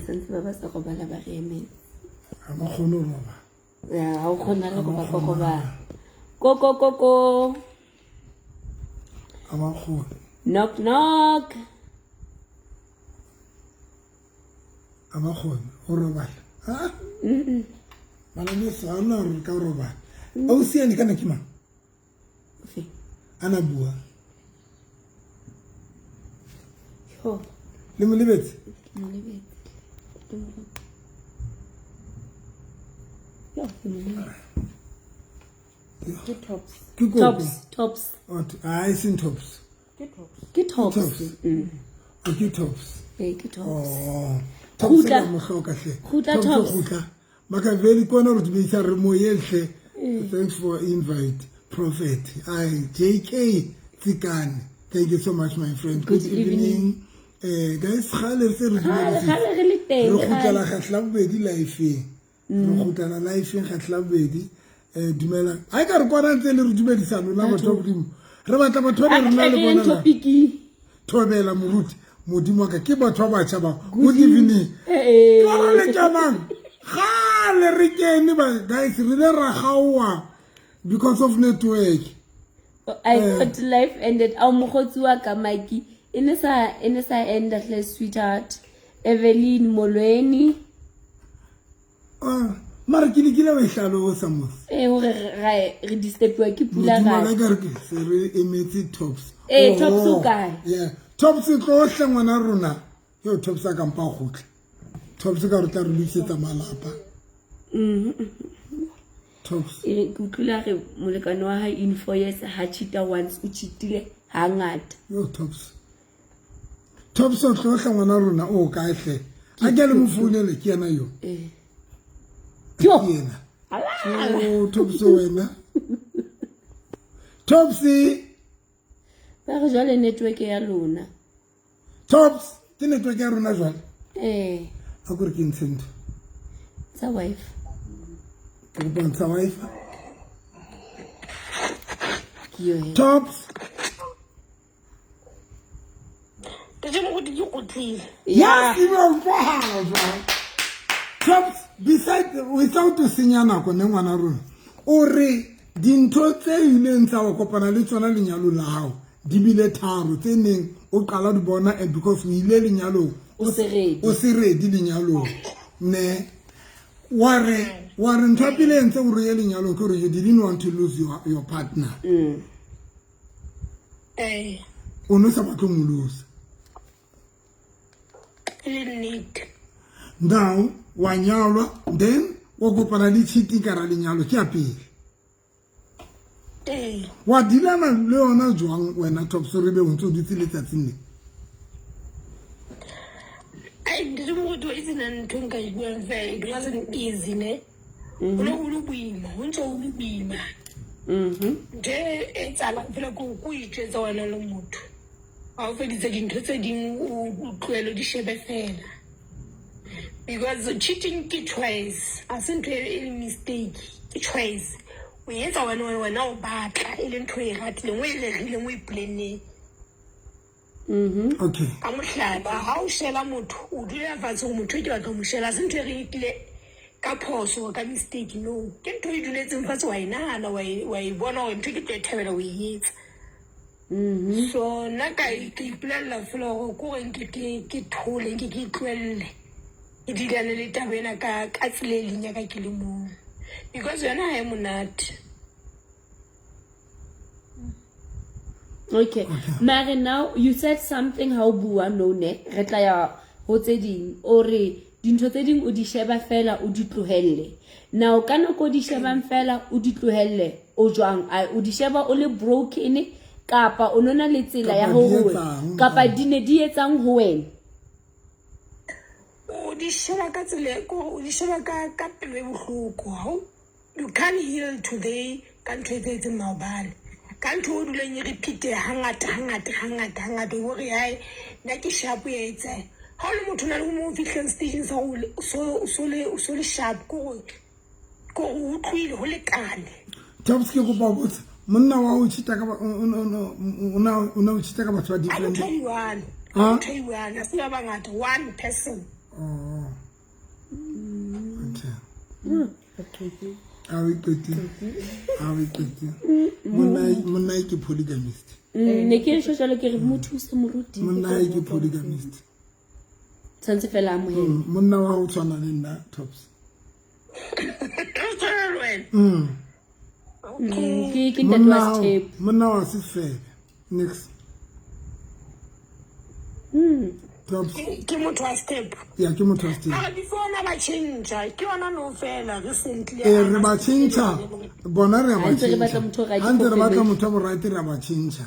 Santse ba ba sa robala ba re emetse. Ga ba kgone go robala. Ya, ga o kgona le go ba kokobala. Ko ko ko ko. Ga ba kgone. Knock knock. Ga ba kgone go robala. Ha? Bana beso, ga ona gore re ka robala. Ausi ane kana ke mang? Ofe? A na bua. Yo, Le mo lebetse? ke mo lebetse. Ke mo lebetse. Yo, ke mo lebetse. Ke Tops. Ke koko. Tops, Tops. A e seng Tops. Ke Tops. Ke Tops. Tops. O ke Tops. Ee, ke Tops. Oh. Tops Kgutla. ka mo hloka hle. Kgutla, Tops. Tops. Kgutla. Makaveli kona re dumedisa re moyeng hle. Thanks for invite, Prophet. I JK Tsikane. Thank you so much, my friend. Good Good evening. Guys, gale re se re Kgale, dumedisitse. kgale re le teng. Re kgutlela Kgale. kgetlho la bobedi live-eng. Re kgutlela live-eng kgetlho la bobedi. Dumelang. Ha e ka re kwana ntse le re dumedisa lona batho ba Modimo. Re batla batho ba A re re na le tle re yeng bona la. topic-ing. Thobela moruti. Modimo wa ka ke batho ba batjha ba. Good evening. Eh, eh. Ke re le kenang. Gale re kene ba guys, re ile ra gaoa because of network. I thought life ended. Ao mokgotsi wa ka Maki. E ne sa enda hle, sweetheart. Evelyn Molweni. Ah, mara ke lekile wa e hlalosa mos. Eh, hore re disturbiwa ke pula Modimo wa gape. ka re ke se re emetse Tops. Eh, Tops o kae? Yeah. Tops e tlo hle ngwana rona. Yo, Tops a kampa kgutla. Tops ka re tla re lokisetsa malapa. Tops. E re ke utlwile re molekane wa hae in 4 years ha cheata once, o cheatile hangata. Yo, Tops. Tops o tlo hle ngwana rona, o kae hle? A ke le mo founele, ke yena yo. Eh. Yo. Ke yena. Oh, Tops wena. Tops. Ba re jwale network ya lona. Tops, ke network ya rona jwale. Eh, A kore ke ntshe ntho. Tsa wife. Ke kopa ntsha Wi-Fi. Ke yo he. Tops. Ke moruti, ke kgutlile. Yes, e ba utlwahala jwang. Tops, beside without to senya nako ne ngwana rona. O re dintho tse ileng tsa o kopana le tsona lenyalong la hao di bile tharo tse neng o qala di bona, and because o ile lenyalong O se ready. O se ready lenyalong ne. Wa re ntho ya pele e ntse o re ye lenyalong ke gore you didn't want to lose your partner. Ee. O ne o sa batle mo lose. E le nnete. Now wa nyalwa, then wa kopana le cheating ka ra lenyalo, ke ya pele. Ee. Wa dilana le yona jwang wena, Tops, re be o ntse o dutse letsatsing le? Ai, ntate moruti, wa itse nna ntho nka e buang fela, it wasn't easy ne. Ho ne ho le boima, ho ntse ho le boima. Ntho e etsahalang fela ke ko itjwetsa wena le motho ha o feditse dintho tse ding, o tlohele o di shebe fela, because cheating ke choice, ha se ntho e le mistake, ke choice. O etsa wena o batla, e le ntho e ratileng, o e rerileng, o e planneng. Ka mohlala, ha o shela motho, o dula fatshe gore motho e ke batla ho mo shela, ha se ntho e re tlile ka phoso, ka mistake, no. Ke ntho e duletseng fatshe, wa e nahana, wa e bona hore ntho ke tlo e thabela ho e etsa. So nna ka ke ipolella fela hore ko gore nke ke thole, nke ke itlohelle, ke dilane le taba ena ka tsela e leng ya ka ke le mong, because yona ha e monate. Okay. Mare now you said something ha o bua no ne re tla ya ho tse ding, o re dintho tse ding o di sheba fela, o di tlohelle. Now ka nako o di shebang fela o di tlohelle, o jwang? A o di sheba o le broken, kapa o nona le tsela ya Kapa di hore etsang? Kapa di ne di etsang ho wena? O di sheba ka tsela e kore o di sheba ka pelo e bohloko. Ha you can't heal today ka ntho e etsahetseng maobane, ka ntho o dulang e repeat hangata hangata hangata hangata, o re hae nna ke sharp ya etsaha. Ha o le motho o na le mo o fihleng stage sa gore o so le sharp, kore o utlwile ho lekane. Tops, ke kopa ho botsa, monna wa o cheata ka o na o cheata ka batho ba A different? motho a i-one. Motho e one, ha se ba bangata, one person. Oh. Okay. Okay. A o iqetile? A o iqetile? Monna ke polygamist. Ne ke re jalo ke re mo thuse moruti. Monna ke polygamist. Tshwanetse fela a amohele. Monna wa ho tshwana le nna Tops. O tshwana le wena? Ke ntate wa sethepu. Monna wa sefebe. Next. Tops. Ke motho wa step. Ya ke motho wa sethepu. Mara before ona ba change, ke yona no fela recently. Eh re ba change. Bona re ba Ha ntse re change. batla motho o right Ha ntse re for batla family. motho wa right re ba change.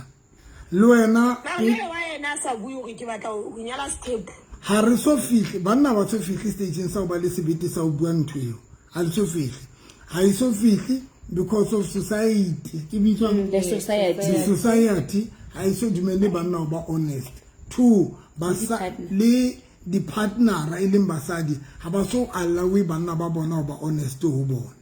Le wena Mara le wa yena a sa bue hore ke batla ho nyala step. ha re so fihle banna ba so fihle stageng sa ho ba le sebete sa ho bua ntho eo. Ha le so fihle. Ha e so fihle because of society. Ke bitswang The society. The society ha e so dumelle banna ho ba honest. Two, le di-partner e leng basadi ha ba so allow banna ba bona ho ba honest ho bona.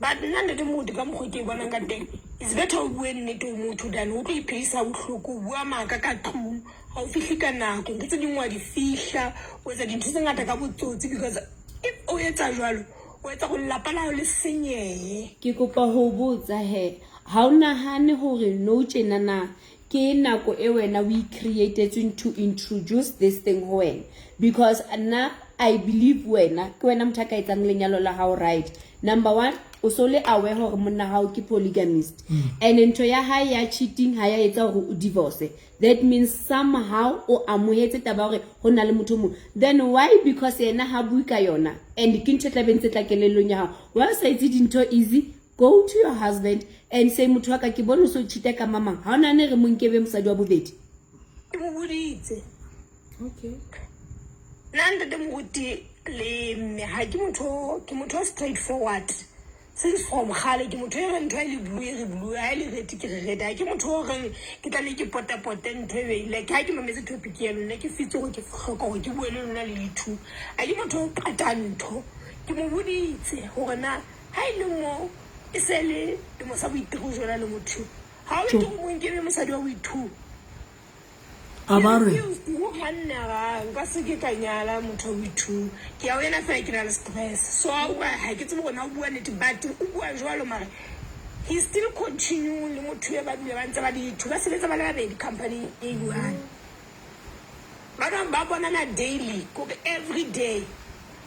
But nna ntate Moruti ka mokgwa ke bonang ka teng, it's better o bue nnete ho motho than o tlo iphedisa bohloko, o bua maka ka tlung, ha o fihle ka nako, ntho tse ding wa di fihla, o etsa dintho tse ngata ka botsotsi because if o etsa jwalo, o etsa hore lelapa la hao le senyehe. Ke kopa ho botsa he, ha o nahane hore nou tjena na ke nako e wena o i-createtsweng to introduce this thing ho wena? Because nna I believe wena ke wena motho a ka etsang lenyalo la hao right. Number one, o so le aware hore monna hao ke polygamist. And ntho ya hae ya cheating ha ya etsa hore o divorce. That means somehow o amohetse taba hore ho na le motho o mong. Then why? Because yena ha bue ka yona. And ke ntho e tla be ntse tla kelellong ya hao. Why o sa etse dintho easy? Go to your husband and say motho wa ka ke bone o so cheat-a ka mamang. Ha o nahane re mo nkebe mosadi wa bobedi? Ke mo boditse. Okay. Nna ntate Moruti le mme ha ke motho, ke motho straight forward. Since from kgale ke motho e reng ntho ha e le blue e re blue, ha e le red ke re red. Ha ke motho o reng ke tla ne ke potapote ntho e be like ha ke mametse topic ya lona ke fitse hore ke hloka hore ke bue le lona le le two. Ha ke motho o qatang ntho. Ke mo boditse hore na ha e le mo e se le lemo sa boiteko jwala le motho. Ha o batle ho mo nkebe mosadi wa boithuo. A ba re Ho kganna ga nka se ke ka nyala motho wa boithuo. Ke ya ho yena fela ke na le stress. So ha o ha ke tsebe hore na o bua nnete but o bua jwalo mara he still continue le motho e ba dula ba ntse ba le two, ba sebetsa ba le babedi company e one. Ba bang ba bonana daily, kore every day.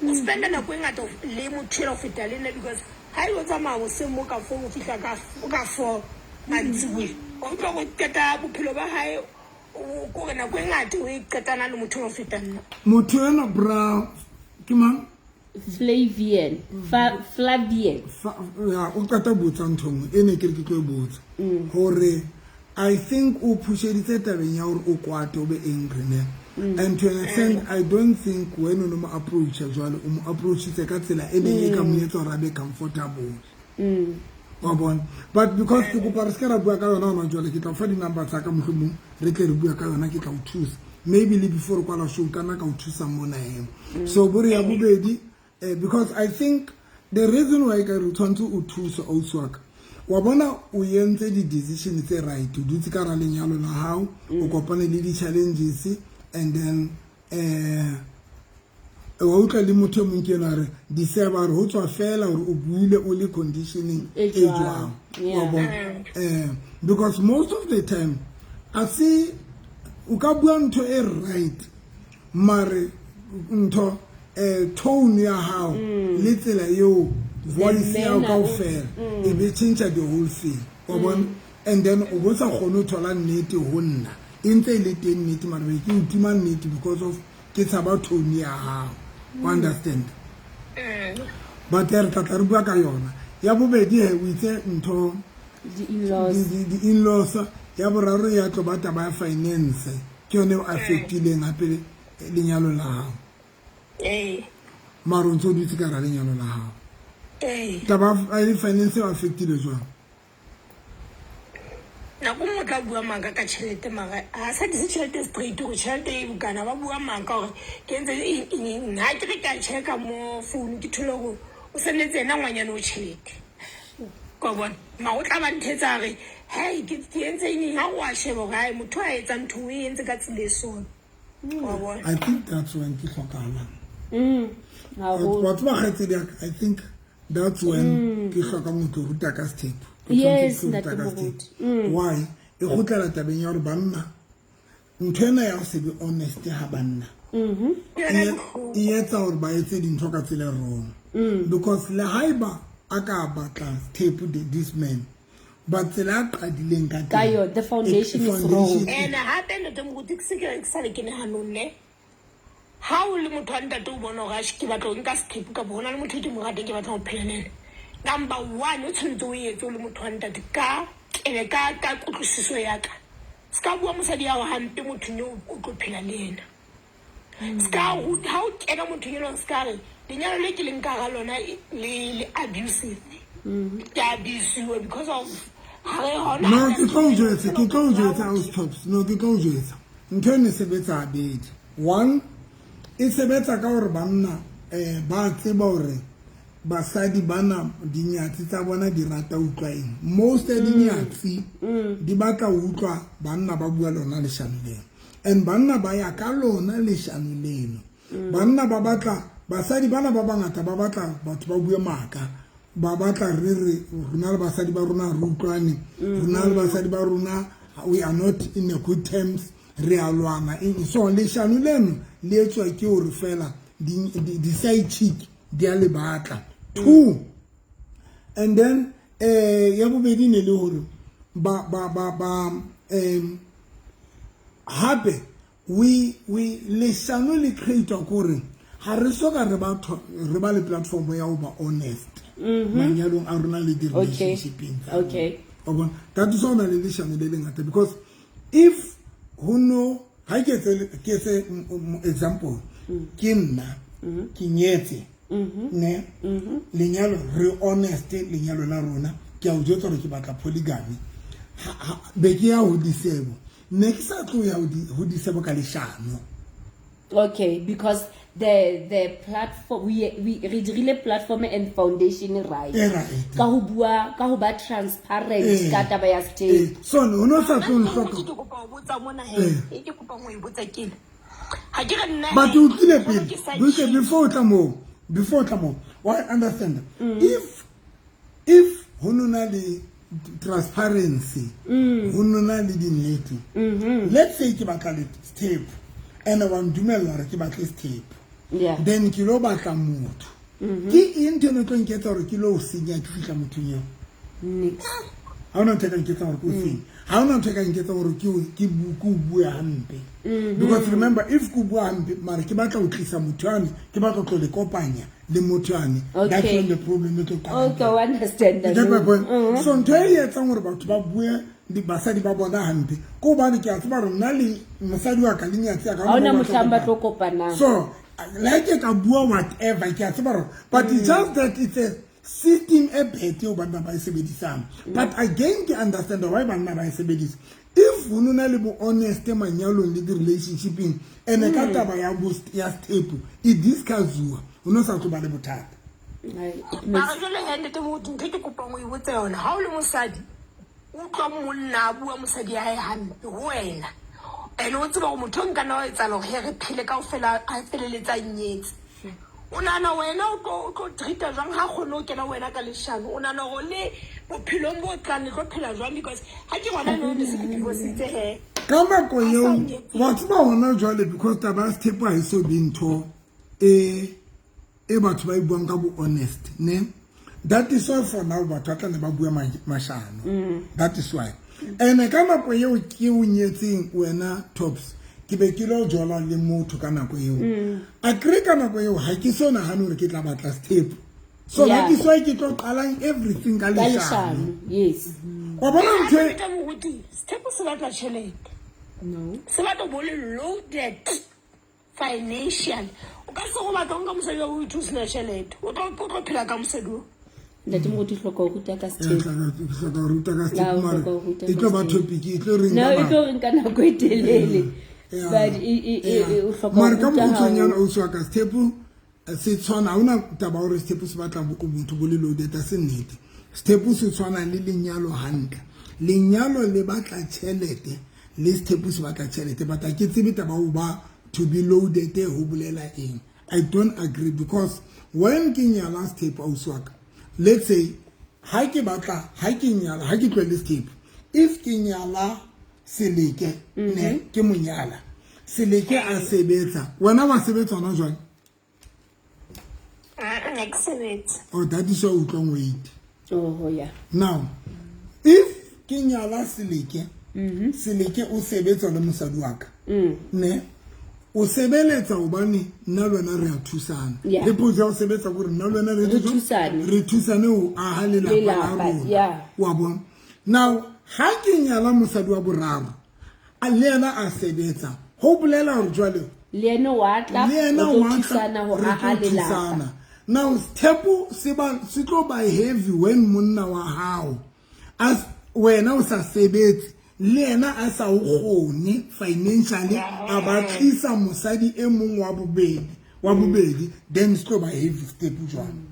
O spenda nako e ngata le motho ela ho feta le nna because ha e o tsamaya hoseng mo ka 4 o fihla ka 4 mantsiboya. O utlwa go qeta bophelo ba hae o kore nako e ngata o e qetana le motho o feta nna. Motho ena bra ke mang? Flavian. Flavian. Ya, o qeta botsa ntho nngwe e ne ke re ke tlo e botsa. Hore I think o pusheditse tabeng ya hore o kwate o be angry ne. And to an extent I don't think when o no mo approach jwalo o mo approachitse ka tsela e neng e ka mo etsa hore a be comfortable. Wa bona? But because ke kopa re se ke ra bua ka yona hona jwale, ke tla o fa di-number tsa ka mohlomong re tle re bua ka yona, ke tla o thusa. Maybe le before re kwala show kana ka o thusa mona emo. So bore ya bobedi, because I think the reason why ka re tshwantse o thusa ausi wa ka, wa bona o entse di-decision tse right, o dutse ka hara lenyalo la hao, o kopane le di-challenges and then wa utlwa le motho e mong ke ena a re diseba re ho tswa fela hore o buile o le conditioning E e jwang. jwang. Wa bona? Because most of the time a se o ka bua ntho e right mare ntho tone ya hao le tsela eo voice ya hao manner. kaofela e be change the whole thing. Wa bona? And then o bo sa kgone ho thola nnete ho nna e ntse e le teng nnete mare be ke o tima nnete because of ke tshaba tone ya hao. O understand? But re tla tla re bua ka yona. Ya bobedi he o itse ntho Di-in-laws. Di-in-laws. Ya boraro ya tlo ba taba ya finance. Ke yone e affectileng hape lenyalo la hao. Mara o ntse o dutse ka hara lenyalo la hao. Taba ya finance e affectile jwang? Nako nngwe o tla bua maka ka tjhelete mara ha sa tlise tjhelete straight hore tjhelete e bokana, ba bua maka hore ke entse eng, eng, eng. Ha ke re ka checka mo phone ke thole hore o sendetse yena ngwanyana o tjhelete. Ka bona ma o tla ba nthetsa re hei ke entse eng ha o a sheba hore hai motho a etsang ntho o e entse ka tsela e sona. Wa bona. I think that's when ke hlokahalang. Wa tseba kgaitsedi ya ka, I think that's when ke hloka motho ruta ka sethepu. Yes, ntate Moruti. Why? E kgutlela tabeng ya hore banna ntho ena ya ho se be honest ha banna e etsa hore ba etse dintho ka tsela e wrong. Because le haeba a ka batla sethepu this man, but tsela a qadileng ka Ka yona, the foundation is wrong. And hape ntate Moruti ke se ke sa le ke nahanong ne. Ha o le motho wa ntate o bona hore ke batla ho nka sethepu kapa hona le motho e ke mo ratang ke batla ho phela le ena. Number one o tshwanetse o etse o le motho wa ntate ka ene ka ka kutlwisiso ya ka. Se ka bua mosadi ya hao hampe mothong eo o tlo phela le ena. Se ka ruta ha o kena mothong eno se ka re lenyalo le ke leng ka hara lona le le abusive. Ke abusiwe because of ha re hona. No, ke tlo o jwetsa, ke tlo o jwetsa ausi Tops. No, ke tlo o jwetsa. Ntho eno e sebetsa habedi. One, e sebetsa ka hore banna ba tseba hore basadi bana dinyatsi tsa bona di rata utlwa eng. Most ya dinyatsi di batla ho utlwa banna ba bua lona leshano leno. And banna ba ya ka lona leshano leno. Banna ba batla, basadi bana ba bangata ba batla batho ba bue maka. Ba batla re re rona le basadi ba rona re utlwane. Rona le basadi ba rona we are not in a good terms. Re a lwana. So leshano leno le etswa ke hore fela di side chick di a le batla. Two, and then ya bobedi ne le hore ba ba ba ba hape we leshano le create kore ha re soka re ba re ba le platform ya ho ba honest manyalong a rona le di relationshipeng. Okay. Wa bona, that is ona le leshano le lengata because if ho no ha ke etse example, ke nna ke nyetse ne lenyalo re honest lenyalo la rona ke a o jwetsa hore ke batla polygamy be ke ya ho disebo ne ke sa tlo ya ho disebo ka leshano. Okay, because the platform we re dirile platform and foundation right. Ka ho bua ka ho ba transparent ka taba ya state. So no no sa tlo hloka. Ke kopa ho botsa mona he. Ke kopa ho e botsa ke. Ha ke re nna. But o tlile pele. Before tla mo, before tla mo. Why understand? If ho nona le transparency, ho nona le dinnete. Let's say ke batla le step and wa ndumella hore ke batle step. Yeah. Then ke lo batla motho. Ke eng ntho e tlo nketsa hore ke lo senya ke fihla mothong eo? Nix. Ha hona ntho e ka nketsa hore ke o senye. Ha hona ntho e ka nketsa hore ke o bue hampe. Because remember, if ke bua hampe mara ke batla ho tlisa motho ane, ke batla ho tlo le kopanya le motho ane. That's when the problem e tlo qala. Okay, I understand that. You get my point? So ntho e etsang hore batho ba bue di basadi ba bona hampe ke hobane ke a tseba hore nna le mosadi wa ka le nyatsi ya ka, Ha hona mohlang ba tlo kopanang. So like ke ka bua whatever ke a tseba hore, but it's just that it's a system e bad eo banna ba e sebedisang. But again ke understand why banna ba e sebedisa. If ho nona le bo honest manyalong le di-relationshipeng, ene ka taba ya bo ya step e discussiwa, ho no sa tlo ba le bothata. Mara jwale he ntate Moruti, ntho e ke kopang o e botse yona, ha o le mosadi o utlwa monna a bua mosadi ya hae hampe ho wena, ene o tseba hore motho o nka nna wa etsahala hore he re phele kaofela a feleletsa a nyetse. O nahana wena o tlo treat-a jwang ha kgone ho kena wena ka leshano? O nahana hore le bophelong bo tlang le tlo phela jwang? Because ha ke gona nou ne se ke divorcitse he. Ka nako eo, wa tseba hona jwale because taba ya sethepu ha e so be ntho e batho ba e buang ka bo honest, ne? That is why for now batho ba tla ne ba bua mashano. That is why. Ene ka nako eo ke o nyetseng wena Tops, ke be ke lo jola le motho ka nako eo. A kry ka nako eo ha ke so nahane hore ke tla batla sethepu. So that is why ke tlo qalang everything ka leshano. Yes. Wa bona ntho e Sethepu se batla tjhelete. No. Se batla bo le loaded financial. O ka se go batla nka mosadi wa o ithu sena tjhelete. O tlo phela ka mosadi o. Ntate Moruti hloka ho ruta ka sethepu. Hloka ho ruta ka sethepu mara e tlo ba topic, e tlo re nka. No, e tlo re nka nako e telele. But e o hloka ho ruta. Mara ka mokgotshwanyana o tswa ka sethepu se tshwana, ha hona taba hore sethepu se batla motho bo le loaded, ha se nnete. Sethepu se tshwana le lenyalo hantle. Lenyalo le batla tjhelete le sethepu se batla tjhelete, but ha ke tsebe taba ho ba to be loaded ho bolela eng. I don't agree because when ke nyala sethepu, ausi wa ka, let's say ha ke batla, ha ke nyala, ha ke tlohele sethepu, if ke nyala Seleke, ne ke monyala Seleke a sebetsa, wena wa sebetsa hona jwale? Ha ke sebetse. Oh, that is why o utlwang weight. Oh yeah. Now if ke nyala Seleke, Seleke o sebetsa le mosadi wa ka, ne o sebeletsa hobane nna le wena re a thusana. Le potso ya ho sebetsa kore nna le wena re Re thusane. Re thusane ho aha lelapa la Lelapa, rona. Wa bona? Now ha ke nyala mosadi wa boraro, a le yena a sebetsa, ho bolela hore jwale le yena wa tla, le yena re tlo wa tla, thusana ho re tlo aha lelapa. thusana. Now sethepu se ba se tlo ba heavy when monna wa hao as wena o sa sebetse, le yena a sa o kgone financially, a ba tlisa mosadi e mong wa bobedi, wa bobedi, then se tlo ba heavy sethepu jwang.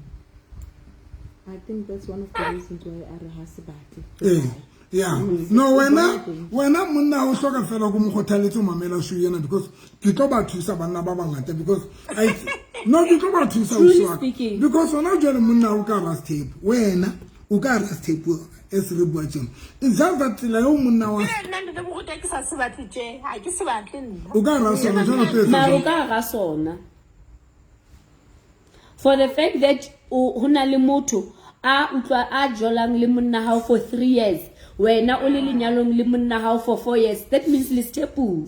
I think that's one of the reasons why a re ha se batle. Eh, yeah. No, wena, wena monna o hloka fela ko mo kgothaletse ho mamela show ena, because ke tlo ba thusa banna ba bangata, because I no, ke tlo ba thusa Truly ausi wa ka. speaking. Because hona jwale monna o ka hara sethepu, wena o ka hara sethepu e se re bua tjena. It's just that tsela eo monna wa Nna ntate Moruti ha ke sa se batle tje, ha ke se batle nna. O ka hara sona jwale, o tlo etsa Mara o jwang? ka hara sona. For the fact that o ho na le motho a utlwa a jolang le monna hao for 3 years, wena o le lenyalong le monna hao for 4 years, that means le sethepung.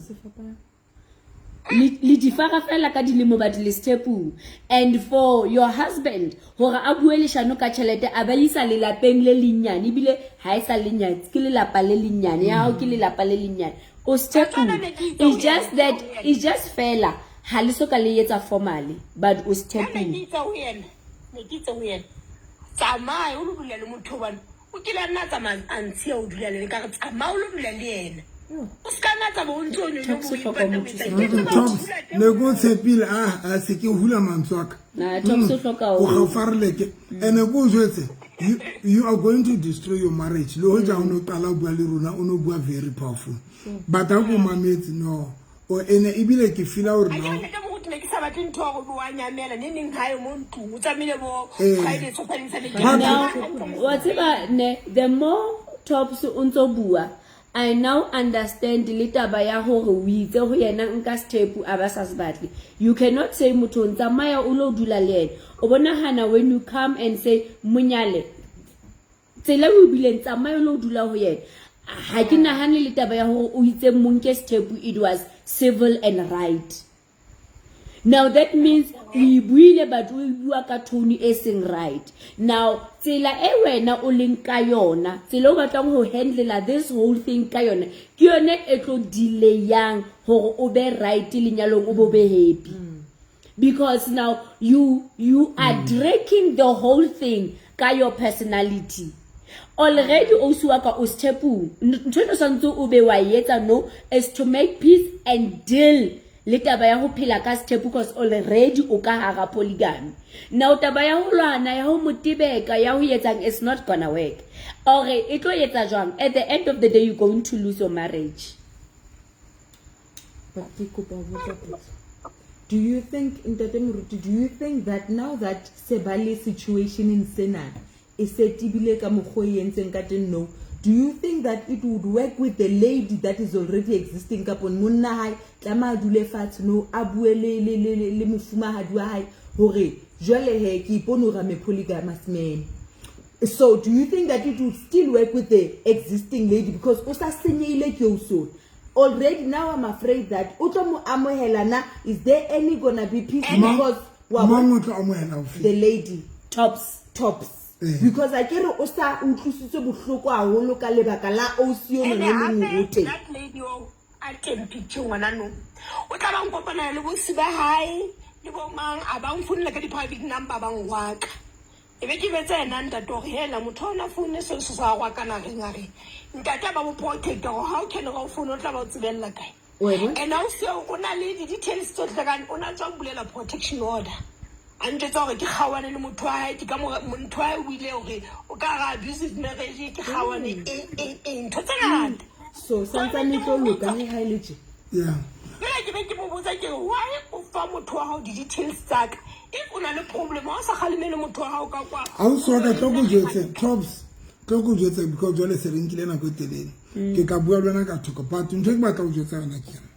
Le difara fela ka dilemo, but le sethepung. And for your husband hore a bue leshano ka tjhelete, a ba isa lelapeng le lenyane, ebile ha e sa lenyane, ke lelapa le lenyane, ya hao ke lelapa le lenyane. O sethepung. It's just that, it's just fela ha le so ka le etsa formally, but o sethepung. Ne ke itse ho yena, ne ke itse ho yena, tsamaya o lo dula le motho hobane o kile a nna a tsamaya a ntshiya o dula le yena. Ka re tsamaya o lo dula le yena. O ska nna tsamaya o ntse o nyonyo Tops o o hloka ipata o motho etsa se. ke tseba ho Tops, dula teng. ne ke o tshepile, a se ke hula mantswe a ka. Nah, Tops o hloka O ho- gaufareleke. Ene ke o jwetse, you are going to destroy your marriage. Le hoja o no qala ho bua le rona, o no bua very powerful. But ha ko mametse, no. O ene ebile ke feela hore Ha ke now re ntate Moruti ne ke sa batle ntho ya hore wa nyamela, neng neng hae mo ntlong, o tsamaile bo Eh. Friday, Saturday, Sunday. But Now, wa tseba ne, the more Tops o ntso bua, I now understand le taba ya hore o itse ho yena nka sethepu a ba sa se batle. You cannot say motho o ntsamaya o lo dula le yena. O bonahana when you come and say monyale, tsela o bileng tsamaya o lo dula ho yena. Ha ke nahane le taba ya hore o itse monke sethepu, it was civil and right. Now that means o e buile, but o e bua ka tone e seng right. Now tsela e wena o leng ka yona, tsela o batlang ho handle this whole thing ka yona, ke yone e tlo delayang hore o be right lenyalong, o bo be happy. Because now you are dragging the whole thing ka your personality. Already o wa ka o sethepung. Ntho eno santse o be wa e etsa no is to make peace and deal le taba ya ho phela ka sethepu, because already o ka hara polygamy. Now taba ya ho lwana, ya ho motebeka, ya ho etsang, it's not gonna work. Or e tlo etsa jwang? At the end of the day you're going to lose your marriage. But ke kopa ho botsa potso. Do you think, Ntate Moruti, do you think that now that se ba le situation in sena, e se tibile ka mokgwa o e entseng ka teng no, do you think that it would work with the lady that is already existing, kapo monna hae tlameha a dule fatshe no, a bue le mofumahadi wa hae hore jwale he ke ipone hore I'm a polygamous man? So do you think that it would still work with the existing lady, because o sa senyehile ke o sona already? Now I'm afraid that o tlo mo amohela na, is there any gonna be peace? Because wa Mang bona o tlo amohela ho the lady Tops. Tops. Eh. Because a ke re o sa utlwisitswe bohloko haholo ka lebaka la ausi yo Ene le leng hape, ho teng. that lady o a teng picture ngwana no, o tla ba nkopana le bosi ba hae le bo mang, a ba nfounela ka di-private number, ba ngwaka, e be ke betsa yena ntate hore hela motho ona foune seo se sa gwakana reng, a reng ntate a ba mo protecta gore ha o kene ga o foune o tla ba o tsebella kae. Wa e bona? And ausi eo o na le di-details tsotlhe kane o na tswa bulela protection order. A ntjwetsa hore ke kgaohane le motho wa hae, ke ka motho wa hae o ile hore o ka hara abusive marriage, ke kgaohane eng eng eng, ntho tse ngata. So santsane e tlo loka he ha e le tje. Yeah. Jwale ke be ke mo botsa ke re, why o fa motho wa hao di-details tsa ka? If o na le problem, ha o sa kgalemele motho wa hao ka kwa. Ausi wa ka, tlo ko jwetse, Tops, tlo ko jwetse because jwale se re nkile nako e telele. Ke tla bua le wena ka thoko, but ntho e ke batla ho jwetsa yona ke ena.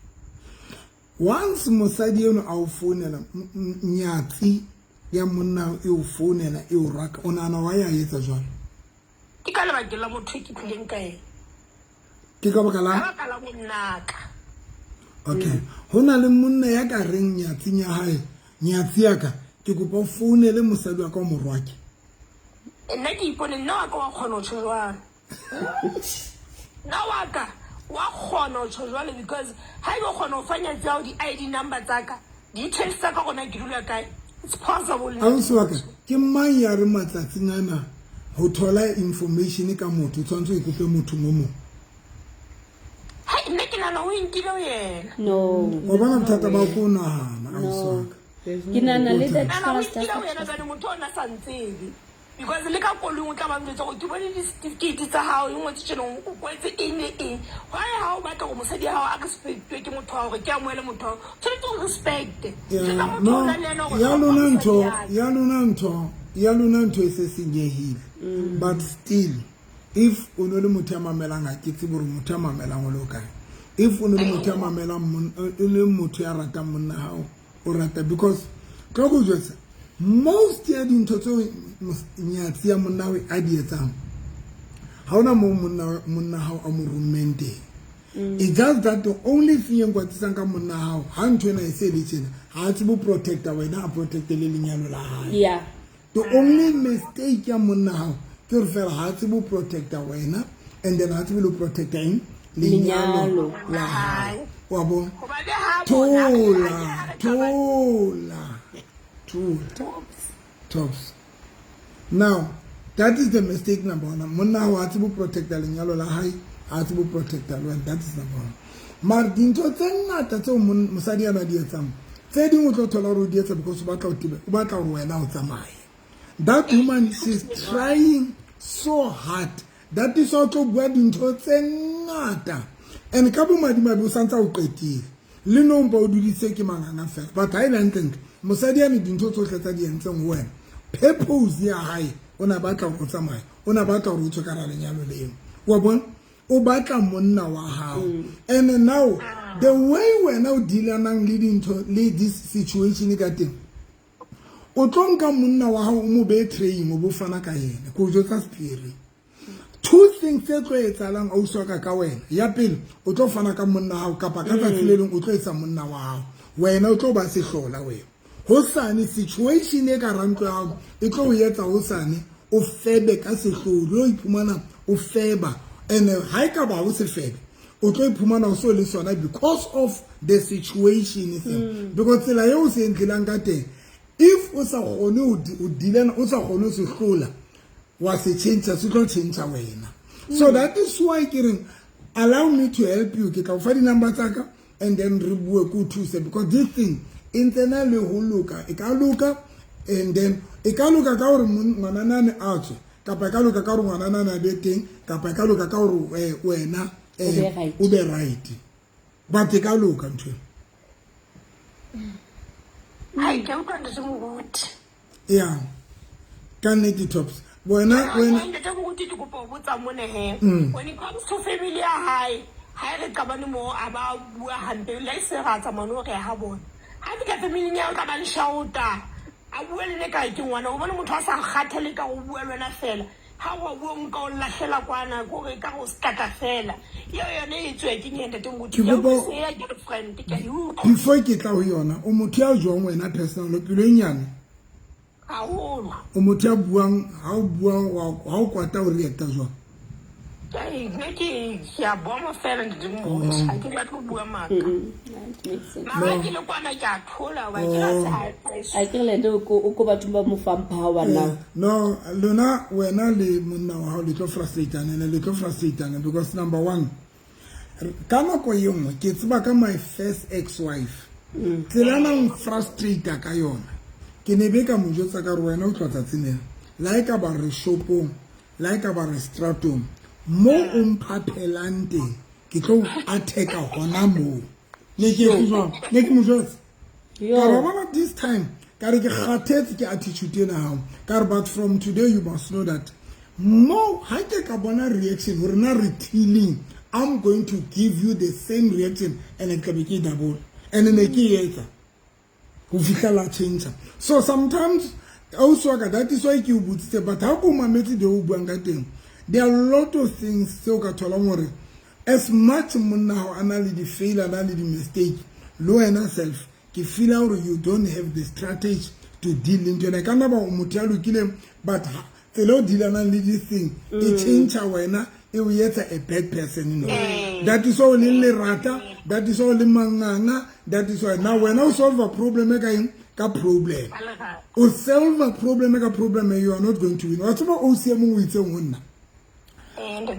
Once mosadi eno a o founela, nyatsi ya monna e o founela e o raka, o nahana wa ya etsa jwalo? Ke ka lebakeng la motho e ke tlileng ka ena. Ke ka baka la? Ka baka la monnaka. Okay. Ho na le monna ya ka reng nyatsing ya hae, nyatsi ya ka, ke kopa o founele mosadi wa ka o morwake. Nna ke ipone nna wa ka wa kgona ho tjho jwalo. Nna wa ka wa kgona ho tjho jwalo because ha ebe o kgona ho fa nyatsi ya hao di-I_D number tsa ka, details tsa ka gona ke dula kae, it's possible. Ausi wa ka, ke mang ya re matsatsing ana ho thola information ka motho o tshwanetse o e kope mothong o mong? Hai, nna ke nahana o e nkile ho yena. No. Wa bona bothata ba ko nahana, ausi wa ka. Ke nahana le the Nahana o trust. nkile ho yena jwale motho ona sa ntsebe. Because le ka koloing o tla ba njwetsa hore ke bone di-certificate tsa hao e ngwetse tjena o kwetse eng le eng. Why ha o batla hore mosadi ya hao a respectwe ke motho wa hore ke amohele motho wa hao, tshwanetse o respecte. Jwetsa motho o No, nang le yena hore ya hlompha lona mosadi ntho, ya ka. ya lona ntho, ya lona ntho e se senyehile. But still, if o no le motho ya mamelang, ha ke tsebe hore motho ya mamelang o le kae. If o no le motho ya mamelang, o le motho ya ratang monna hao, o rata because tlo go jwetsa most ya dintho tseo nyatsi ya monna hao a di etsang, ha hona moo monna hao a mo rommeng teng. It's just that the only thing e nkwatisang ka monna hao, ha ntho ena e se le tjena, ha a tsebe ho protecta wena, a protecte le lenyalo la hae. Yeah. The only mistake ya monna hao ke hore fela ha a tsebe ho protecta wena, and then ha a tsebe le ho protecta eng? Lenyalo Lenyalo. la hae. Wa bona? Hobane ha bona, Thola, ha ke thola, thola. Tops. Now, that is the mistake number one. Monna hao ha a tsebe ho protecta lenyalo la hae, ha a tsebe ho protecta le wena. That is number one. Mara dintho tse ngata tseo mosadi ana di etsang, tse ding o tlo thola hore o di etsa because o batla ho tebe, o batla hore wena o tsamaye. That woman, she's trying so hard. That is why o tlo bua dintho tse ngata. And ka bomadimabe o santse a o qetile. Le no mpa o duditse ke manganga fela. But ha e le hantlentle, mosadi ane dintho tsohle tsa di entseng ho wena, purpose ya hae, o na batla hore o tsamaye, o na batla hore o tswe ka hara lenyalo leo. Wa bona? O batla monna wa hao. And now, the way wena o dealanang le dintho, le this situation ka teng, o tlo nka monna wa hao o mo behe training, o bo fana ka yena. Ke o jwetsa sephiri. Two things tse tlo etsahalang ausi wa ka ka wena. Ya pele, o tlo fana ka monna hao kapa ka tsatsi le leng o tlo etsa monna wa hao. Wena o tlo ba sehlola wena. Hosane situation e ka hara ntlo ya hao e tlo o etsa hosane o febe ka sehloho, o tlo iphumana o feba. And ha e ka ba o se febe, o tlo iphumana o so le sona because of the situation seo. Because tsela eo o se entlelang ka teng, if o sa kgone ho dealana, o sa kgone ho se hlola, wa se change, se tlo change wena. So that is why ke reng, allow me to help you. Ke tla o fa di-number tsa ka and then re bue ke o thuse, because this thing e ntse na le ho loka, e ka loka, and then e ka loka ka hore ngwananane a tswe, kapa e ka loka ka hore ngwananane a be teng, kapa e ka loka ka hore wena, O be right. o be right. But e ka loka ntho eo. Hai, ke utlwa ntate Moruti. Yeah. Ka nnete, Tops. Wena, wena. Ntate Moruti, ke kopa ho botsa mona he. When it comes to family ya hae, ha re qabane mo a ba bua hampe, le se ra tsamaya no re ha bona. Ha fihla family ya o tla ba le shouta. A bua le nna ka ke ngwana, o bone motho a sa kgathale ka ho bua le wena fela. Ha o bua nka o lahlela kwana, ko re ka go stata fela. Eo yone e tswe ke nyeng ntate Moruti. Ke Ke kopa- utlwe ya girlfriend, ke a e utlwa. Before ke tla ho yona, o motho ya jwang wena personal, pelo e nyane? Haholo. O motho ya buang, ha o bua, ha o kwata o reacta jwang? Ai, nna ke a boma fela ntate Moruti. Ha ke batle ho bua maka. That makes sense. Mara ke le kwana ke a thola hoba ke ra se ha A ke re le ena o ko bathong ba mo fang power now. No, lona wena le monna wa hao le tlo frustrateana, le tlo frustrateana because number one, ka nako e nngwe ke tseba ka my first ex-wife. Tsela na frustrate ka yona. Ke ne be ka mo jwetsa ka re wena o tloha tsatsing lena, le ha e ka ba re shopong, le ha e ka ba re stratong, mo o mphaphelang teng, ke tlo o attack-a hona moo. Ne ke etse jwang? Ne ke mo jwetsa. Ka re wa bona this time, ka re ke kgathetse ke attitude ena hao. Ka re but from today you must know that mo ha ke ka bona reaction hore na re thiling, I'm going to give you the same reaction and ke tla be ke e double. And ne ke e etsa ho fihlela tjhentjha. So sometimes ausi wa ka, that is why ke o botsitse, but ha ko mametse de o buang ka teng, there are a lot of things tseo ka tholang hore as much monna hao a na le di-fail, a na le di-mistake, le wena self ke feela hore you don't have the strategy to deal le ntho ena. E ka nna ba o motho ya lokileng, but tsela o dealanang le this thing e change wena, e o etsa a bad person. No, that is why o leng lerata, that is why o leng manganga, that is why now wena o solve problem e ka eng ka problem, o solve problem ka problem, you are not going to win. Wa tseba o sie mongwe o itseng ho nna,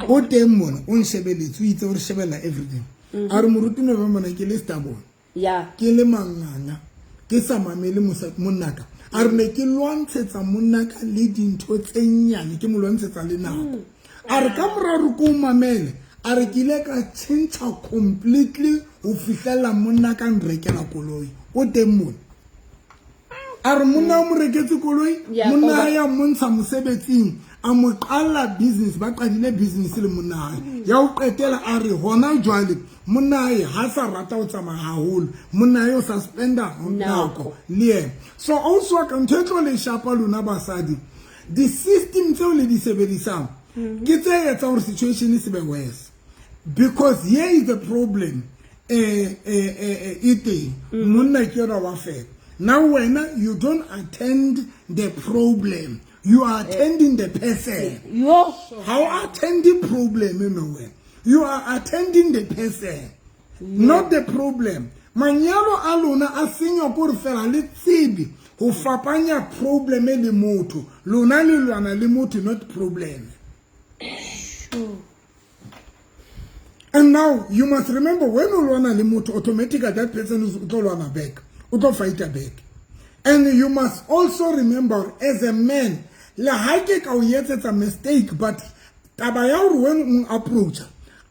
o teng mona o nshebeletse, o itse o re shebella everything, a re moruti November mona ke le stubborn, ke le manganga, ke sa mamele monnaka. A re ne ke lwantshetsa monnaka le dintho tse nnyane, ke mo lwantshetsa le nako. A re ka mora hore ke o mamele, a re ke ile ka tjhentjha completely ho fihlella monnaka nrekela koloi. O teng mona. A re monna o mo reketse koloi, monna hae a montsha mosebetsing, a mo qalla business, ba qadile business le monna hae. Ya ho qetela a re hona jwale monna hae ha sa rata ho tsamaya haholo, monna hae o sa spenda nako le yena. So also ka ntho e tlo le shapa lona basadi, di-system tseo le di sebedisang ke tse etsang hore situation e se be worse, because here is the problem. E teng monna ke yona wa fela. Now wena you don't attend the problem, you are attending the person. Yo. How attending problem wena, you are attending the person, not the problem. Manyalo a lona a senywa ke hore fela le tsebe ho fapanya problem le motho. Lona le lwana le motho, not problem. And now you must remember, when o lwana le motho, automatically that person is o tlo lwana back, o tlo fight back. And you must also remember, as a man, le ha ke ka o etsetsa mistake, but taba ya hore when o approach,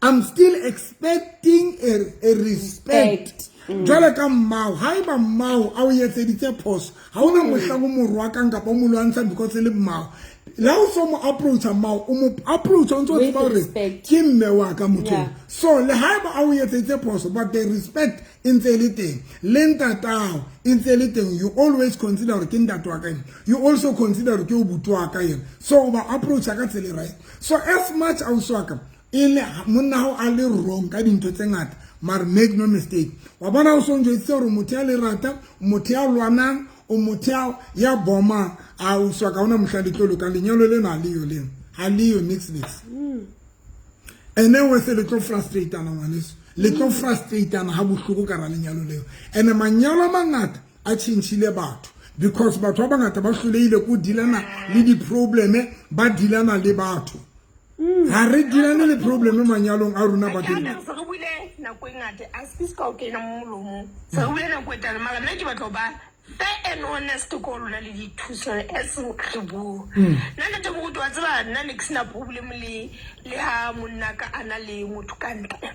I'm still expecting a respect. Jwale ka mmao, haeba mmao a o etseditse phoso, ha ona mohlang o mo rwakang kapa o mo lwantshang because e le mmao. Le ha o so mo approacha mmao, o mo approacha o ntso With tseba hore respect. ke mme wa ka motho. So le haeba a o etseditse phoso, but the respect e ntse e le teng. Le ntatao e ntse e le teng. You always consider hore ke ntate wa ka ena. You also consider hore ke obuti wa ka ena. So o ba approacha ka tsela e right. So as much ausi wa ka, e le monna hao a le wrong ka dintho tse ngata, mare make no mistake. Wa bona o so njwetsitse hore motho ya lerata, motho ya lwanang, o motho ya bomang, a ausi wa ka hona mohla le tlo loka. Lenyalo lena ha le yo lena. Ha le yo nix nix. And then we se le tlo frustrateana ngwaneso. Le tlo frustrateana ha bohloko ka ra lenyalo leo. And manyalo a mangata a tjhentjhile batho, because batho ba bangata ba hlolehile ko dealana le di-problem, ba dealana le batho. Ha re dealane le problem manyalong a rona ba teng. Se re buile nako e ngata, a se ka o kena mo molomong. Se re buile nako e telele, mara nna ke batla ho ba fair and honest ko lona le dithuso as re bua. Nna ntate moruti wa tseba, nna ne ke sena problem le ha monna ka a na le motho ka ntle.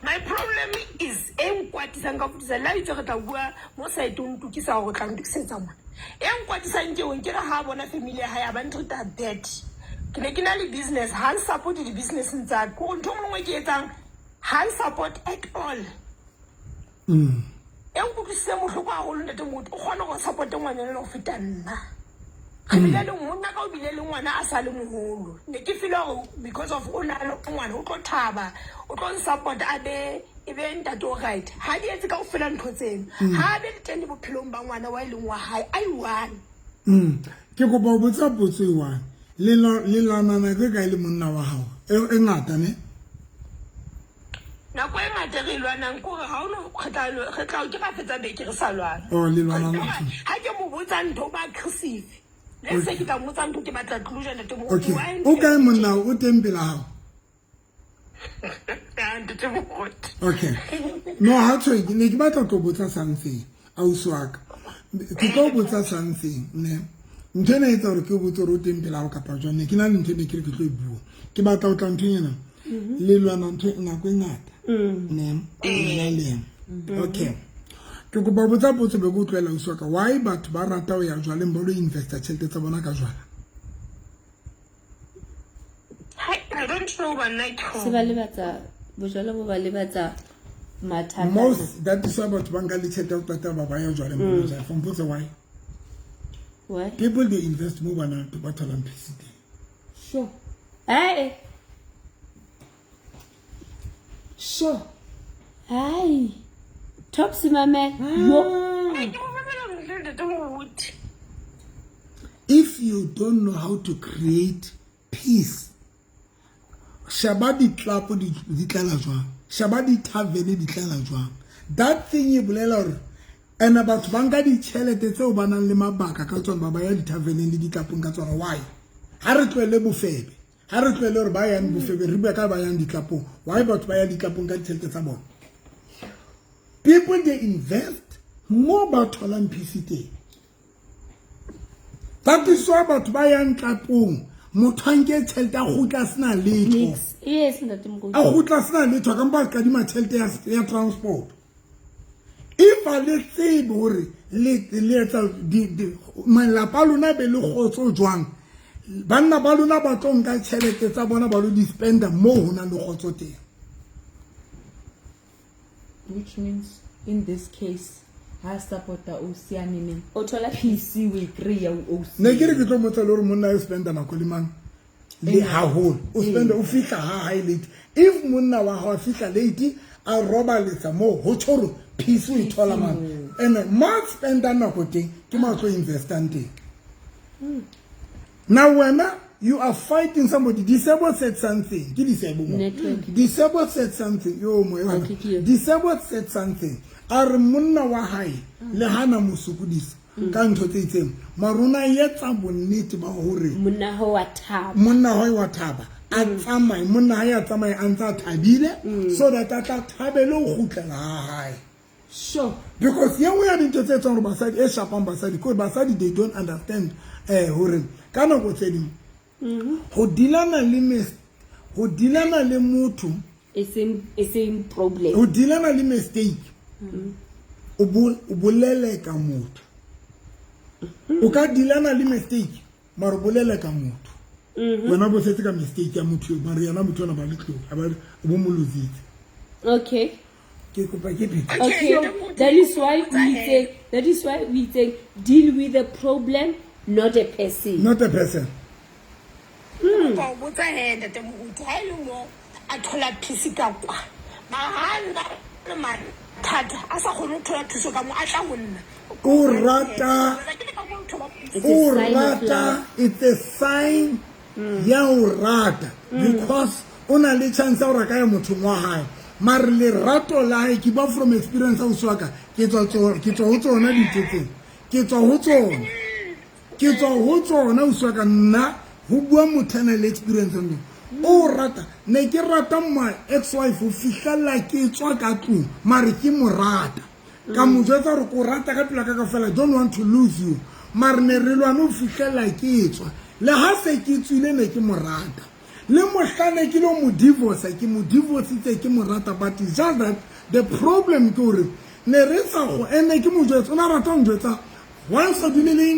My problem is e nkwatisang ka ho fetisisa, le ha itse re tla bua mo side o ntokisa hore o tla ntokisetsa mona. E nkwatisang ke eng, ke re ha bona family ya hae a ba ntreat-a bad. Ke ne ke na le business, ha nsupport di-business-eng tsa ka. Kore ntho e nngwe le nngwe ke etsang, ha nsupport at all. E nkutlwisitse bohloko haholo ntate moruti, o kgone hore o support-e ngwanyana le ho feta nna. Re bile le monna ka o bile le ngwana a sa le moholo. Ne ke feel hore because of o na le ngwana o tlo thaba, o tlo nsupport a be e be ntate o right. Ha di etse kaofela ntho tseno. Ha be le teng bophelong ba ngwana wa e leng wa hae, a i-one. Ke kopa ho botsa potso e one. Le lwana nako e kae le monna wa hao? E ngata ne? Nako e ngata re lwanang ke hore ha ono re tla ke ra fetsa beke re sa lwana. Oh, le lwana Ka ha ke mo botsa ntho ba aggressive. Le se ke tla mmotsa ntho ke batla closure ntate moruti. Okay. Why O kae monna o teng pela hao? Ah, ntate moruti. Okay. No, ha tshwe ne ke batla tlo botsa something ausi wa ka. Ke tlo botsa something ne. Ntho ena e etsa hore ke o botse hore o teng pela hao kapa jwang. Ne ke na le ntho e ne ke re ke tlo e bua. Ke batla ho tla nthong ena. Le lwana ntho nako e ngata. Ne. Nna le yena. Okay. Ke kopa ho botsa potso be ke o tlohela ausi wa ka. Why batho ba rata ho ya jwaleng ba lo investa tjhelete tsa bona ka jwala? I don't know banna ke Se ba lebatsa bojwala bo ba lebatsa mathata. Most that is why batho ba nka le tjhelete ya ho qetela ba ba ya jwaleng ba lo jala. Mpotse why? Why? People they invest mo bana ba tholang peace teng. Sure. Hey. Sure. Hai. Tops mamela. Yo. Ke mo mamela ntate Moruti. If you don't know how to create peace, sheba ditlapo di tlala jwang, sheba di-tavern di tlala jwang. That thing e bolela hore ene batho ba nka ditjhelete tseo ba nang le mabaka ka tsona, ba ba ya di-taverneng le ditlapong ka tsona. Why? Ha re tlohele bofebe, ha re tlohele hore ba yang bofebe, re bua ka ba yang ditlapong. Why batho ba ya ditlapong ka ditjhelete tsa bona? People they invest mo ba tholang peace teng. That is why batho ba yang tlapong, motho a nke tjhelete a kgutla a sena letho. Nix. Yes, ntate Moruti. A kgutla a sena letho, a ka mpa a kadima tjhelete ya transport. If a le tsebe hore le etsa malapa a lona be le kgotso jwang, banna ba lona ba tlo nka tjhelete tsa bona ba lo di spenda moo ho nang le kgotso teng. Which means in this case ha support-a o sianeneng O thola PC o e kry-a o OC. Ne ke re ke tlo motsa le hore monna o spenda nako le mang le haholo. O spenda o fihla ha hae late. If monna wa hao a fihla late a robaletsa moo ho tjho hore peace o e thola mang. Ene ma spenda nako teng ke mo a tlo investang teng. Now wena you are fighting somebody. Disebo said something. Ke Disebo mo. Network. Disebo said something. Yo mo yona. Okay, ke yo. Disebo said something. A re monna wa hae le hana mo sokodisa ka ntho tse itseng. Mara o na etsa bonnete ba hore monna hao wa thaba. Monna hae wa thaba. A tsamaye, monna hae a tsamaye a ntse a thabile so that a tla thabele ho kgutlela ha hae. Sure. Because ye nngwe ya dintho tse etsang hore basadi e shapang basadi ke hore basadi they don't understand hore ka nako tse ding ho dilana le ho dilana le motho e seng problem. Ho dilana le mistake. O bolele ka motho. O ka dilana le mistake mara o bolele ka motho. Wena bo setse ka mistake ya motho eo, mara yena motho ona ba le tlo, ba bo mo lositse. Okay. Ke kopa ke phete. Okay. That is why we say, that is why we say deal with the problem, not a person. Not a person. Ka o botsa he ntate Moruti, ha e le mo a thola peace ka kwa. Mara ha nna le mathata a sa kgone ho thola thuso ka mo a tla ho nna. O rata, It's a o sign of rata, love. it's a sign ya o rata because o na le chance ya hore a ka ya mothong wa hae. Mare lerato la hae ke bua from experience ausi wa ka, ke tswa ke tswa ho tsona dintho tsena. Ke tswa ho tsona. Ke tswa ho tsona ausi wa ka, nna ho bua motho a nang le experience ntho. O rata, ne ke rata my ex-wife ho fihlella ke tswa ka tlung, mare ke mo rata. Ka mo jwetsa hore ke o rata ka pelo ya ka kaofela, I don't want to lose you. Mare ne re lwane ho fihlella ke tswa. Le ha se ke tswile ne ke mo rata. Le mohla ne ke lo mo divorce, ke mo divorcitse ke mo rata, but it's just that the problem ke hore ne re sa go, ene ke mo jwetsa, o na rata ho njwetsa, why o sa dule le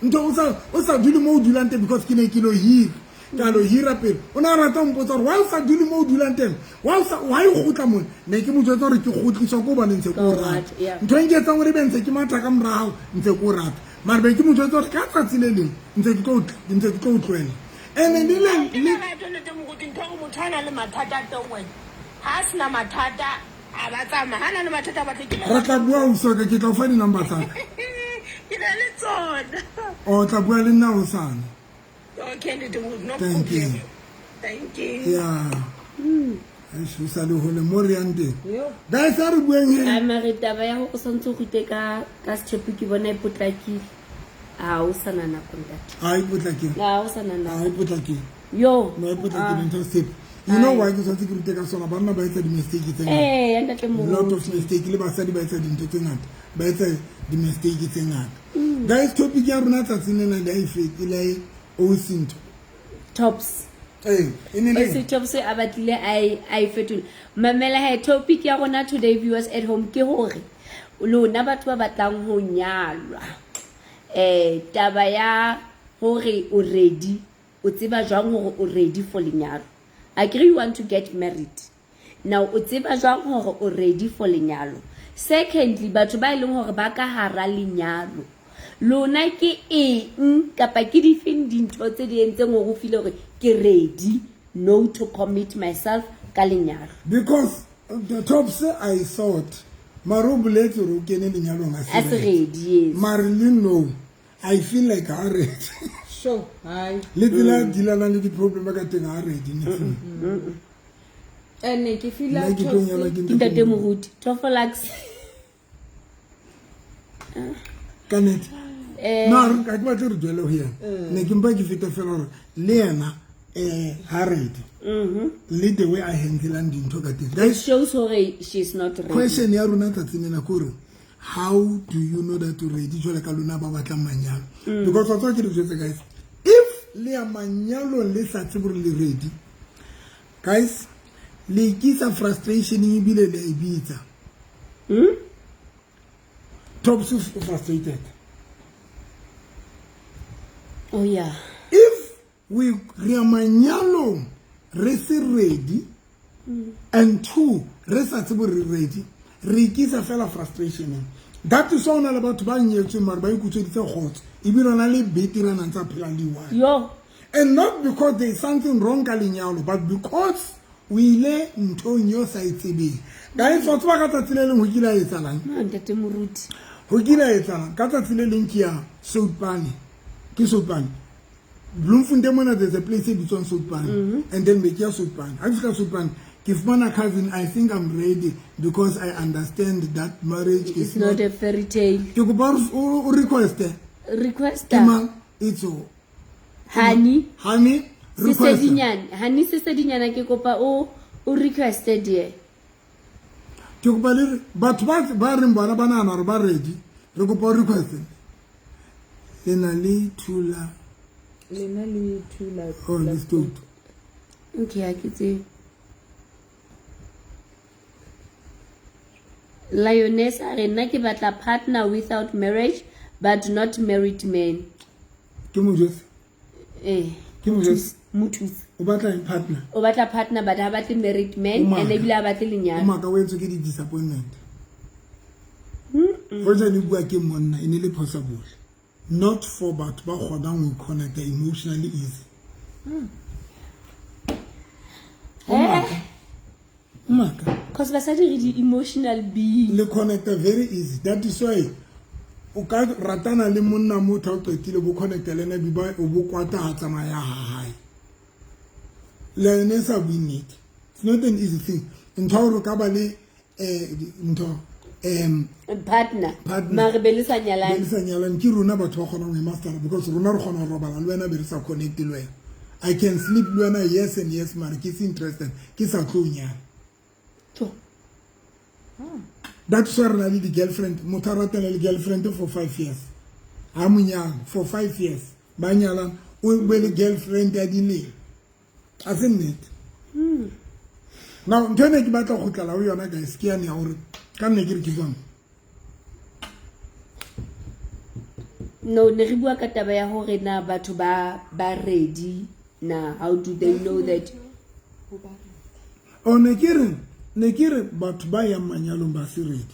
ntho, o sa dule mo o dulang teng, because ke ne ke lo hira. Ka lo hira pele. O na rata ho mpotsa hore why o sa dule mo o dulang teng? Why o sa, why o kgutla mona? Ne ke mo jwetsa hore ke kgutliswa ke hobane ntse ke o Ke o rata. rata, yeah. Ntho e nketsang hore ebe ntse ke matha ka mora hao, ntse ke o rata. Mara be ke mo jwetsa hore ka tsatsi le leng ntse ke tlo ntse ke tlo o tlohela. Ene le le, Ke le lerato ntate Moruti, ntho ya hore motho a nang le mathata a teng wena. Ha a sena mathata, a ba tsamaya. Ha a na le mathata a batla ke Re tla bua ausi wa ka, ke tla o fa di-number tsa ka. Ke na le tsona. O tla bua le nna hosane. Okay, ntate Moruti, no Thank you. problem. Thank you. Yeah. Eish, o sa le hole mo re yang teng. Yo. Guys, a re bueng he. Ai, mare taba ya hore o santse o rute ka sethepu ke bona e potlakile. Ha o sa na nako, ntate. Ha e potlakile. Ha o sa na nako. Ha e potlakile. Yo. No, e potlakile ntho ya sethepu. You know why ke tshwanetse ke rute ka sona? Banna ba etsa di-mistake tse ngata. Ee, ntate Lot of Moruti. mistake, le basadi ba etsa dintho tse ngata, ba etsa di-mistake tse ngata. Guys, topic ya rona tsatsing lena le a e fete le a e osintho. Tops. Ee, e ne le Ese Tops a batlile a e fetola. Mamela he, topic ya rona today, viewers at home, ke hore lona batho ba batlang ho nyalwa, taba ya hore o ready, o tseba jwang hore o ready for lenyalo? Akere you want to get married now, o tseba jwang hore o ready for lenyalo? Secondly, batho ba e leng hore ba ka hara lenyalo, lona ke eng kapa ke difeng dintho tse di entseng hore o feel hore ke ready no to commit myself ka lenyalo? Because the Tops, I thought mare o boletse hore o kene lenyalong a A se se ready, yes. Mare le no, I feel like ha ready. Sure, hi. Le tsela a dealanang le di-problem ka teng, ha ready nixon. Ene ke feel Nna ke tlo nyalwa ke Ke ntate Moruti Tofolax. Ka nnete. No, ga ke batle re duele ho yena. Ne ke mpa ke feta fela hore le yena ha ready. Le the way a handlelang dintho ka teng. It Guys, shows hore she's not ready. Question ya rona tsatsing lena ke hore how do you know that you're ready, jwale ka lona ba batlang manyalo? Because wa tseba ke le jwetse, guys, if le ya manyalong le sa tsebe hore le ready, guys, le ikisa frustration ebile le a e bitsa. Tops o frustrated. Oh yeah. If we re ya manyalong re se ready, and two, re sa tsebe re ready, re ikisa fela frustration. That is why o na le batho ba nyetsweng mare ba ikutsweditse kgotso, ebile o na le betirana ntse a phelang le one. Yo. And not because there is something wrong ka lenyalo, but because o ile nthong yo sa e tsebeng. Guys, wa tseba ka tsatsi le leng ho kile ha etsahalang? No, ntate Moruti. Ho kile ha etsahalang? Ka tsatsi le leng ke ya Soutpane. Ke Soutpane. Bloemfontein mona there's a place e bitswang Soutpane. And then be ke ya Soutpane. Ha ke fihla Soutpane, ke fumana cousin, I think I'm ready because I understand that marriage is It's not a fairy tale. Ke kopa o request. Request. Ke mang? It's o. Honey. Honey, request. Sesedinyana. Honey, sesedinyana, ke kopa o requested ye. Ke kopa le re, batho ba reng bona ba nahana hore ba ready, re kopa o request. Le na le thula. Le na le thula. Oh, le stout. Okay, ha ke tsebe. Lioness a re nna ke batla partner without marriage but not married man. Ke mo jwetse? Eh. Ke mo jwetse? Mothusi. O batla eng partner? O batla partner but ha batle married man, O maka. and ebile ha batle lenyalo. O maka, o entswe ke di-disappointment. Hoja le bua ke monna, e ne le possible. Not for batho ba kgonang ho connect emotionally easy. O maka. O maka. Cause basadi re di-emotional being. Le connecta very easy. That is why o ka ratana le monna motho ha o qetile bo connecta le ena, be ba o bo kwata ha tsamaya ha hae. Le yone e sa bue nnete. It's not an easy thing. Ntho ya hore o ka ba le ntho, Partner. Partner. Mare be le sa nyalane. Be le sa nyalane. Ke rona batho ba kgonang ho e mastera because rona re kgona ho robala le wena be re sa connect le wena. I can sleep le wena, yes and yes, mare ke se interested, ke sa tlo nyala. Tjo. That's why re na le di-girlfriend. Motho a ratana le girlfriend for 5 years. Ha mo nyala for 5 years. Ba nyalana, o be le girlfriend ya dilemo. Ha se nnete. Now, ntho ene ke batla ho kgutlela ho yona, guys, ke yane ya hore ka nne ke re ke buang. No, ne re bua ka taba ya hore na batho ba ready na, how do they know that? Oh, ne ke re batho ba yang manyalong ba se ready.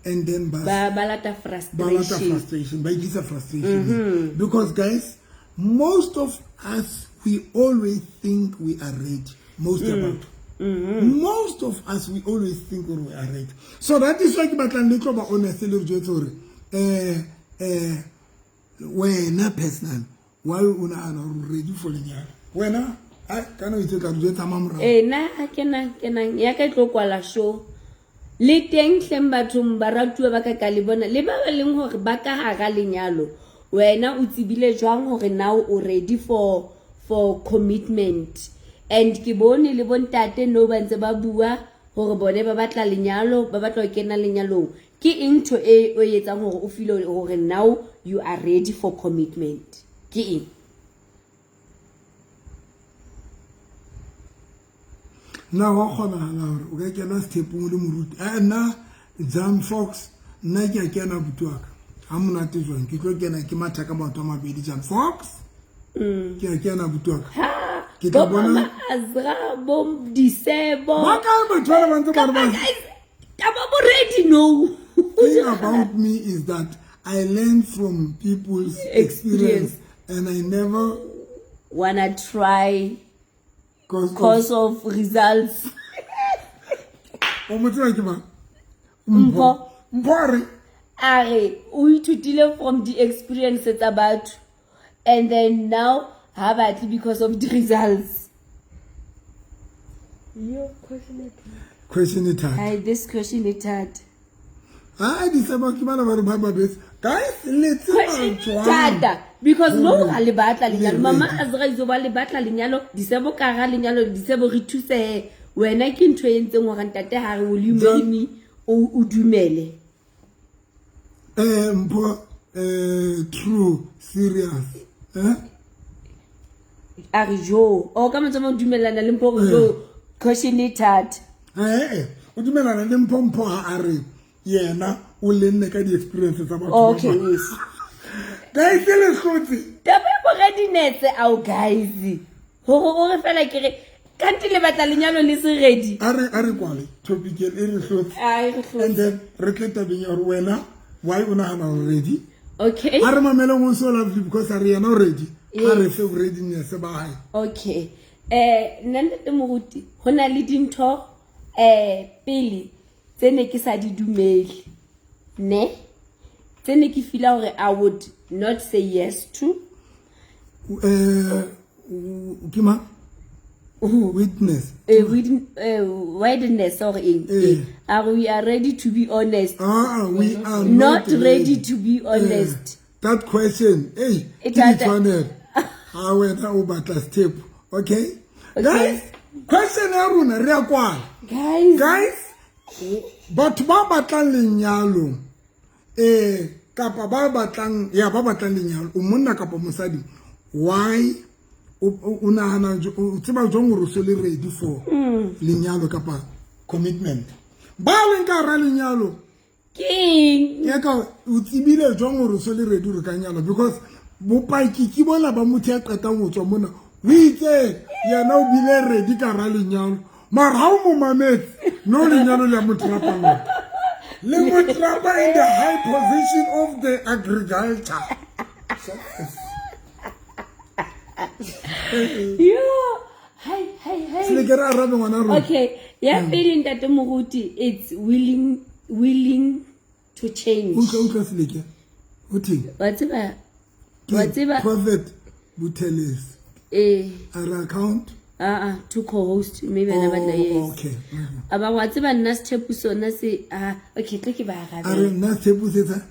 And then ba Ba lata Ba lata frustration. frustration, ba ikisa frustration. Because guys, most of us, we always think we are ready. Most about. Most of us, we always think we are ready. So that is why ke batlang le tlo ba honest le re jwetse hore, wena personal, why o nahana hore o ready for lenyalo? Wena, ai, kana o itse tla re jwetsa mang morao? Nna, ha ke na, ke na, ya ka e tlo kwala show. Le teng hleng bathong baratuwa ba ka ka le bona, le ba ba leng hore ba ka hara lenyalo, wena o tsebile jwang hore now o ready for commitment? And ke bone le bontate no ba ntse ba bua hore bone ba batla lenyalo, ba batla ho kena lenyalong. Ke eng ntho e o e etsang hore o feel hore now you are ready for commitment? Ke eng? Na wa kgonahala hore o ka kena sethepong o le moruti? Nna Jam Fox, nna ke a kena buti wa ka. Ha monate jwang, ke tlo kena ke matha ka maoto a mabedi Jam Fox. Ke a kena buti wa ka. Ke tla Bo bona Mama Azra, bo Disebo. Ba kae batho bana ba ntse ba re ba Guys, taba bo ready no. Thing about me is that I learn from people's experience, Experience. and I never wanna try cause, cause of results. O mo tseba ke mang? Mpho. Mpho a re A re o ithutile from the experience tsa batho, and then now ha batle because of the results. Yo, question e thata. Question e thata. Ai, this question e thata. Ha Disebo ke bana ba re ba babetse. Guys, le tseba Question e jwang? thata because no ga le batla lenyalo. Le Mama ready. Azra itse ba le batla lenyalo, Disebo ka ga lenyalo, Disebo re thuse wena ke ntho e entseng hore ntate ha re will you marry me o dumele. Mpho, true, serious. A re jo, o ka mantswe a mang o dumellana le Mpho hore jo, question e thata. O dumellana le Mpho, Mpho ha a re yena o lenne ka di-experience tsa batho ba Okay, bang. yes. Guys, le hlotse. Taba ya bo readiness ao guys. Hore o re fela ke re kanti le batla lenyalo le se ready. A re kwale topic e re hlotse. Ai, re hlotse. And then re tle tabeng ya hore wena why o nahana hore ready? Okay. A re mameleng o so lovely because a re yena o ready. A re Yes. fe readiness ba hae. Okay. Nna ntate Moruti, ho na le dintho pele tse ne ke sa di dumele. Ne? Tse ne ke feel hore I would not say yes to. Ke mang? Witness. Wideness or eng? Are we are ready to be honest? We are not not ready to be honest. That question, hey, E ke thata. ditshwanelo. Ha wena o batla step, okay? Okay. Guys, question ya rona re a kwala. Guys. Guys, batho ba batlang lenyalo, kapa ba batlang, ya, ba batlang lenyalo, o monna kapa mosadi, why o nahana o tseba jwang hore o so le ready for lenyalo kapa commitment? Ba leng ka hara lenyalo, Ke eng? ke ka o tsebile jwang hore o so le ready hore ka nyalwa? Because bopaki ke bona ba motho ya qetang ho tswa mona, o itse yena o bile ready ka hara lenyalo, mara ha o mo mametse, no lenyalo le ya mo trapa lona. Le mo trapa in the high position of the agriculture. Yo, hi, hi, hi. Se le ke re arabe ngwana rona. Okay, ya pele ntate Moruti, it's willing to change. Utlwa Seleke. O theng? Wa tseba, Ke wa tseba, Prophet Buthelezi. A re account? To co-host, maybe ana batla Oh, yes. okay. A ba wa tseba nna Setshepo sona se, okay, tle ke ba A arabe. re nna Setshepo se tsa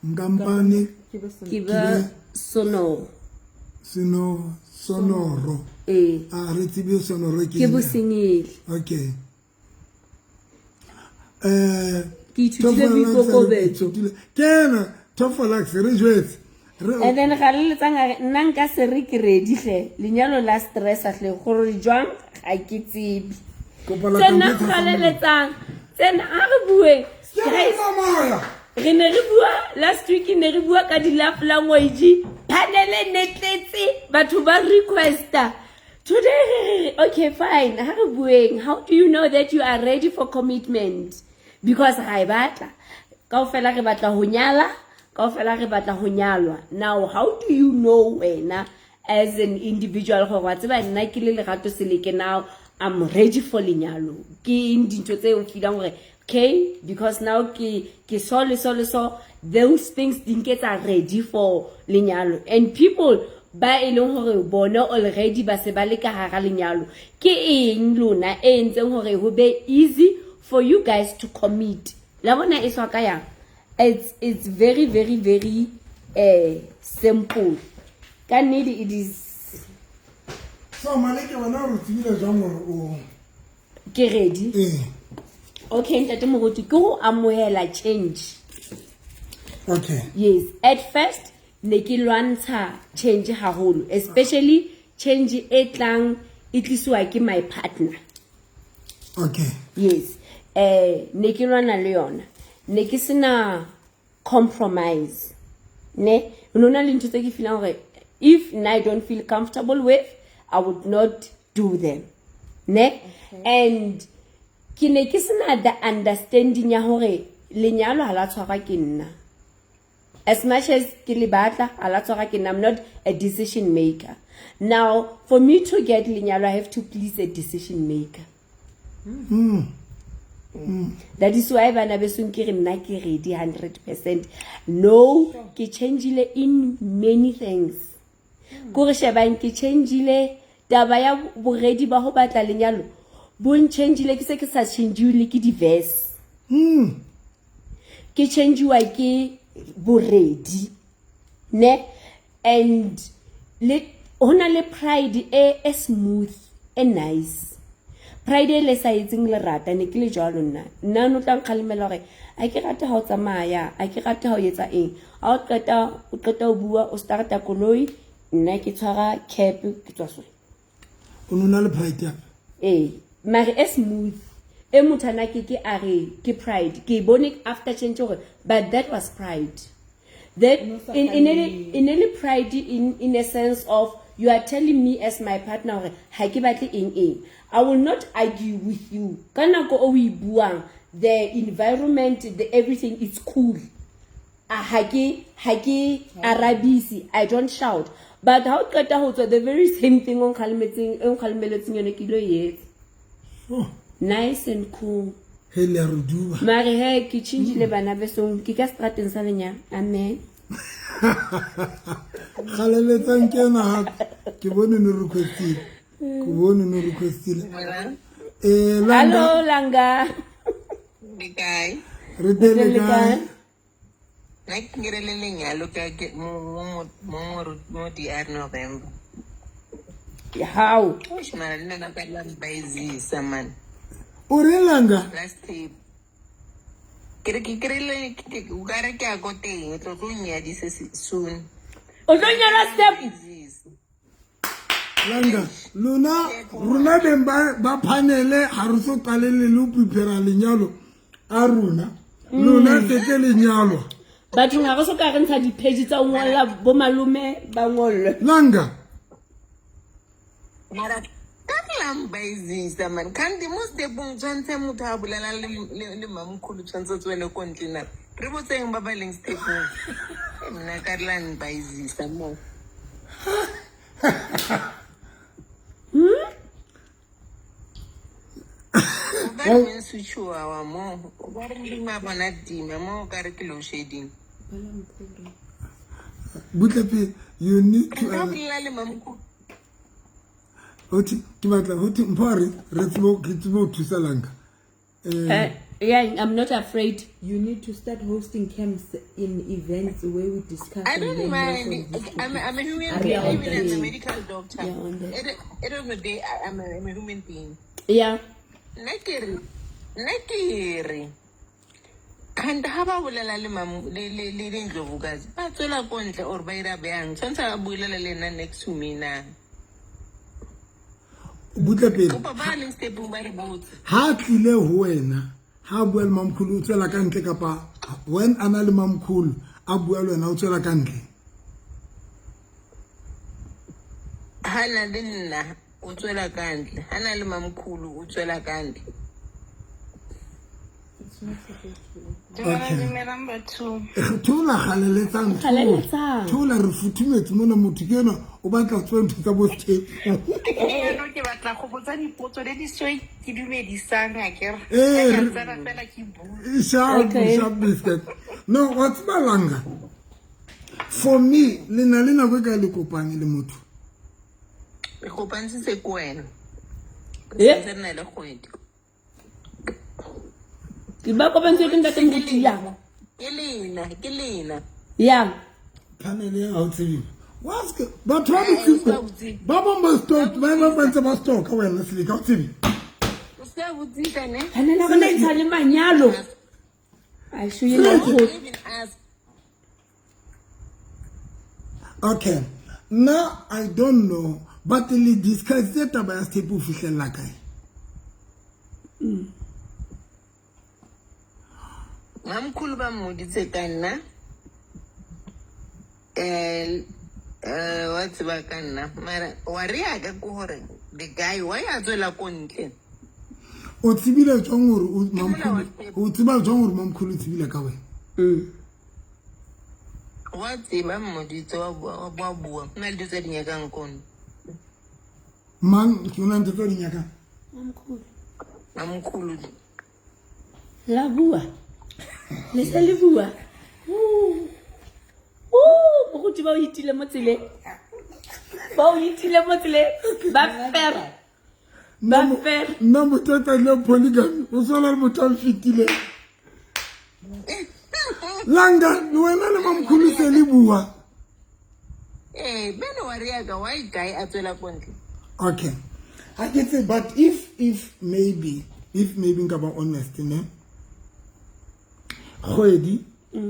nkampane Ke be sona. Ke ba sonoro. Seno sonoro. A re tsebe sonoro ke Ke eng? bosenyele. Okay. Ke ithutile boikokobetso. Ke ena Tofolax re jwetse. And then ga le letsang a re nna nka se re ke ready hle. Lenyalo la stress hle gore jwang ga ke tsebe. Kopa la Tsena computer ga le sa letsang. Tsena a re bueng. Ke Guys, tsamaya. re ne re bua last week, ne re bua ka di-love language. Panel e ne tletse, batho ba requesta. Today re re, okay fine, ha re bueng. How do you know that you are ready for commitment? Because ga e batla. Kaofela re batla ho nyala, kaofela re batla ho nyalwa. Now how do you know wena as an individual gore wa tseba nna ke le Lerato Seleke now I'm ready for lenyalo? Ke eng dintho tse o feelang hore okay, because now ke so le so le so, those things di nketsa ready for lenyalo. And people ba e leng hore bona already ba se ba le ka hara lenyalo, ke eng lona e entseng hore ho be easy for you guys to commit? La bona e tswa ka yang? It's very, very, very simple. Ka nnete it is. So Maleke, wena o re tsebile jwang gore o Ke ready. Ee. Okay, ntate Moruti, ke go amohela change. Okay. Yes, at first ne ke lwantsha change haholo, especially change e tlang e tlisiwa ke my partner. Okay. Yes. Ne ke lwana le yona. Ne ke sena compromise. Ne, no na le ntho tse ke feelang hore if nna I don't feel comfortable with, I would not do them. Ne? And ke ne ke sena the understanding ya hore lenyalo ha la tshwarwa ke nna. As much as ke le batla, ha la tshwarwa ke nna. I'm not a decision maker. Now, for me to get lenyalo, I have to please a decision maker. That is why bana besong ke re nna ke ready 100%. No, ke changeile in many things. Kore shebang ke changeile taba ya boredi ba ho batla lenyalo. Bo nchangeile ke se ke sa changewe le ke di-verse. Ke changewa ke boredi. Ne? And le hona le pride e smooth, e nice. Pride e le sa etseng lerata, ne ke le jwalo nna. Nna no tla nkgalemela hore a ke rate ha o tsamaya, a ke rate ha o etsa eng. Ha o qeta, o qeta ho bua, o starta koloi, nna ke tshwara cab, ke tswa so. O no na le pride ya? Ee, mare e smooth. E motho ana ke ke a re ke pride. Ke bone after change hore, but that was pride. That in any pride in a sense of you are telling me as my partner hore ha ke batle eng eng. I will not argue with you. Ka nako o e buang, the environment, the everything is cool. Ha ke arabisi, I don't shout. But ha o qeta ho tswa, the very same thing o nkgalemelletseng yone ke ilo e etsa. Oh. Nice and cool. He le a re duba. Mare he ke changile bana besong, ke ka strateng sa lenyalo. Amen. Kgalaletsang ke ena hape. Ke bone no requestile. Ke bone no requestile. Langa. Hello Langa. Le kae? Re teng le Le kae? kae? Nna ke kry-ile lenyalo ka ke mo DR November. How? Eish, mara le nna ka la mpaizisa, man. O reng, Langa? Last tape. Ke re ke kry-ile, o ka re ke ya ko teng, tlo nnyadise soon. O tlo nyalwa step? Langa, lona, rona beng ba panele ha re so qalelle le ho prepare lenyalo a rona. Lona setse lenyalo. Bathong ha re so ka re ntsha di-page tsa ho ngolla bo malome ba ngollwe. Langa. Mara ka la mpaizisa, man. Kanti mo stepong tshwantshe motho a bolelang le mamkhulu tshwantshe tswele ko ntle na. Re botseng ba ba leng stepong. Nna ka la mpaizisa mo. O ka re switchiwa wa mo. O ka re modimo a bona dima mo, o ka re ke load shedding. Butle pele, you need to, Nka bolela le mamkhulu. Hothi, ke batla, hothi, mpho a re, re tsebe, ke tsebe ho thusa Langa. Yeah, I'm not afraid. You need to start hosting camps in events where we discuss. I and don't learn more mind. from these I'm a human Are being. we Even as a on medical doctor. Yeah, on that. At the end of the day, I'm a human being. Yeah. Nna ke re, kgante ha ba bolela le mam-, le, le, le dindlovukazi, ba tswela ko ntle or ba ira bjang? Tshwanetse ba bolela le nna next to me na? Butle pele. Kopa ba leng stepong ba re botse. Ha a tlile ho wena, ha a bua le mamkhulu, o tswela ka ntle kapa when a na le mamkhulu, a bua le wena, o tswela ka ntle? Ha na le nna, o tswela ka ntle. Ha na le mamkhulu, o tswela ka ntle. Okay. Dumelang batho. Thola kgalaletsang, thola. Kgalaletsang. Thola, re futhumetse mona, motho ke enwa o batla ho tseba ntho tsa bo step. Jaanong ke batla go botsa dipotso le di seo ke dumedisang, akere? Ee, Ka re- tsena fela ke bua. Sharp, Okay. sharp biscuit. No, wa tseba Langa, for me, le na le nako e kae le kopane le motho? Re kopantshitse ke wena. Eh? Re santse re na le kgwedi. Ke ba kopantshwe ke ntate Moruti ya. Ke lena, ke lena. Ya. Panel ya ha o tsebe. Batho ba ba bang ba stalk ba ba ntse ba stalk wena Seleke, ha o tsebe. O se ka botsisa ne? Hanela go ntsha le manyalo. I show you Seleke. Even ask. Okay. Nna I don't know, but le discussitse taba ya sethepu ho fihlella kae? Mamkhulu ba mmoditse ka nna. Wa tseba ka nna. Mara wa re ya ka ke hore the guy wa ya tswela ko ntle. O tsebile jwang hore o Ke mona wa mamkhulu, o tseba jwang hore mamkhulu o tsebile ka wena? Wa tseba mmoditse wa bua wa bua. Ho na le dilo tse di nyakang kono. Mang ke ona ntho tse di nyakang? Mamkhulu. Mamkhulu. La bua. Le se le bua. Moruti ba o itile mo tseleng. Ba o itile mo tseleng. Ba fera. Ba fera. Nna motho a tsadileng polygamy o tshwana le motho a mfetileng. Langa le wena le mamkhulu se le bua. Bene wa re ya ka why guy a tswela ko ntle? Okay. Ha ke tsebe, but if maybe nka ba honest ne. Kgwedi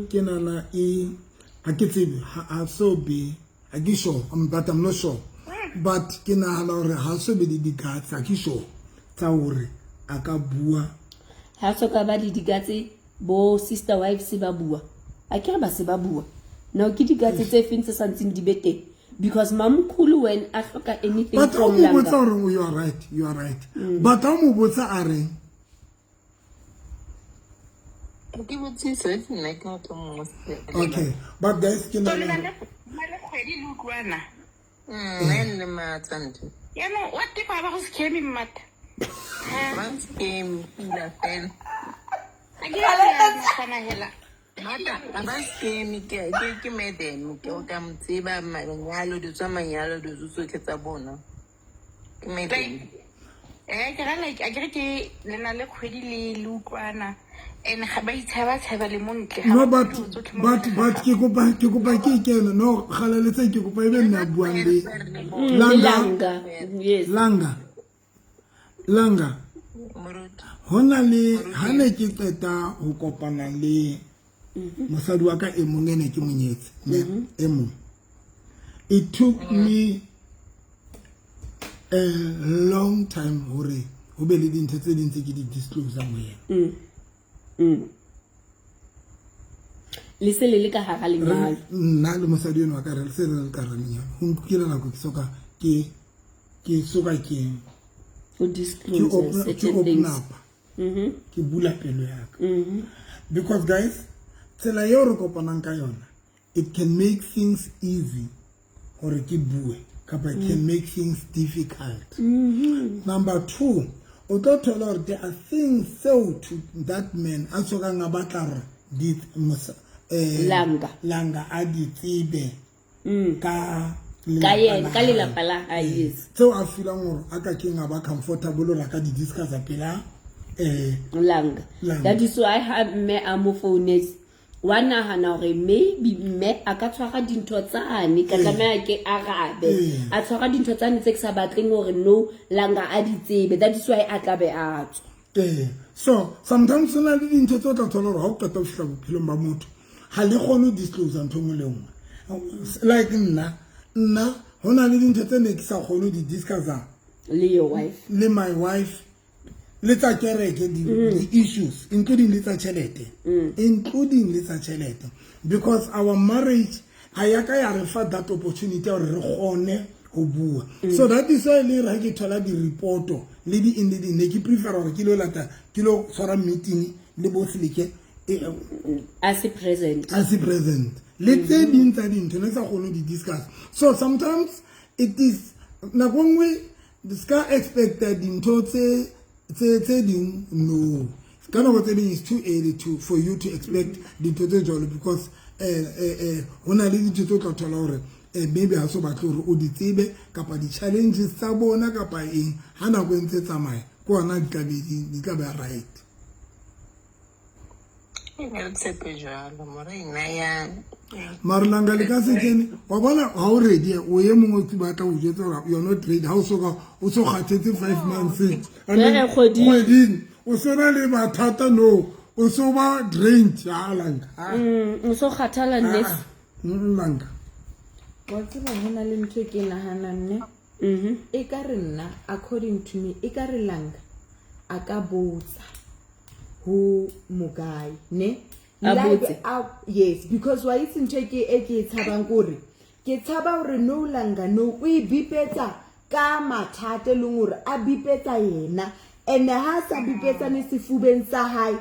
ke nana e ha ke tsebe ha so be ha ke sure, but I'm not sure. But ke nahana hore ha so be le di-guts, ha ke sure tsa hore a ka bua. Ha so ka ba le di-guts, bo sister wives ba bua. A ke re ba se ba bua. Now ke di-guts tse feng tse sa ntseng di be teng? Because mamkhulu when a hloka anything But from ha mo botsa Langa. hore you are right, you are right. But ha mo botsa a reng? Ke botsise nna ke motho mongwe. Okay, but guys ke So le nahana na le kgwedi le utlwana. Nna le matsa ntho. Yaanong what if ba go scam mmata? Ba scam pila fela. A ke ya kgona hela. Mata ba scam ke madam ke o ka mo tseba manyalo di tswa manyalo di tsotlhe tsa bona. Ke madam. Ke ra like a ke re ke le na le kgwedi le utlwana. And ga ba itshaba tshaba le mo ntle. No, but ke kopa ke kene no galaletse ke kopa ebe nna buang le Langa. Yes. Langa. Langa. Hona le ha ne ke qeta ho kopana le mosadi wa ka e mong ene ke monyetse ne e mong. It took me a long time hore ho be le dintho tse ding tse ke di disclose mo yena. Le se le le ka hara lenyalo. Nna le mosadi eno wa ka re se le ka hara lenyalo. Ho nkile nako ke soka ke o disclose certain things. Ke bula pelo ya ka. Because guys, tsela eo re kopanang ka yona, it can make things easy hore ke bue kapa it can make things difficult. Number 2, o tlo thola hore there are things so to that man a sokang a batla hore di Langa. Langa a di tsebe ka Ka yena, ka lelapa la hae, yes. Tseo a feelang hore a ka keng a ba comfortable hore a ka di discussa pela Langa. Langa. That is why ha mme a mo founetse wa nahana hore maybe mme a ka tshwara dintho tsane ka tlameha ke arabe. A tshwara dintho tsane tse ke sa batleng hore no Langa a di tsebe. That is why a tla be a tswa. So sometimes ho na le dintho tse o tla thola hore ha o qeta ho fihla bophelong ba motho ha le kgone ho disclose ntho e nngwe le nngwe. Like nna ho na le dintho tse ne ke sa kgone ho di discussa le your wife, le my wife, le tsa kereke, di issues, including le tsa tjhelete, including le tsa tjhelete, because our marriage ha ya ka ya re fa that opportunity ya hore re kgone ho bua. So that is why le re ha ke thola di-reporto le di eng le di, ne ke prefer hore ke lo lata, ke lo tshwara meeting le bo Seleke, As a present. As a present. Le tse ding tsa dintho ne ke sa kgone ho di discuss. So sometimes it is nako nngwe ska expect dintho tse ding, no. Ka nako tse ding it's too early to for you to expect dintho tse jwalo, because ho na le dintho tse o tla thola hore maybe ha so batle hore o di tsebe kapa di-challenges tsa bona kapa eng. Ha nako e ntse tsamaya ke hona di tla be di tla be right. Ke ne re tshepe jwalo, more ena ya Mara langa le ka se kene wa bona ha o ready, o ye mongwe ke batla o jwetsa gore you're not ready, ha o so ka o so kgathetse 5 months and then Eh, kgweding. Kgweding o se na le mathata, no, o so ba drained. Ha, Langa. O so kgathala nnes. Langa. Wa tseba, go na le ntho e ke e naganang ne. E ka re nna, according to me, e ka re Langa a ka botsa ho mokae ne. A Like, botse. Yes, because wa itse ntho e ke e tshabang kore ke tshaba hore no, Langa no, o e bipetsa ka mathata e leng hore a bipetsa yena, and ha sa bipetsane sefubeng sa hae,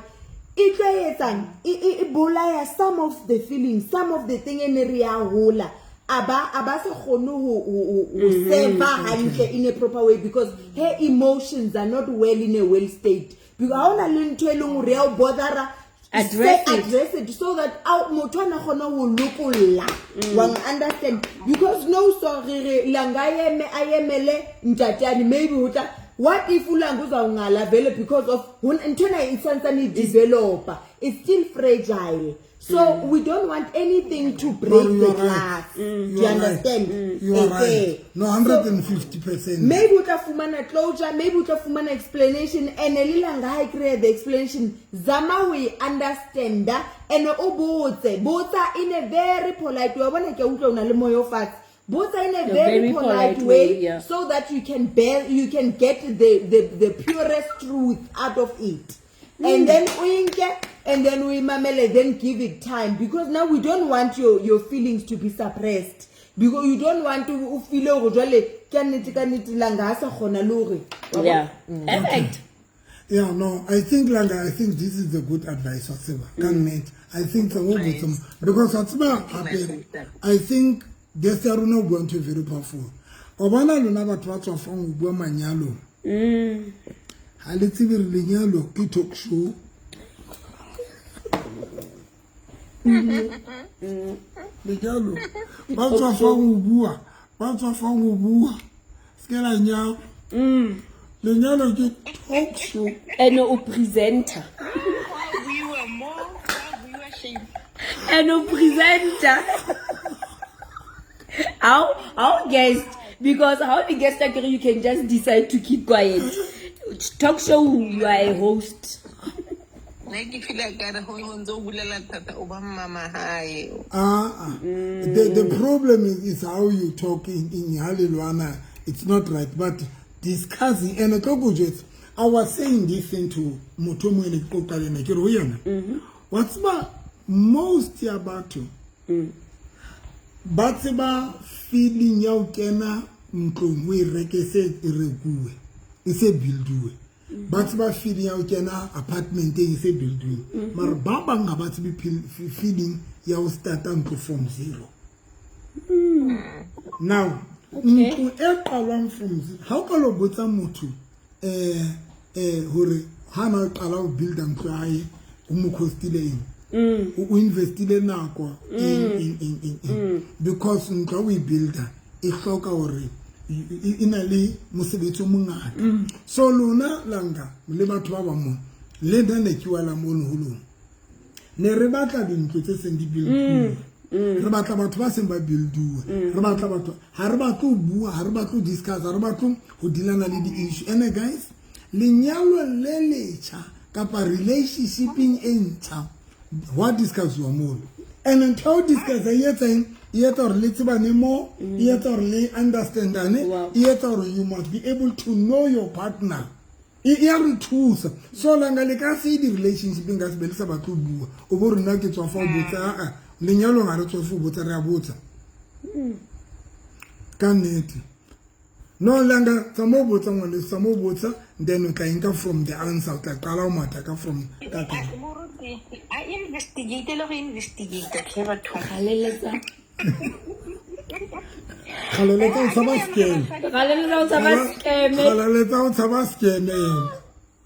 e tlo etsang e bolaya some of the feelings, some of the thing e ne re ya hola, a ba se kgone ho serve hantle in a proper way because her emotions are not well in a well state, because ha ona le ntho e leng hore ya o bothera. Address it. Address it so that motho ana kgone ho lokolla, wa understand? Because no, so re re Langa a emele ntateane, maybe ho tla, what if uLanga uzawungala vele because of ntho ena e santsane e developa, it's still fragile, so we don't want anything to break But you the are right. glass. Do You you are right. understand? You are Eh, right. eh. No, So, 150%. maybe o tla fumana closure, maybe o tla fumana explanation, and le Langa ha e kry the explanation, zama ho e understanda and o botse, botsa in a very polite way. Wa bona, ke a utlwa o na le moya o fatshe. Botsa in a very polite way, yeah. so that you can get the purest truth out of it, and then o e nke and then o e mamele, then give it time, because now we don't want your feelings to be suppressed, because you don't want to o feel hore jwale ke nnete, ka nnete Langa ha sa kgona le hore wa bona? Yeah, perfect. Yeah, no, I think, Langa, I think this is a good advice, wa tseba. Ka nnete. I think tsa mo botsa because wa tseba hape, I think guest ya rona o bua ntho e very powerful. O bona lona batho ba tswafang ho bua manyalong. Ha le tsebe re lenyalo ke talk show. Lenyalo ba tswafang ho bua, ba tswafang ho bua. Se ke la nyalwa. Lenyalo ke talk show. And o presenter. Buiwa mo, go buiwa shame. And o presenter how guest, because how the guest akere, you can just decide to keep quiet. Talk show, you are a host. Nna ke feel kare go ntse o bulela thata o ba mmama hae. Ah, ah. The problem is how you talk in Halilwana. It's not right. But discussing, and tlo ko jwetsa, I was saying this thing to motho o mongwe ne ke qoqa le ena, ke re ho yena, wa tseba, most ya batho ba tseba feeling ya ho kena ntlong o e reke se e rekuwe, e se builduwe, ba tseba feeling ya ho kena apartmenteng e se builduwe, mara ba bang ha ba tsebe feeling ya ho starta ntlo from zero. Now ntlo e qalwang from zero, ha o ka lo botsa motho hore ha na qala ho builda ntlo ya hae, o mo costile eng, o investile nako eng, eng, eng, eng, eng, because ntlo ha o e builda e hloka hore e na le mosebetsi o mongata. So lona Langa le batho ba bang mo le nna ne ke wela mono ho lona, ne re batla dintlo tse seng di builduwe, re batla batho ba seng ba builduwe, re batla batho, ha re batle ho bua, ha re batle ho discuss, ha re batle ho dealana le di-issue. Ene guys, lenyalo le letjha kapa relationshipeng e ntjha, hwa discussiwa mono, and ntho ya ho discussa e etsa eng? E etsa hore le tsebane mo, e etsa hore le understandane. E etsa hore you must be able to know your partner. E ya re thusa. So Langa, le ka se di-relationshipeng ka sebe le sa batle ho bua, o bo re nna ke tswafa ho botsa. Aa, lenyalong ha re tswafe ho botsa, re a botsa ka nnete. No, Langa, tsa mo botsa ngwane, tsa mo botsa, then o tla enka from the answer, o tla qala ho matha ka from ka teng. Moruti a investigate le go investigate tlhe bathong. Galeletsa. Galeletsa o tshaba scam. Galeletsa o tshaba scam. Galeletsa o tshaba scam ena.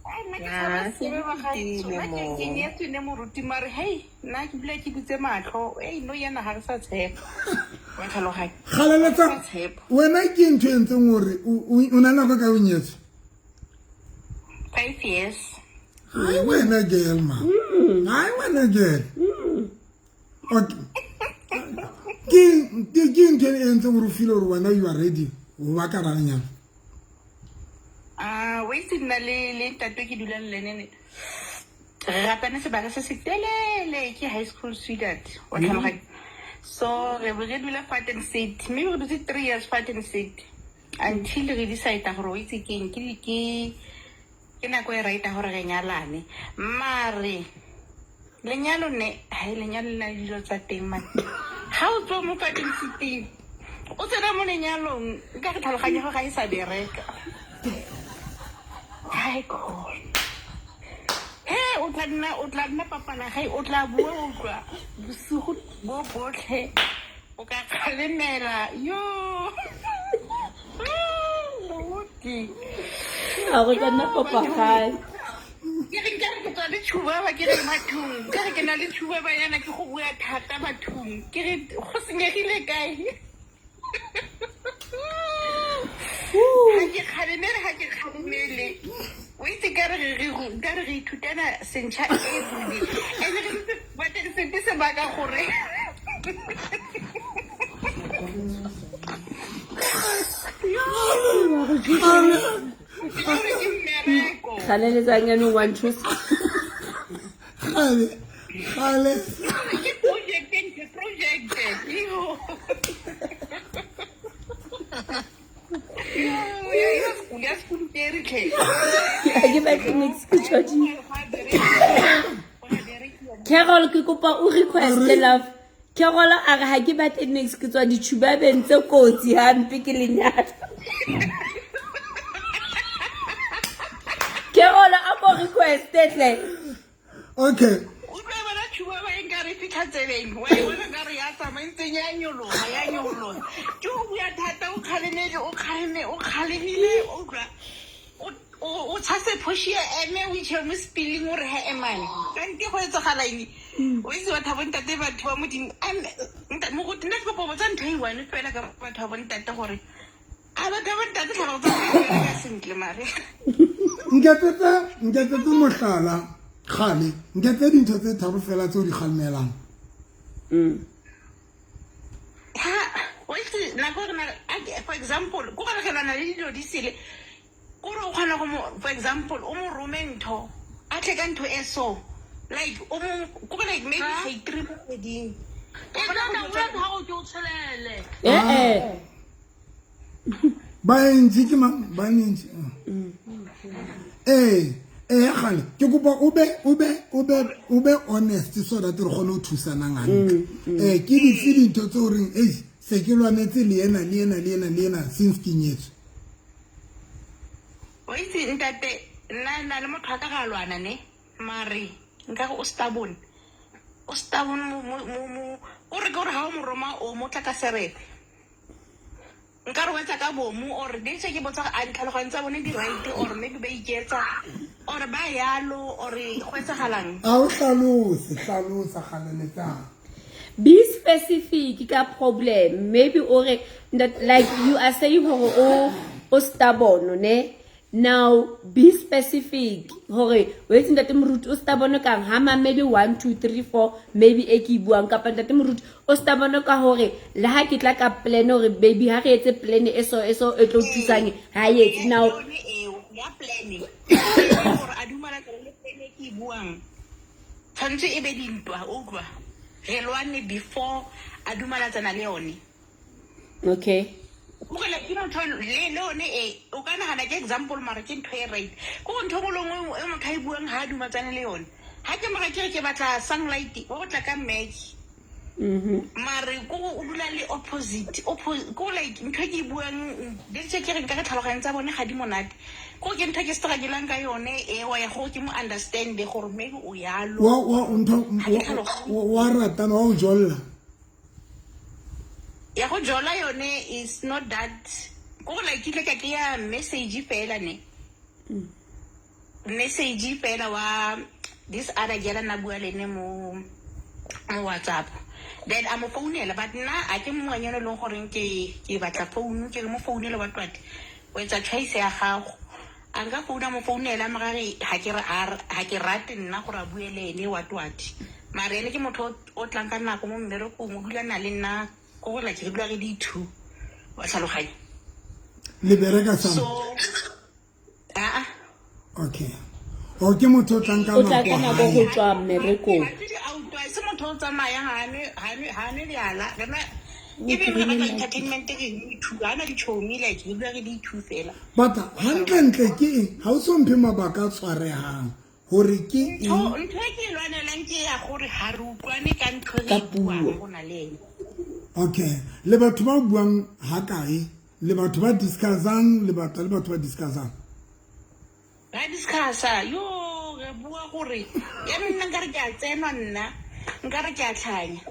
Ai, nna ke tshaba scam bagaetsho. Nna ke nyetswe ne moruti, mare hei, nna ke dula ke butse matlho. Ei, no, yana ga re sa tshepa, wa tlhaloganya? Galeletsa. Ga re sa tshepa. Wena ke ntho e ntseng hore o na nako ka o nyetswe? 5 years. Hai wena girl, ma, hai wena girl, okay. Ke ntho e entseng gore o feel gore wena you are ready go ba ka ra lenyalo? Ah, o itse nna le ntate ke dulang le ene re ratane sebaka se se telele, ke high school sweetheart, wa tlhaloganya. So re be re dula fat and sit, maybe re dutse 3 years fat and sit until re decide gore, o itse keng, ke nako e right gore re nyalane. Mare lenyalo ne hai, lenyalo le na le dilo tsa teng man. Ga o tswa mo fat and sitting o tsena mo lenyalong, nka re tlhaloganya gore ga e sa bereka. Hai God, he o tla nna papala gae, o tla bua, o utlwa bosigo bo botlhe, o ka kgalemela yo moruti. A go tla nna papagae. Ke re nkare ke tswa le tshubaba, ke re bathong, nkare ke na le tshubaba yana, ke go bua thata bathong, ke re go senyegile kae? Ga ke kgalemele, ga ke kgalemele, o itse ka re nkare re ithutana sentšha everyday and re ntse bateng sete sebaka gore ke mmereko. Kgaleletsang yanong, wa nthusa. Gale gale. Ke project, ke project yo. Ya sekolo tlhe. Ha ke batle niks, ke tjhodile. Carol, ke kopa o request love. Carol a re ha ke batle niks, ke tswa ditshubabeng tse kotsi hampe ke lenyalo. Carol, a ko request tle. Okay. Utlwa, bona tshubaba e nkare fitlha tsebeng, wa e bona nkare ya tsamaya ntseng ya nyologa, ya nyologa. Ke go bua thata, o kgalemele, o kgaleme, o kgalemile, o utlwa o tshase phoši ya eme, o itšhe mo spealing, o re he emane kante go etsagala eng? O itse batho ba bontate, batho ba Modimo, moruti, nna ke kopa go botsa ntho e one fela ka batho ba bontate, gore a batho ba bontate tlhalogo tsa bona di bereka sentle mare? Nketsetse mohlala gale, nketse dintho tse tharo fela tse o di kgalemelang. Ha o itse nako re na for example, ko gore re lwana le dilo di sele, kore o kgona go mo, for example, o mo rome ntho, a tle ka ntho e so like o mo kore like maybe ga itire mo kgweding. E tsena o gago ke o tshelele. Eh. Baentsi ke mang banentsi? Ee, gale ke kopa o be honest so that re kgone ho thusanang hantle. Ke dife dintho tse o reng, ei, se ke lwanetse le ena, le ena, le ena, le ena since ke nyetswe? O itse ntate, nna nna le motho a ka ga lwana ne, mare nkare o stubborn, o stubborn mo o re ke gore ga o mo roma, o mo tla ka serete, nkare o etsa ka bomo, or di tse ke botsa a ditlhaloganyo tsa bone di right, or maybe ba iketsa, or ba yalo, or go etsagalang? A o hlalose, hlalosa, kgalaletsang. Be specific ka problem. Maybe o re that like you are saying hore o stubborn ne. Now be specific hore o itse ntate moruti o stubborn kang, ha mamele 1 2 3 4 maybe e ke e buang, kapa ntate moruti o stubborn ka hore le ha ke tla ka plan hore baby, ha re etse plan e so e so e tlo thusang, ha e etse now. Yone eo ya plan gore a dumela le plan e ke e buang, tshwanetse e be dintwa, o utlwa, re lwane before a dumelatsana le yone. Gore ke ntho le yone e o ka nagana ke example, mara ke ntho e right, ko go ntho ngwe le nngwe e motho a e buang ga a dumatsane le yone. Ga ke mora ke re ke batla sunlight, o go tla ka mac. Mare ko o dula le opposite, ko like ntho e ke e buang ditse ke re nka re tlhaloganyong tsa bone ga di monate, ko ke ntho e ke strugglang ka yone ewa ya gore ke mo understande gore maybe o yalo. Wa ntho Ha ke tlhaloganye. Wa ratana, wa o jolla. Ya go jola yone is not that, ko go like ke ile ka kry-a message fela ne, message fela wa this other girl a nna bua le ene mo WhatsApp, then a mo founela, but nna a ke mongwanyana e leng goreng ke batla founu, ke re mo founele wa twate, o etsa choice ya gago. A nka founa, mo founela, marare ga ke re ga ke rate nna gore a bue le ene wa twate, mare ene ke motho o tlang ka nako mo mmerekong, o dula na le nna. Ko gore like re dula re le two. Wa tlhaloganya. Le bereka sama? So ah. Okay. O ke motho o tlang ka O tla nako ka nako hae. go tswa mmerekong. Se motho o tsamaya ha nwe bjala. Rena even re batla entertainment re le two. Ha na ditjhomi like re dula re le two fela. But hantlentle ke eng? Ha o so mphe mabaka a tshwarehang hore ke eng? Ntho e ke e lwanelang ke ya gore ha re utlwane ka ntho e Ka re e buang puo. go na le ene. Okay. Le batho ba buang hakae? Le batho ba discussang, le batho le batho ba discussang. Ra discussa, yo re bua gore ya nna nkare ke a tsenwa nna, nkare ke a tlhanya.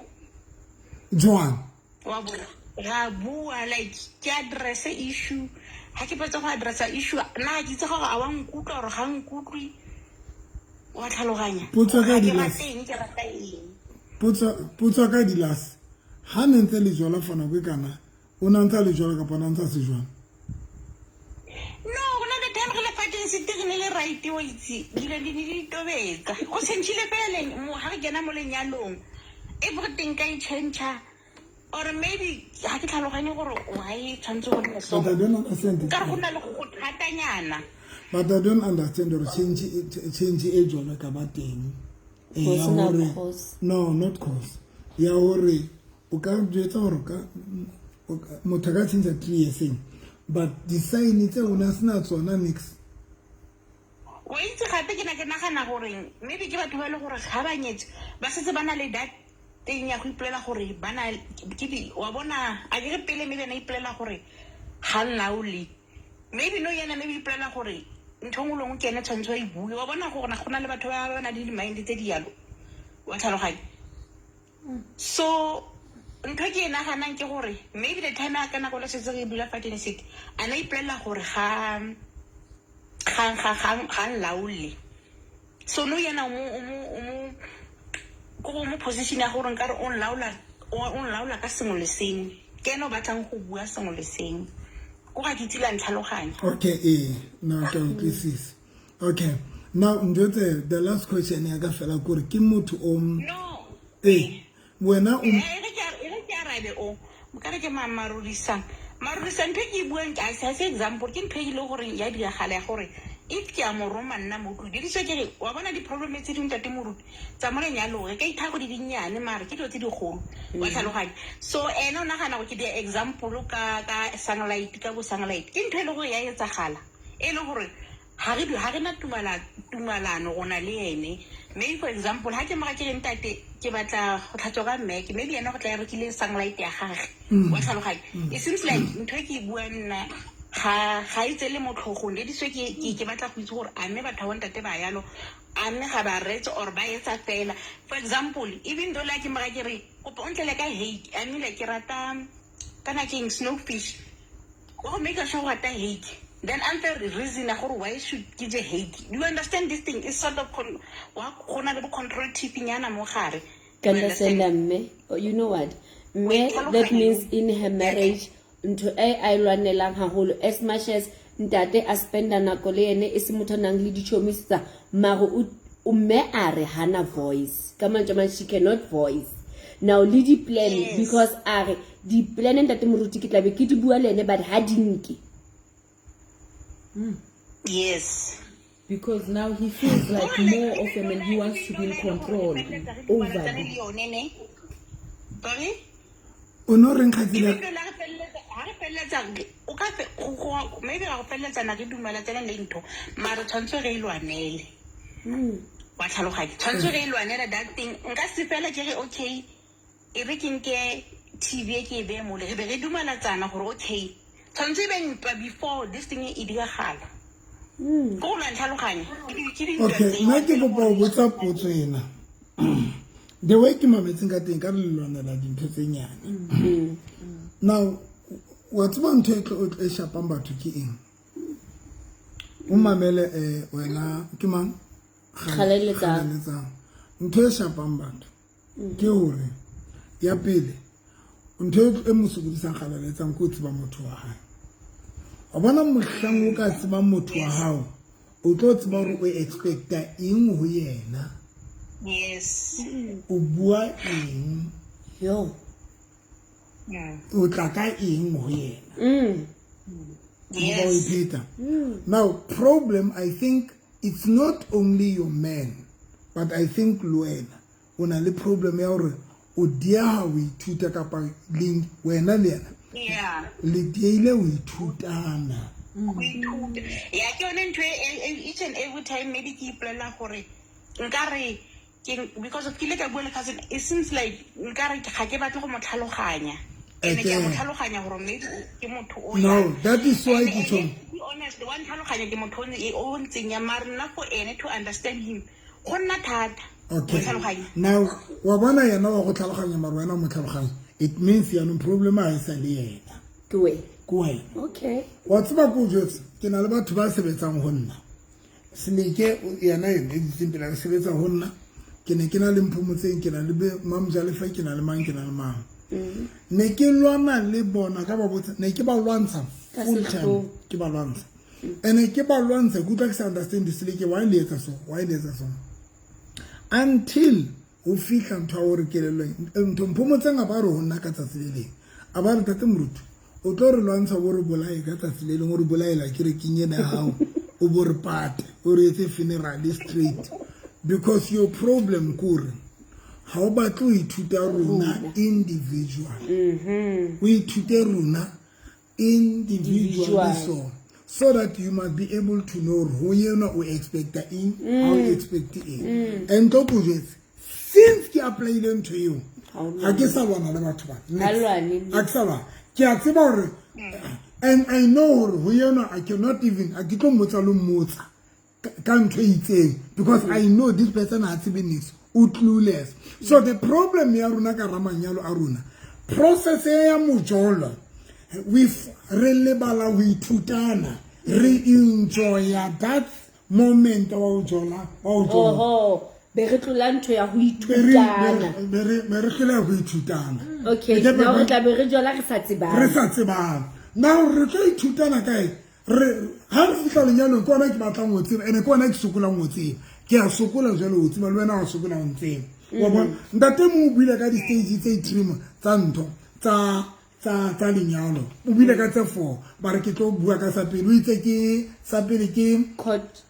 Jwang? Wa bona, ra bua like ke address issue. Ha ke fetsa go addressa issue, nna ke itse gore a wa nkutlwa or ga nkutlwe. Wa tlhaloganya. Potso ka Ga ke di-last. rate eng, ke rata eng. Potso ka di-last. Ha ne ntse le jwala for nako e kana, o na ntse a le jwala kapa o na ntse a se jwala? No, go na le time re le fateng se re ne le right o itse. Dilo di ne di tobetsa. Go changile fela mo ha re kena mo lenyalong. Everything ka e change. Or maybe ha ke tlhaloganye gore why tshwanetse go nne so. But I don't understand. Nkare go na le go thatanyana. But I don't understand or change e jwalo ka ba teng. Go Ya sena hore- cause. No, not cause. Ya hore o ka jwetsa hore motho a ka change 3 years eng. But di-sign tse o na sena tsona nix. Wa itse gape ke na ke nagana gore maybe ke batho ba e le gore ga ba nyetse ba setse ba na le that thing ya go ipolela gore ba na ke di wa bona a ke re pele maybe ana ipolela gore ga nlaole. Maybe no yena maybe ipolela gore ntho nngwe le nngwe ke ene tshwanetse a e bue. Wa bona gore go na le batho ba ba nang le di-mind tse di yalo. Wa tlhaloganya. So ntho e ke e naganang ke gore maybe the time a ka nako le setse re dula fa teng sete a na ipolela gore ga nlaole. So no yena o mo mo position ya gore nkare o nlaola ka sengwe le sengwe. Ke ene o batlang go bua sengwe le sengwe. Ko ga ke itse la ntlhaloganya. Okay, no ke utlwisisa. Okay. Now njotse the last question ya ka fela kore ke motho o No. Wena o E re ke arabe o. Nkare ke marurisang. Marurisang ntho e ke e buang ke a se example ke ntho e ile gore ya diragala ya gore if ke a mo roma nna mo tlung diriso ke re wa bona di-problem tse dingwe ntate moruti tsa mo lenyalong re ka itha go di dinnyane mare ke dilo tse dikgolo wa tlhaloganya. So ene o nagana gore ke di example ka sunlight ka bo sunlight ke ntho e le gore ya etsagala e le gore ha re na tumalano rona le ene. Maybe for example ha ke mora ke re ntate ke batla go tlhatswa ka mmeke maybe ene go tla e rekile sunlight ya gagwe wa tlhaloganya. It seems like ntho e ke e buang nna ga e tsele mo tlhogong le diswe ke batla go itse gore a mme batho ba ntate ba yalo a mme ga ba reetse or ba etsa fela. For example even though like mora ke re kopa o ntlele ka hake I mean like ke rata kana ke eng snowfish o go make sure o rata hake then unfair reason gore why should ke je hake. You understand this thing is sort of wa go na le bo control tipping-nyana mo gare. Ka understand mme. You know what mme, that means in her marriage ntho e a e lwanelang haholo as much as ntate a spenda nako le ene e se motho a nang le ditšhomi mare o mme a re hana voice ka mantswe a mang she cannot voice now le di-plan. Yes. Because a re di-plan ntate moruti ke tlabe ke di bua le ene but ha di nke. Yes. Because now he feels like more of him and he wants to be in control over them. Sorry? O no reng kgaitsedi ya- Ha re felletsa o ka maybe ra go felletsana re dumela tsena le ntho mare tshwanetse re e lwanele. Wa tlhaloganya tshwanetse re e lwanele that thing. Nka se fela ke re okay e re ke nke TV e ke e beye mole re be re dumelatsana gore okay tshwanetse e be ntwa before this thing e diragala. Ko go lwa ntlhaloganya ke dintwa Okay, tseo. nna ke kopa ho botsa potso ena. The way ke mametseng ka teng ka re le lwanela dintho tse nyane. Now wa tseba ntho e tlo e shapang batho ke eng? O mamele wena ke mang? Kgaleletsang. Ntho e shapang batho ke hore ya pele ntho e mo sokodisang Kgalaletsang ke ho tseba motho wa hae. Wa bona mohlang o ka tseba motho wa hao, o tlo tseba hore o expecta eng ho yena. Yes. O bua eng? Yo. O tla ka eng ho yena? Yes. Peter. Now, problem, I think it's not only your man, but I think le wena o na le problem ya hore o dieha ho ithuta kapa leng wena le yena le dieile ho ithutana. Go ithuta ya ke yone ntho each and every time maybe ke ipolelela gore nkare because of ke ile ka bua le cousin, it seems like nkare ga ke batle go mo tlhaloganya, ene ke a mo tlhaloganya gore maybe ke motho o No, that is why ke tjho. Be honest, wa ntlhaloganya, ke motho o ntseng ya, mare nna for ene to understand him go nna thata. Okay. Mo tlhaloganya. Now, wa bona yena wa go tlhaloganya, mare wena o mo tlhaloganya. It means yaanong problem ha e sa le yena. Ke wena. Ke wena. Okay. Wa tseba ko o jwetse, ke na le batho ba sebetsang ho nna. Seleke yena ene e dutseng pele a sebetsa ho nna. Ke ne ke na le Mphomotseng, ke na le Mamojalefa, ke na le mang, ke na le mang. Ne ke lwana le bona ka ba botsa, ne ke ba lwantsha Ka full time, sehloho. Ke ba lwantsha. Ene ke ba lwantsha, ke utlwa ke sa understand Seleke, why le etsa so, why le etsa so. Until ho fihla ntho ya hore kelellong, ntho Mphomotseng a ba re ho nna ka tsatsi le leng. A ba re, Ntate Moruti, o tlo re lwantsha bo re bolaye ka tsatsi le leng, o re bolaela kerekeng ena ya hao, o bo re pate, o re etse funeral straight. Because your problem kore ha o batle ho ithuta rona individual. O ithute rona individually, so that you must be able to know ho yena o expecta eng, ha o expect eng. And tlo ko jwetse, since ke applyile ntho eo, ha ke sa lwana le batho ba. Ha lwane. Ha ke sa lwana. Ke a tseba hore, and I know hore ho yena I cannot even, ha ke tlo mmotsa le mmotsa ka ntho e itseng, because I know this person ha tsebe niks, o clueless. So the problem ya rona ka ramanyalo a rona, process ya mojolo, re lebala ho ithutana, re enjoya that moment wa ho jola, wa ho jola. Oho, be re tlola ntho ya ho Be ithutana. Be re tlola ho ithutana. Okay, Ke now re tla be re jola re sa Re tsebane. sa tsebane. Now re tlo ithutana kae? Re ha re fihla lenyalong, ke ona ke batlang ho tseba, ene ke ona ke sokolang ho tseba. Ke a sokola jwale ho tseba, le wena wa sokola ho ntseba. Wa bona? Ntate mong o buile ka di-stage tse three tsa ntho, tsa lenyalo. O buile ka tse four, ba re ke tlo bua ka sa pele. O itse ke sa pele ke Court.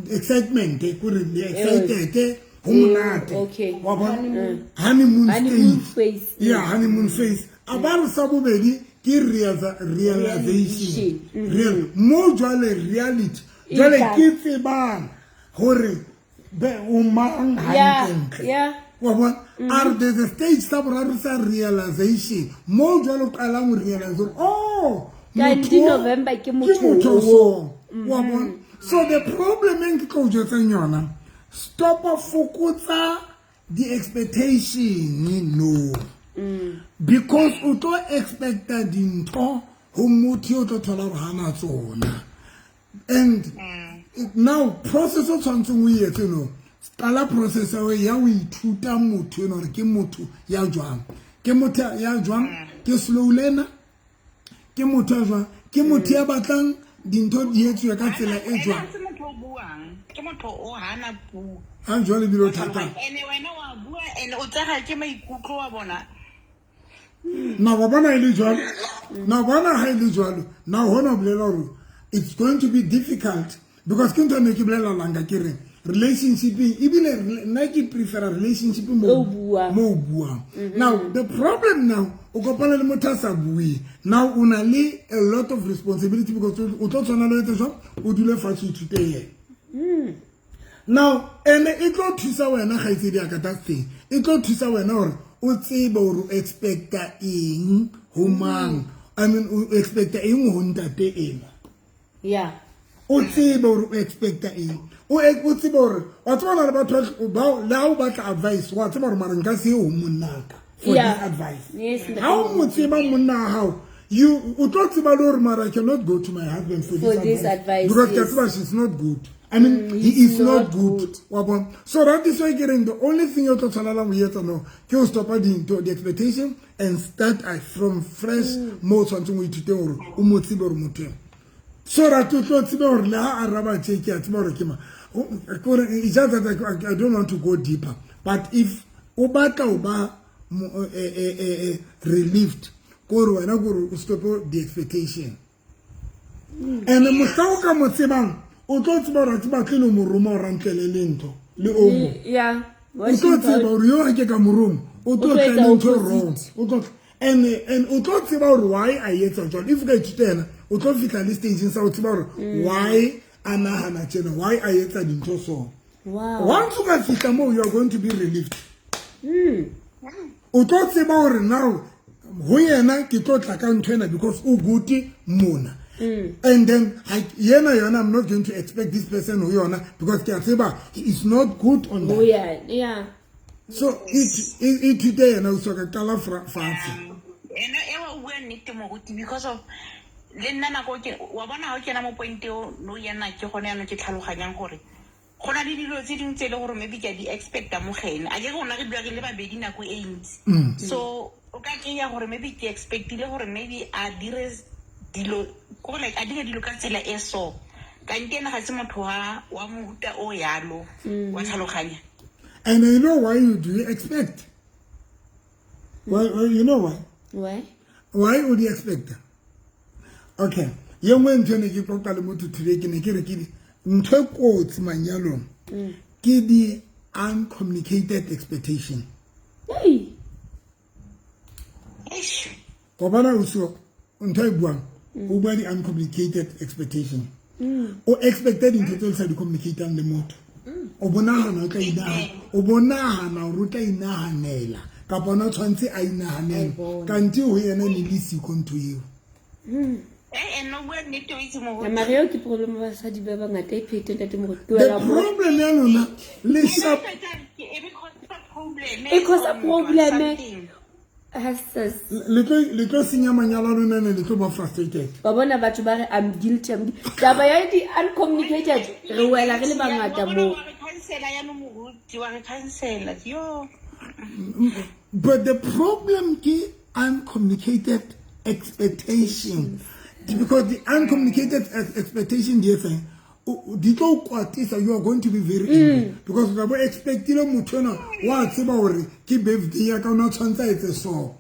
Excitement, kore le excited, ho monate. Okay. Wa bona? Honeymoon Honeymoon stage. phase. Yeah, honeymoon phase. A ba re sa bobedi ke realization. Real mo jwale reality. Jwale E tla. ke tsebang hore be o mang hantle. Wa bona? A re there's a stage sa boraro sa realization. Mo jwale o qalang ho realize hore, oh, Kanti motho o November ke ke motho motho o. so. Wa bona? So the problem e ke tlo o jwetsang yona, stop fokotsa di-expectation, no. Because o tlo expecta dintho ho motho o tlo thola hore hana tsona. And now process o tshwantseng o e etse no, qala process ya ho ithuta motho enwa hore ke motho ya jwang. Ke motho ya jwang, ke slow learner, ke motho ya jwang, ke motho ya batlang dintho di etsuwe ka tsela e Ene jwang. ha se motho o buang, ke motho o hana puo. Ha jwale ebile o thata. Ene wena wa bua, ene o tsega ke maikutlo wa bona. Na wa bona e le jwalo, na bona ha e le jwalo, na hona ho bolela hore it's going to be difficult, because ke ntho e ne ke bolela langa ke re relationship ebile nna ke prefera relationship mo O buang. Mo o buang. Now the problem now, o kopana le motho a sa bueng, now o na le a lot of responsibility, because o tlo tshwana le o etse jwang, o dule fatshe o ithute yena. Now ene e tlo thusa wena, kgaitsedi ya ka, that thing e tlo thusa wena hore o tsebe hore o expecta eng ho mang, I mean, o expecta eng ho ntate ena. O tsebe hore o expecta eng, o tsebe hore wa tseba hona le batho bao le ha o batla advice, wa tseba hore mara nka se ye ho monnaka for this advice. Yes, Ha o mo tseba monna wa hao, you o tlo tseba le hore mara I cannot go to my husband for For this this advice, because ke a yes. tseba she's not good, I mean, he he's is not not good. good. Wa bona? So that is why ke reng the only thing o tlo tshwanelang ho etsa no ke ho stopa dintho, the expectation, and start from fresh mo o tshwanetseng o ithute hore o mo tsebe hore motho eo, so that o tlo tsebe hore le ha araba tje, ke a tseba hore ke ma kore it's just that I don't want to go deeper, but if o batla ho ba relieved kore wena kore o stop the expectation. And mohla o ka mo tsebang, o tlo tseba gore a tseba tle le mo roma gore a ntlele le ntho le omo. O tlo tseba gore yo a ke ka mo roma, o tlo tla le ntho wrong. O tlo and o tlo tseba gore why a etsa jwalo. If o ka ithuta yena, o tlo fihla le stageng sa go tseba gore why a nagana tjena, why a etsa dintho so. Once o ka fihla moo, you are going to be relieved. O tlo tseba gore now ho yena ke tlo tla ka ntho ena because o good mona. And then yena yona, I'm not going to expect this person ho yona because ke a tseba he is not good on that. Oh yeah. So it ithute yena o soka qala fatshe. Ene e o bua nnete moruti, because of le nna nako ke wa bona ha o kena mo point eo no yena ke gone yanong ke tlhaloganyang gore go na le dilo tse dingwe tse e le gore maybe ke a di expecta mo gene, a ke rona re dula re le babedi nako e ntsi, so o ka kry-a gore maybe ke expectile gore maybe a dire dilo kore like a dire dilo ka tsela e so, kante ene ga se motho wa mohuta o yalo, wa tlhaloganya. And you know why you do you expect? Why, you know why? Why? Why would you expect? Okay. Ye nngwe ntho e ne ke qoqa le motho today, ke ne ke re ke ntho e kotsi manyalong ke di uncommunicated expectation. Hey. Eish. Wa bona o so ntho e buang, o bua di uncommunicated expectation. O expected dintho tse o sa di communicatang le motho. O bonahana o tla inahana, o bonahana hore o tla inahanela kapa ona o tshwanetse a inahanela, kante ho yena ne le siko ntho eo. Eh, no bua nnete o itse moruti. Mara eo ke problem ya basadi ba bangata e phete ntate moruti. Ke The wela mo. problem ya lona le sharp E cause problem. E cause problem. Something. Hasses. Le tlo senya manyalo a lona ne le tlo ba frustrated. Ba bona batho ba re I'm guilty. I'm guilty. Taba ya di uncommunicated re wela re le bangata mo. Wa re cancela ya no moruti, wa re cancela. Yo. But the problem ke uncommunicated expectation, because the uncommunicated expectation di etsang di tlo o kwatisa. You are going to be very angry because o tla bo expectile motho ena wa tseba hore ke birthday ya ka, o ne o tshwanetse a etse so.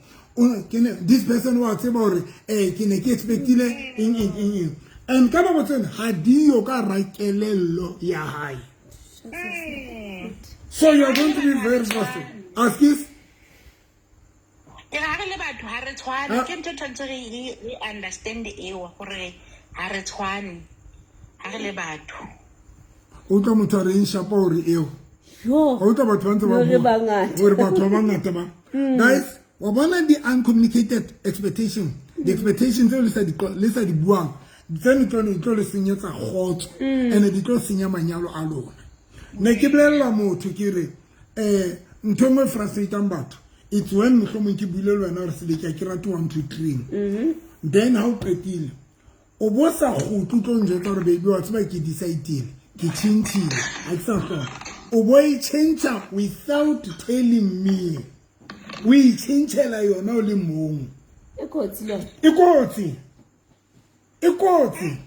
This person wa tseba hore ke ne ke expectile eng eng eng eng, and ka nako tsena ha diyo ka ra kelello ya hae, so you are going to be very frustrated. Askis. Ke re ha re le batho ha re tshwane. Ah. Ke ntho e tshwanetse re understand eo gore ha re tshwane ha re le batho. Utlwa motho a reng shapa hore eo. Yo. Wa utlwa batho ba ntse ba Hore bua. bangata. Hore batho ba bangata ba. Guys, wa bona di uncommunicated expectation. The expectations tseo le sa di buang, tseno tsone di tlo le senyetsa kgotso and di tlo senya manyalo a lona. Ne ke bolella motho ke re ntho e nngwe e frustrating batho, it's when mohlomong ke buile le wena gore seleke ke rate 1 2 3, then ha o qetile o bo sa kgutle o tlo njwetsa gore baby, wa tseba ke decidile, ke tjhentjhile, ha ke sa hloka. O bo e tjhentjha without telling me, o e tjhentjhela yona o le mong. E kotsi le yona. E kotsi, e kotsi.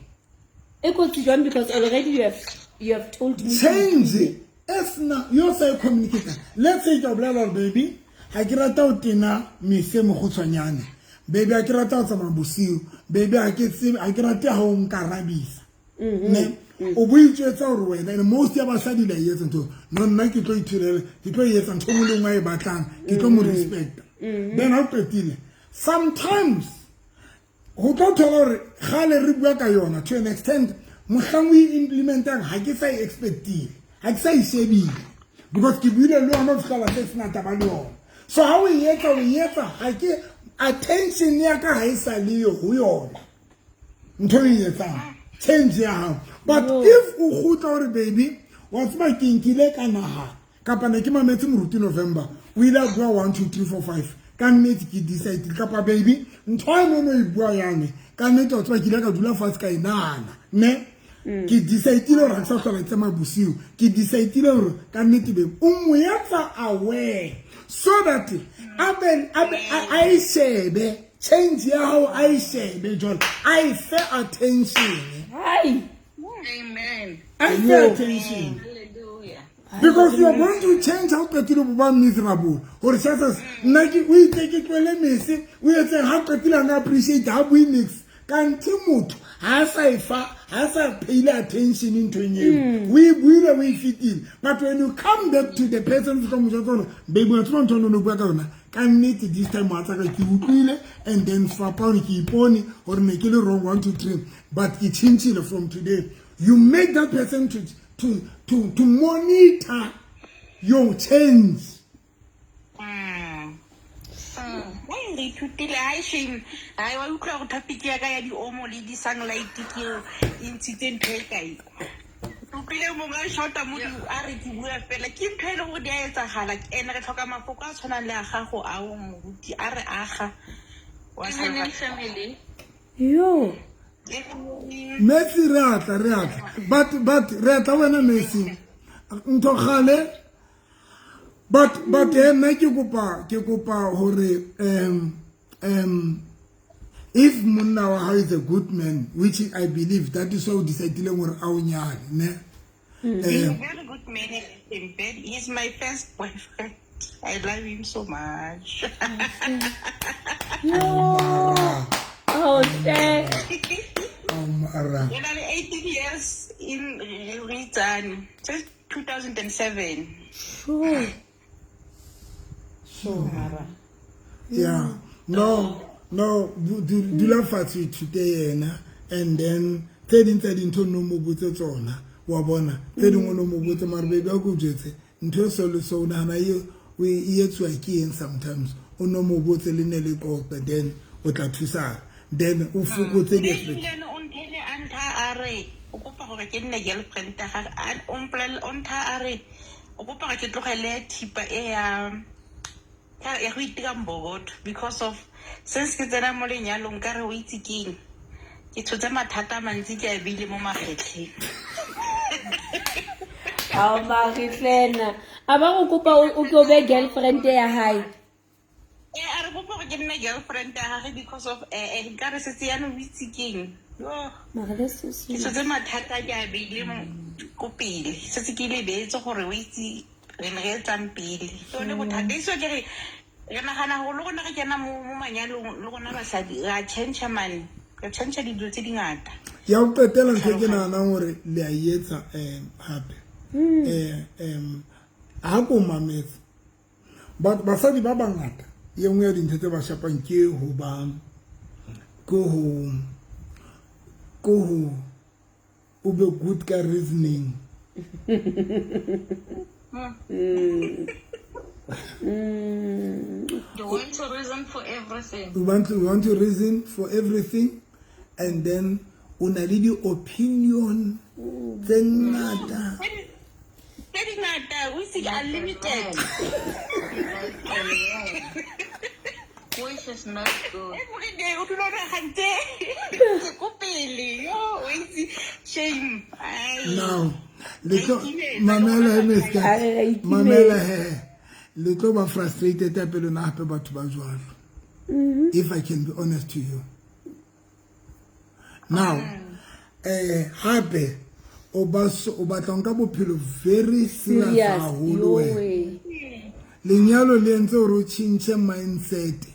E kotsi jwang? Because already you have told me. Change e sena yo sa e communicate. Let's say ke o bolela gore baby, ha ke rata ho tena mese mokgutshwanyane, baby, ha ke rata ho tsamaya bosiu, baby, ha ke tsebe, ha ke rate ha o nkarabisa ne. O bo itjwetsa hore wena, and most ya basadi la e etsa ntho, no nna ke tlo ithulele, ke tlo e etsa ntho e nngwe le nngwe a e batlang, ke tlo mo respecta. Then ha o qetile, sometimes ho tlo thola hore kgale re bua ka yona to an extent, mohlang o e implementang ha ke sa e expectile, ha ke sa e shebile, because ke buile le yona ho fihlela se sena taba le yona. So ha o e etsa, o e etsa ha ke attention ya ka ha e sa le yo ho yona ntho e etsang change ya hao. But if o kgutla hore baby, wa tseba ke nkile ka naha kapa ne ke mametse moruti November, o ile a bua 1 2 3 4 5, ka nnete ke decide, kapa baby, ntho e nono e bua yane, ka nnete wa tseba ke ile ka dula fatshe ka e nahana ne, ke decidile hore ha ke sa hlola ke tsamaya bosiu, ke decidile hore ka nnete baby, o mo etsa aware so that a be a e shebe change ya hao, a e shebe jwale, a e fe attention. Hai. Amen. A e fe attention. Hallelujah. Because you are going to change ha o qetile bo ba miserable gore shasas nna ke o itse ke tlwele mese o etseng ha o qetile a appreciate ha bue nix kanthe motho ha sa e fa ha sa payile attention nthong eo o e buile o e fetile. But when you come back to the person, o fihla mo jwetsa gore, baby, wa tseba ntho o ne o bua ka yona ka nnete this time wa tsaka ke utlwile and then fapane ke ipone gore ne ke le wrong, one two three, but ke tšhentšhile from today. You make that person to monitor your change. Ai, re ithutile. Ai shame, ai wa utlwa gore topic ya ka ya di-Omo le di-Sunlight ke e ntshitse ntho e kae. Utlwile mongwe a shota mo a re ke bua fela ke ntho e leng gore di a etsagala, and re tlhoka mafoko a tshwanang le a gago ao, moruti, a re aga wa Evening, family. Yo. Messi, re atla, re atla, but re atla wena Messi ntho gale, but he nna ke kopa hore if monna wa hao is a good man, which I believe that is why o decidileng gore a o nyale ne. He's a very good man in bed. He's my first boyfriend. I love him so much. Yo. Oh, hle. Mara We're not 18 years in return since 2007. Sure. Sure, mara. Yeah, no, dula fatshe o ithute yena and then tse ding tsa dintho no mo botse tsona, wa bona, tse dingwe o no mo botse mare baby a ko jwetse ntho e so le so o nahana e o e etsuwa ke eng. Sometimes o no mo botse le ne le qoqe, then o tla thusana, then o fokotse di. Ebile o nthele a ntha a re o kopa gore ke nne girlfriend ya gage. O o ntha a re o kopa gore ke tlogele thipa e ya go itira mbokoto because of since ke tsena mo lenyalong ka re o itse keng ke tshotse mathata a mantsi ke a beile mo magetlheng. Ao magetlena a ba go kopa o tlo be girlfriend ya hae. Ee, a re kopa gore ke nne girlfriend ya gage because of nka re setse yanong o itse keng. Yo, mara that's so ke sweet. Tshotse mathata ke a beile ko pele, setse ke lebetse gore o itse re ne re etsang pele. Ke yone bothata iso ke re re nagana gore le rona re kena mo manyalong, le rona basadi re a change man, re change dilo tse dingata. Ya go qetela ntho e ke naganang gore le a e etsa gape ha ko mametse. But basadi ba bangata e nngwe ya dintho tse ba shapang ke ho ba ke ho o be good ka reasoning. You want to reason for everything. We want to reason for everything and then o na le di-opinion tse ngata. Tse dingata o itse unlimited. Which is not good. Every day o dula o nagantse ke ko pele yo o itse shame. Ai. Now le tlo Re ikimetsa, mamela he le rona. Mister. A re ra ikimetsa. Mamela he, le tlo ba frustrated hape lona hape batho ba jwalo, if I can be honest to you now. Hape o ba o batla ho nka bophelo very serious Serious. haholo wena. Yowe. Lenyalo le entse hore o tjhentjhe mindset,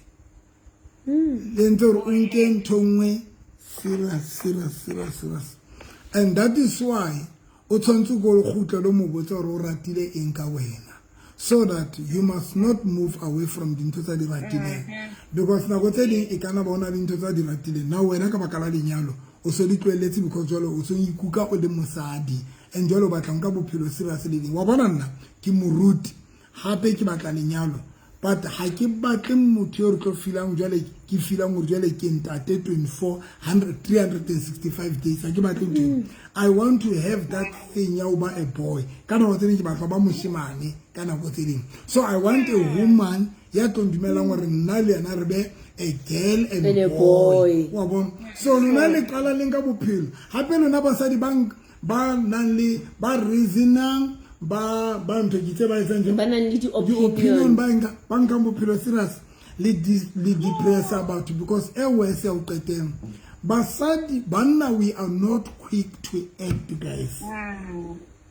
le entse hore o nke ntho nngwe serious, serious, serious, serious, and that is why o tshwanetse ko kgutla le mo botsa hore o ratile eng ka wena, so that you must not move away from dintho tsa di ratileng, because nako tse ding e kana ba ona le ntho tsa di ratileng na wena ka baka la lenyalo o so di tlohelletse, because jwale o so ikuka o le mosadi and jwale o batla nka bophelo serious le ding. Wa bona, nna ke moruti hape ke batla lenyalo, but ha ke batle motho yo re tlo feelang jwale ke feelang gore jwale ke ntate 24 100 365 days. Ha ke batle ntho eo. I want to have that thing ya ho ba a boy ka nako tse ding, ke batla ho ba moshemane ka nako tse ding. So I want a woman ya tlo ndumelang gore nna le yena re be a girl and, And a boy. Boy. Wa bona, so lona le qala leng ka bophelo hape lona basadi ba nang le ba reasonang ba ntho ke tse ba etsang jwang? Ba nang le di-opinion. Di-opinion. Ba nkang bophelo serious le depressa batho because e worse ya ho qetela basadi banna, we are not quick to act, guys.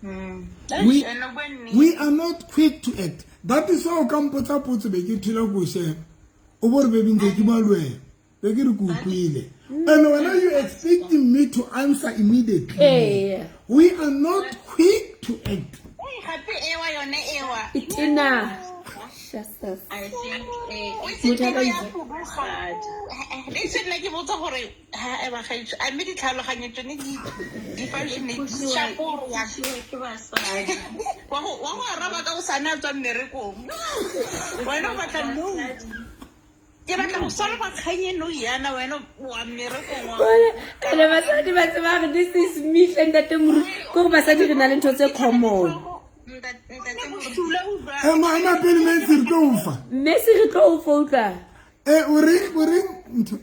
We, Ene o bua nnete. we are not quick to act. That is why o ka mpotsa potso be ke thula ko sheba. O bo re baby ntse ke bua le wena. Be ke re ke utlwile. And wena you expecting me to answer immediately. Ee. We are not quick to act. Ei, gape ewa yone ewa E tena. Jesus. I think O it's itse Motho a ka pelo ya itse. fuduga. Le se nna ke botsa gore ha e ba gaetsho a mme ditlhaloganyo tsone di di functionate shapo ya pusiwa ke basadi. wa go wa go araba ka o sane a tswa mmerekong wena o batla no ke batla go solva kgang eno yana wena wa mmerekong wa Ene basadi ba tseba gore this is me hle ntate Moruti. Ke gore basadi re na le ntho tse common. Ntate Moruti, bosula utlwa Ema ema pele metsi re tlo o fa. Mme se re tlo o fa utlwa. Eh o reng o reng ntho.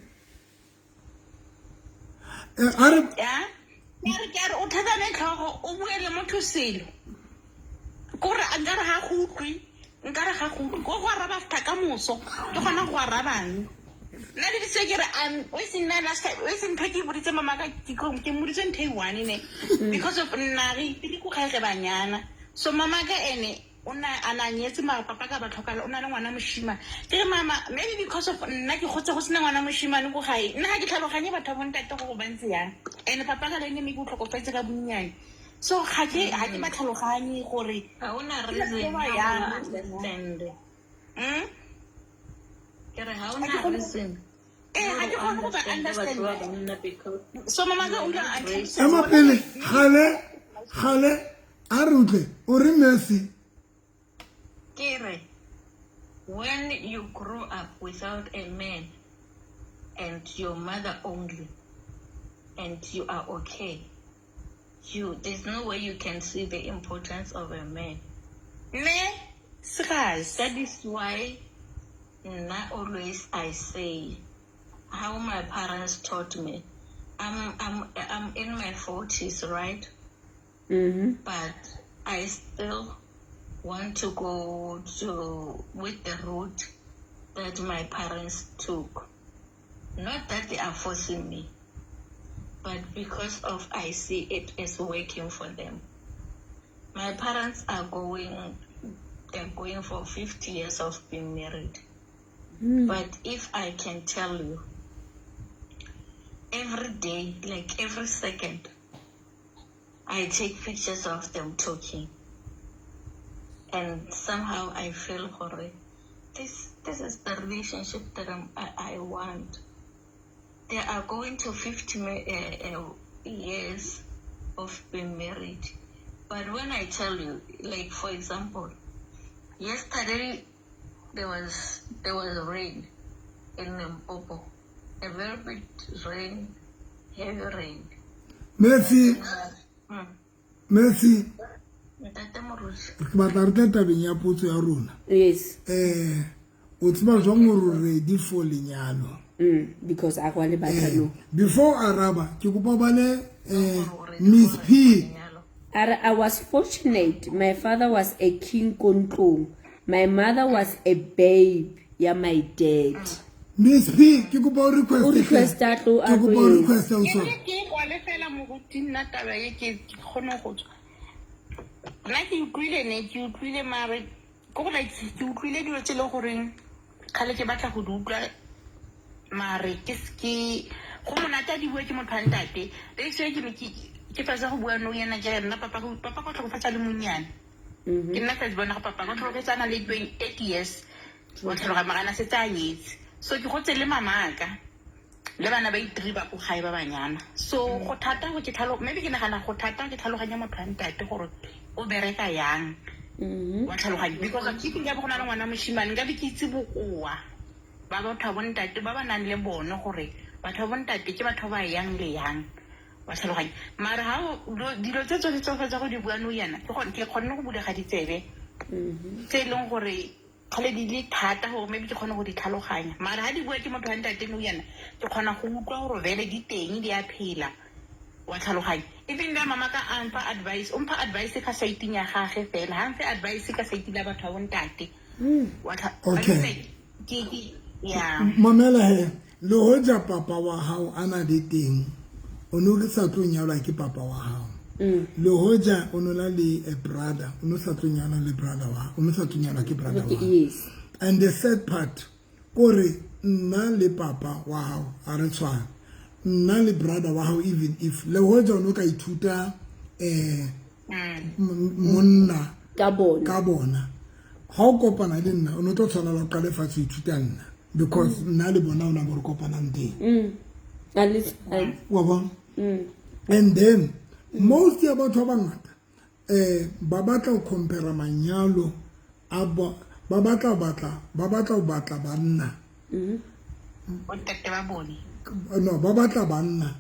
Eh a re ya ke re ke re o tlhakane tlhogo o bue le motho selo kore nkare ga go utlwe nkare ga go utlwe ko go araba after ka moso ke gona go arabang nna le ditse ke re o se nna last time o se ntho ke boditse mama ka ke ke moditse ntho e one ne because of nna re itse ko gae re banyana so mama ka ene o na a na nyetse mara papa ka ba tlhokala o na le ngwana moshimane ke re mama maybe because of nna ke gotse go sena ngwana moshimane ko gae nna ga ke tlhaloganye batho ba bontate gore ba ntse yang and papa ka le ene mme ke o tlhokofetse ka bonnyane so ga ke ga ke ba tlhaloganye gore ga ona ke reason ba ya go yang understand. Mm? Ke re ga Ga ke ona kgone reason ee ya ga ke go kgone go ba understand batho understand ba banna because so mama ka you o are ile a not raised ntlhalosetsa ema gore pele gale gale a re utlwe o re Mercy Ke re when you grow up without a man and your mother only and you are okay you there's no way you can see the importance of a man. Ne serious That is why nna always I say how my parents taught me. I'm in my 40s, right? But I still want to go to with the route that my parents took. Not that they are forcing me, but because of I see it as working for them. My parents are going they're going for 50 years of being married. But if I can tell you, every day, like every second, I take pictures of them talking. And somehow I feel horrid. This is the relationship that I want. They are going to 50 years of being married. But when I tell you, like for example, yesterday there was rain in Limpopo, a very big rain, heavy rain. Mercy Mercy Ntate Moruti, ke batla re tle tabeng ya potso ya rona. Yes. Eh o tseba jwang hore o ready for lenyalo? Because a kwa le batla no. Before araba ke kopa ba le o ready Miss for P lenyalo. Are I was fortunate. My father was a king kontlong. My mother was a babe. Ya my dad. Miss P ke kopa o request O request a tlo ke a kopa tlo o etsa. request o ke sorry. re ke kwale fela moruti nna taba e ke ke kgone go tswa nna ke utlwile ne ke utlwile mare ke gore like ke utlwile dilo tse e le goreng kgale ke batla go di utlwa mare ke ke go monate a di bue ke motho wa ntate le se ke ne ke ke fetsa go bua nou yana ke re nna papa go papa go tlhokofatsa le monnyane ke nna first bona go papa go tlhokofetse a na le 28 years wa tlhaloga mara a na setse a nyetse so ke gotse le mamaka le bana ba itiri ba ko gae ba banyana so go thata go ke tlhalo maybe ke nagana go thata ke tlhaloganya motho wa ntate gore o bereka yang wa tlhaloganya because of keeping ya bo go na le ngwana moshimane nka be ke itse bokoa ba batho ba bontate ba ba nang le bone gore batho ba bontate ke batho ba yang le yang wa tlhaloganya mare ha dilo tse tsotlhe tse o fetsa go di bua nou yana ke kgonne go bulega ditsebe tse e leng gore kgale di le thata gore maybe ke kgone go di tlhaloganya mare ha di bua ke motho wa ntate nou yana ke kgona go utlwa gore vele di teng di a phela wa tlhaloganya even le mama ka a mpha advice o mpha advice ka saiting ya gage fela ha mfe advice ka saiting la batho ba bontate wa Okay. ke ya Mamela he le hoja papa wa hao a na le teng o ne o ke sa tlo nyalwa ke papa wa hao. Le hoja o no na le a brother, o no sa tlo nyala le brother wa, o no sa tlo nyalwa ke brother wa. Yes. And the third part, kore nna le papa wa hao ha re tshwane. Nna le brother wa hao, even if le hoja o no ka ithuta monna ka bona, ka bona, ha o kopana le nna o no tlo tshwanela ho qale fatshe ho ithuta nna, because nna le bona o na bo re kopanang teng. A le tshwane. Wa bona? And then most ya batho ba bangata ba batla ho compare manyalo a ba batla ho batla banna. Bontate ba bone. No, ba batla banna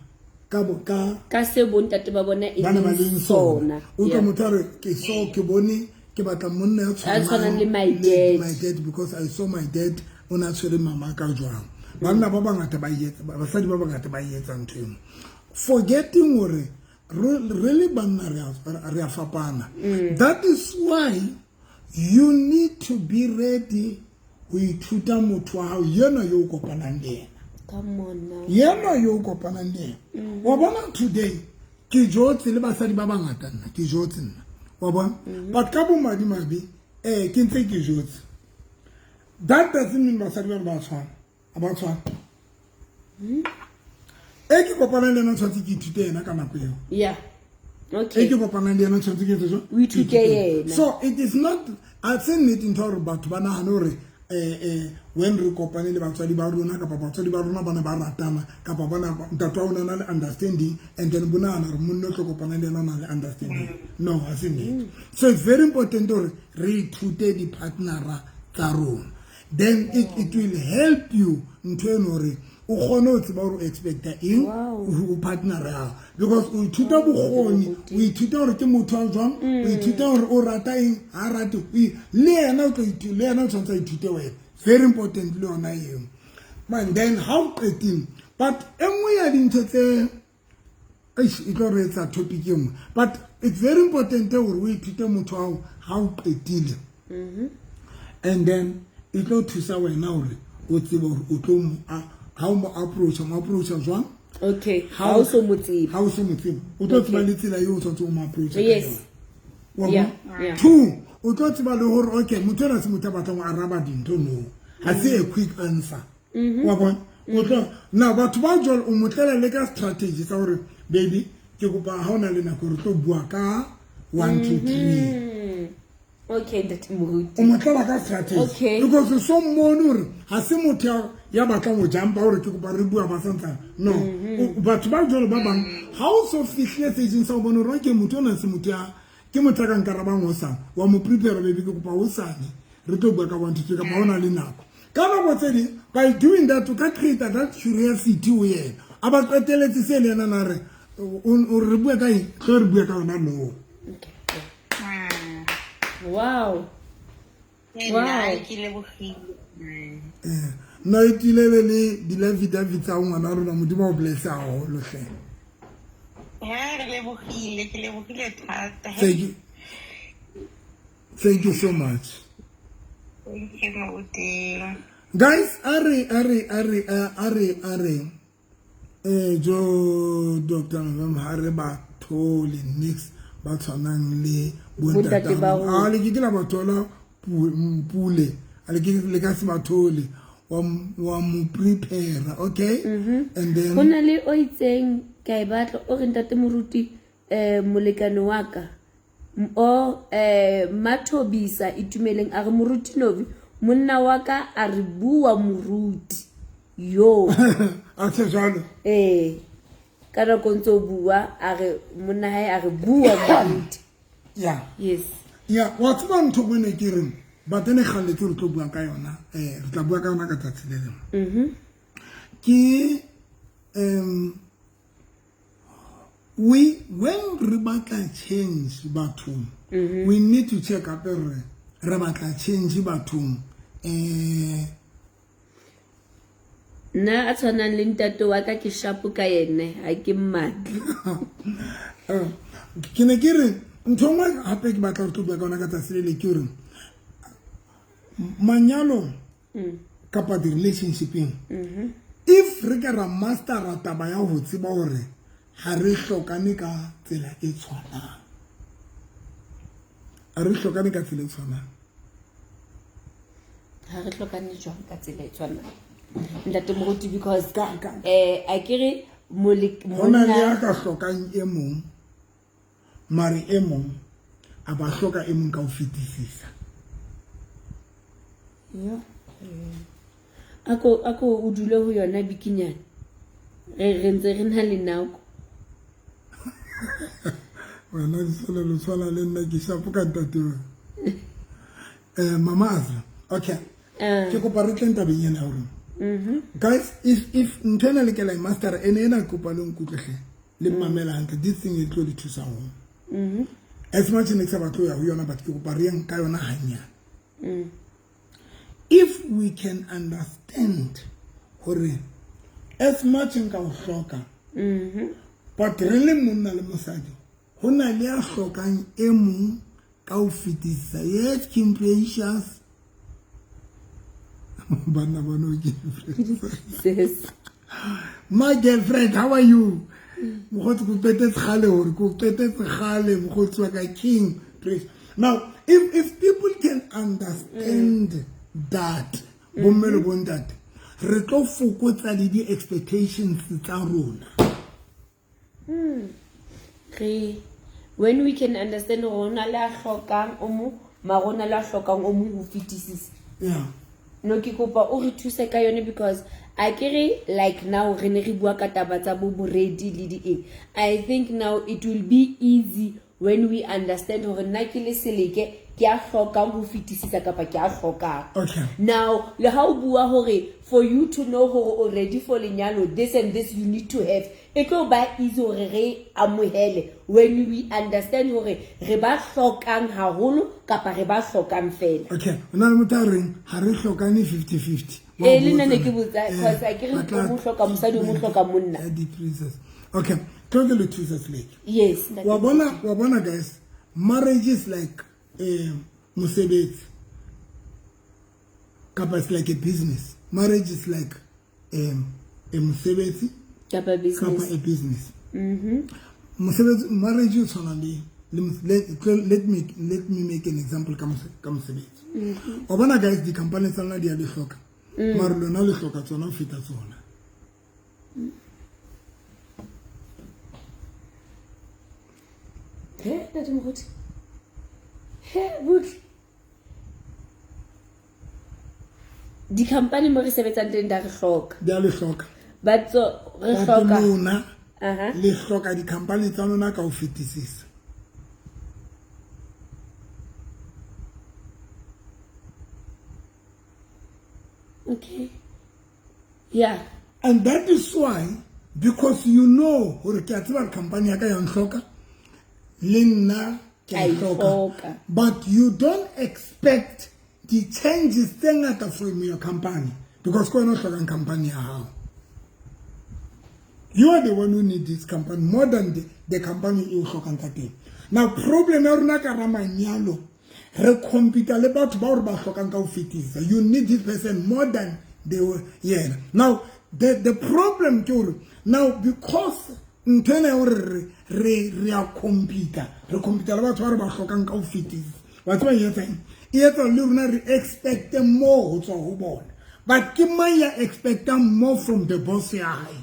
ka se bontate ba bona e leng sona. O tla motho a re ke so ke bone ke batla monna ya tshwanang le my dad. My dad, because I saw my dad o na tshwere mama ka jwang. Banna ba bangata ba etsa, basadi ba bangata ba etsa ntho eno. Forgetting hore re le banna re a fapana. That is why you need to be ready ho ithuta motho wa hao yena yo o kopanang le yena. Come on now. Yena yo o kopanang le yena. Wa bona today ke jotse le basadi ba bangata nna, ke jotse nna. Wa bona? But ka bomadimabe ke ntse ke jotse. That doesn't mean basadi ba tshwana. Ba tshwana. E ke kopanang le yena tshwanetse ke ithute yena ka nako eo. Yeah. Okay. E ke kopanang le yena tshwanetse ke etse jwang? O ithute yena. So it is not a se nnete ntho hore batho ba nahane hore when re kopane le batswadi ba rona kapa batswadi ba rona ba ne ba ratana kapa bona ntate wa rona le understanding and then bona re monna o tlo kopana le yena na le understanding. No, ha se nnete. So it's very important hore re ithute di-partnera tsa rona. Then it will help you ntho eno hore o kgone ho tseba hore o expecta eng ho partner ya hao, because o ithuta bokgoni, o ithuta hore ke motho a jwang, o ithuta hore o rata eng, ha rate, le yena o tlo le yena o tshwanetse a ithute wena. Very important le yona eo. And then ha o qetile, but e nngwe ya dintho tse e tlo re etsa topic e nngwe, but it's very important hore o ithute motho wa hao ha o qetile. And then e tlo thusa wena hore o tsebe hore o tlo ha o mo approach jwang. Okay. Ha o so mo tsebe. Ha o so mo tsebe. O tlo tseba le tsela eo o tshwanetse o mo approach ka Yes. yona. Yeah. Yeah. Two, o tlo tseba le hore okay, motho ena se motho a batlang ho araba dintho no. Ha se a quick answer. Wa bona? O tlo na batho ba jwalo o mo tlela le ka strategy tsa hore baby ke kopa ha ona le nako re tlo bua ka 1 2 3. Okay, ntate Moruti. O mo tlela ka strategy. Okay. Because so mmone hore ha se motho ya batlang ho jumpa hore ke kopa re bua ba santsana. No. Batho ba jwalo ba bang ha o so fihlile stage sa o bona hore ke motho ona se motho ya ke motho a ka nkarabang hosane, wa mo prepare baby ke kopa hosane re tlo bua ka 1 2 3 kapa hona le nako. Ka nako tse ding by doing that o ka create that curiosity ho yena. A ba qeteletse se le yena na re o re bua ka eng, tlo re bua ka yona no. Okay. Wow. Wow. Ke lebohile. No itilele le di-love tsa ngwana rona, Modimo o bless haholo hle. Ha re lebohile, ke lebohile thata. Thank you. Thank you so much. Thank you, Moruti. Guys, are jo Dr. November ha re ba thole nix ba tshwanang le bontate ba rona. A le ke la ba thola pule, a le ke le ka se ba thole wa mo prepare, okay? And then ho na le o itseng ka e batla o re ntate Moruti molekane wa ka o Mathobisa Itumeleng a re Moruti Novi monna wa ka a re bua Moruti yo. A tse jwalo. Ka nako ntse o bua a re monna hae a re bua Moruti. Yeah. Yes. Yeah, wa tseba ntho ngwe ke reng but ene kgalletse re tlo bua ka yona, re tla bua ka yona ka tsatsi le lengwe. Ke we when re batla change bathong, we need to check up re batla change bathong. Nna a tshwanang le ntate wa ka ke shapo ka yene ha ke mmatle. Ke ne ke re ntho nngwe hape ke batla re tlo bua ka yona ka tsatsi le le ke hore manyalo kapa di-relationshipeng, if re ka ra mastera taba ya ho tseba hore Ha re hlokane ka tsela e tshwanang. Ha re hlokane ka tsela e tshwanang. Ha re hlokane jwang ka tsela e tshwanang, ntate Moruti? Because Ka a ke re ho na le ya ka hlokang e mong, mare e mong a ba hloka e mong ka ho fetisisa. Yo. Ako o dule ho yona bikinyana, re ntse re na le nako. Wena disole lo tshwana le nna, ke shapo ka ntate mama Azra. Okay, ke kopa re tleng tabeng ena ya rona. Guys, if ntho ena le ke la e master ene ena, ke kopa le nkutlwe le mmamela hantle. This thing e tlo le thusa haholo. As much ne ke sa batle ho ya ho yona, but ke kopa re yeng ka yona hanyane. If we can understand hore as much nka o hloka, but re le monna le mosadi, ho na le ya hlokang e mong ka ho fetisisa. Yes, King Precious, banna bona, King Precious. Yes. My girlfriend, how are you? Mokgotsi, ko qetetse kgale hore ko qetetse kgale, mokgotsi wa ka, King Precious. Now if people can understand that, bomme le bontate, re tlo fokotsa le di-expectations tsa rona. Re when we can understand hore ho na le a hlokang o mong, mara ho na le a hlokang o mong ho fetisisa. No, ke kopa o re thuse ka yone, because a ke re like now re ne re bua ka taba tsa bo boredi le di eng. I think now it will be easy when we understand hore nna ke le Seleke, ke a hlokang ho fetisisa kapa ke a hlokang. Now le ha o bua hore for you to know hore o ready for lenyalo, this and this you need to have, e tlo ba easy hore re amohele when we understand hore re ba hlokang haholo kapa re ba hlokang fela. Okay, ho na le motho a reng ha re hlokane 50-50. Ee, le nna ne ke botsa, cause a ke re o mo hloka mosadi, o mo hloka monna. Di-princess. Okay, tlo ke le thusa, Seleke. Yes. Wa bona guys, marriage is like mosebetsi kapa it's like a business. Marriage is like a mosebetsi kapa kapa business. A business. Mosebetsi, marriage o tshwana le let me make an example ka mosebetsi. Wa bona guys, di-company tsa lona di a le hloka, mare lona le hloka tsona ho feta tsona. He, ntate Moruti, he, butle. Di-company mo re sebetsang teng di a re hloka. Di a le hloka. But so re But hloka lona le hloka di-company tsa lona ka ho fetisisa. Okay, yeah. And that is why, because you know hore ke a tseba hore company ya ka ya nhloka, le nna ke a Ke a e e hloka, hloka. but you don't expect di-changes tse ngata from your company, because ke wena o hlokang company ya hao. You are the one who need this company more than the company e o hlokang ka teng. Now problem ya rona ka ra manyalo, re compete le batho bao re ba hlokang ka ho fetisa. You need this person more than the yena. Now the problem ke hore now, because ntho ena ya hore re a compete, re compete le batho ba re ba hlokang ka ho fetisa, wa tseba e etsang, e etsa le rona re expect more ho tswa ho bona. But ke mang ya expectang more from the boss ya hae?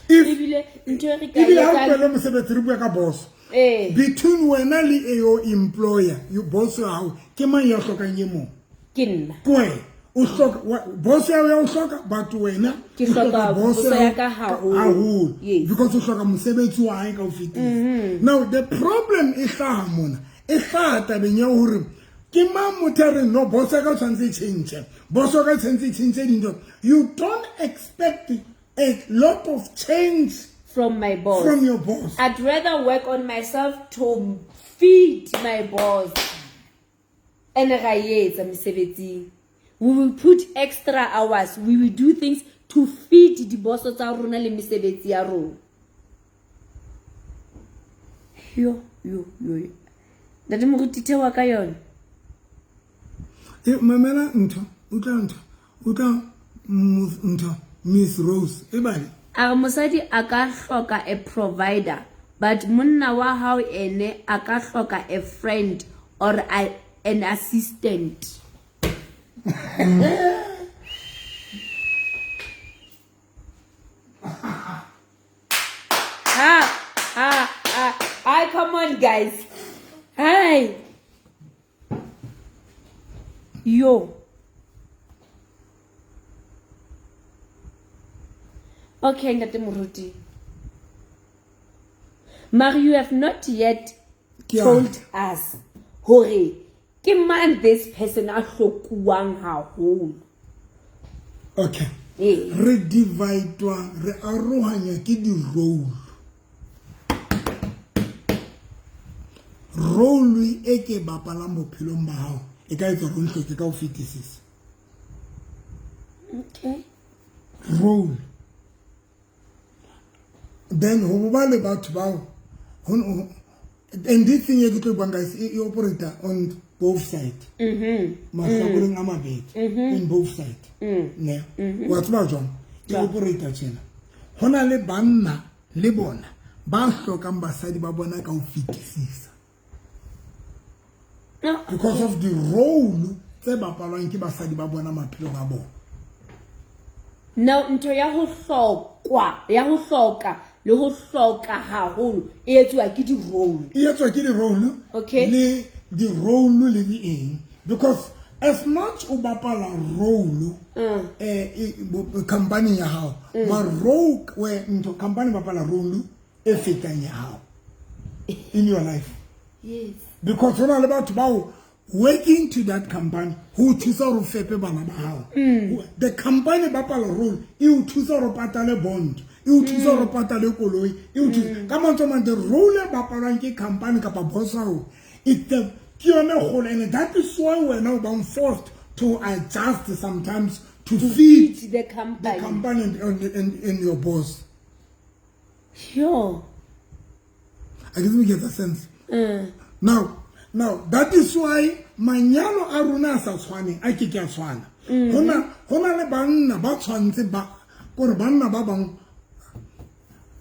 If Ebile ntho e re ka ebile ha o etsang tlohele mosebetsi, re bua ka boss, between wena le your employer, you boss ya hao, ke mang ya hlokang e mong? Ke nna. Ke wena o hloka boss ya hao ya o hloka, but wena Ke o hloka boss boss ya hao ka haholo. Haholo. Because o hloka mosebetsi wa hae ka ho fetisa. Now the problem e hlaha mona, e hlaha tabeng ya hore ke mang motho a reng, "No, boss ya ka o tshwanetse e change, boss wa ka o tshwanetse e change dintho." You don't expect a lot of change from my boss. From your boss. I'd rather work on myself to feed my boss. And ra e etsa mesebetsing, we will put extra hours, we will do things to feed diboso tsa rona le mesebetsi ya rona. Yo yo yo, ntate Moruti, thewa ka yona. E mamela ntho, utlwa ntho, utlwa ntho, Miss Rose e bale. A re mosadi a ka hloka a provider, but monna wa hao ene a ka hloka a friend or an assistant. Ha ha ha. Hi, come on, guys. Hi. Yo. Okay, Ntate Moruti. Mare, you have not yet told us hore ke mang this person a hlokuwang haholo. Okay. Re dividwa, re arohanya ke di-role. Role e ke bapalang bophelong ba hao e ka etsa hore o nhloke ka ho fetisisa. Okay. Role. Then ho ba le batho bao, and this thing e ke tlo buang guys, e operate on both side. Mahlakoreng a mabedi, in both side. Ne. Wa tseba jwang? E operate tjena. Ho na le banna le bona ba hlokang basadi ba bona ka ho fetisisa. Because of the role tse bapalwang ke basadi ba bona maphelong a bona. Now ntho ya ho hlokwa, ya ho hloka le ho hloka haholo e etsuwa ke di-role. E etswa ke di-role. Okay. Le di-role le di eng? Because as much o bapala role company ya hao, ma role we ntho company bapala role e fetang ya hao in your life. Yes. Because hona le batho bao working to that company who thusa hore o fepe bana ba hao. The company bapala role e o thusa hore o patale bond, e o thusa hore o patale koloi, e o thusa ka mantswe a mang, the role e bapalwang ke company kapa boss wa hao, it's the ke yone kgolo, and that is why wena o bang forced to adjust sometimes to fit fit the company. the company and your boss. Sure. I didn't get the sense. Now that is why manyalo a rona a sa tshwane, a ke ke a tshwana. Hona le banna ba tshwantse ba kore banna ba bang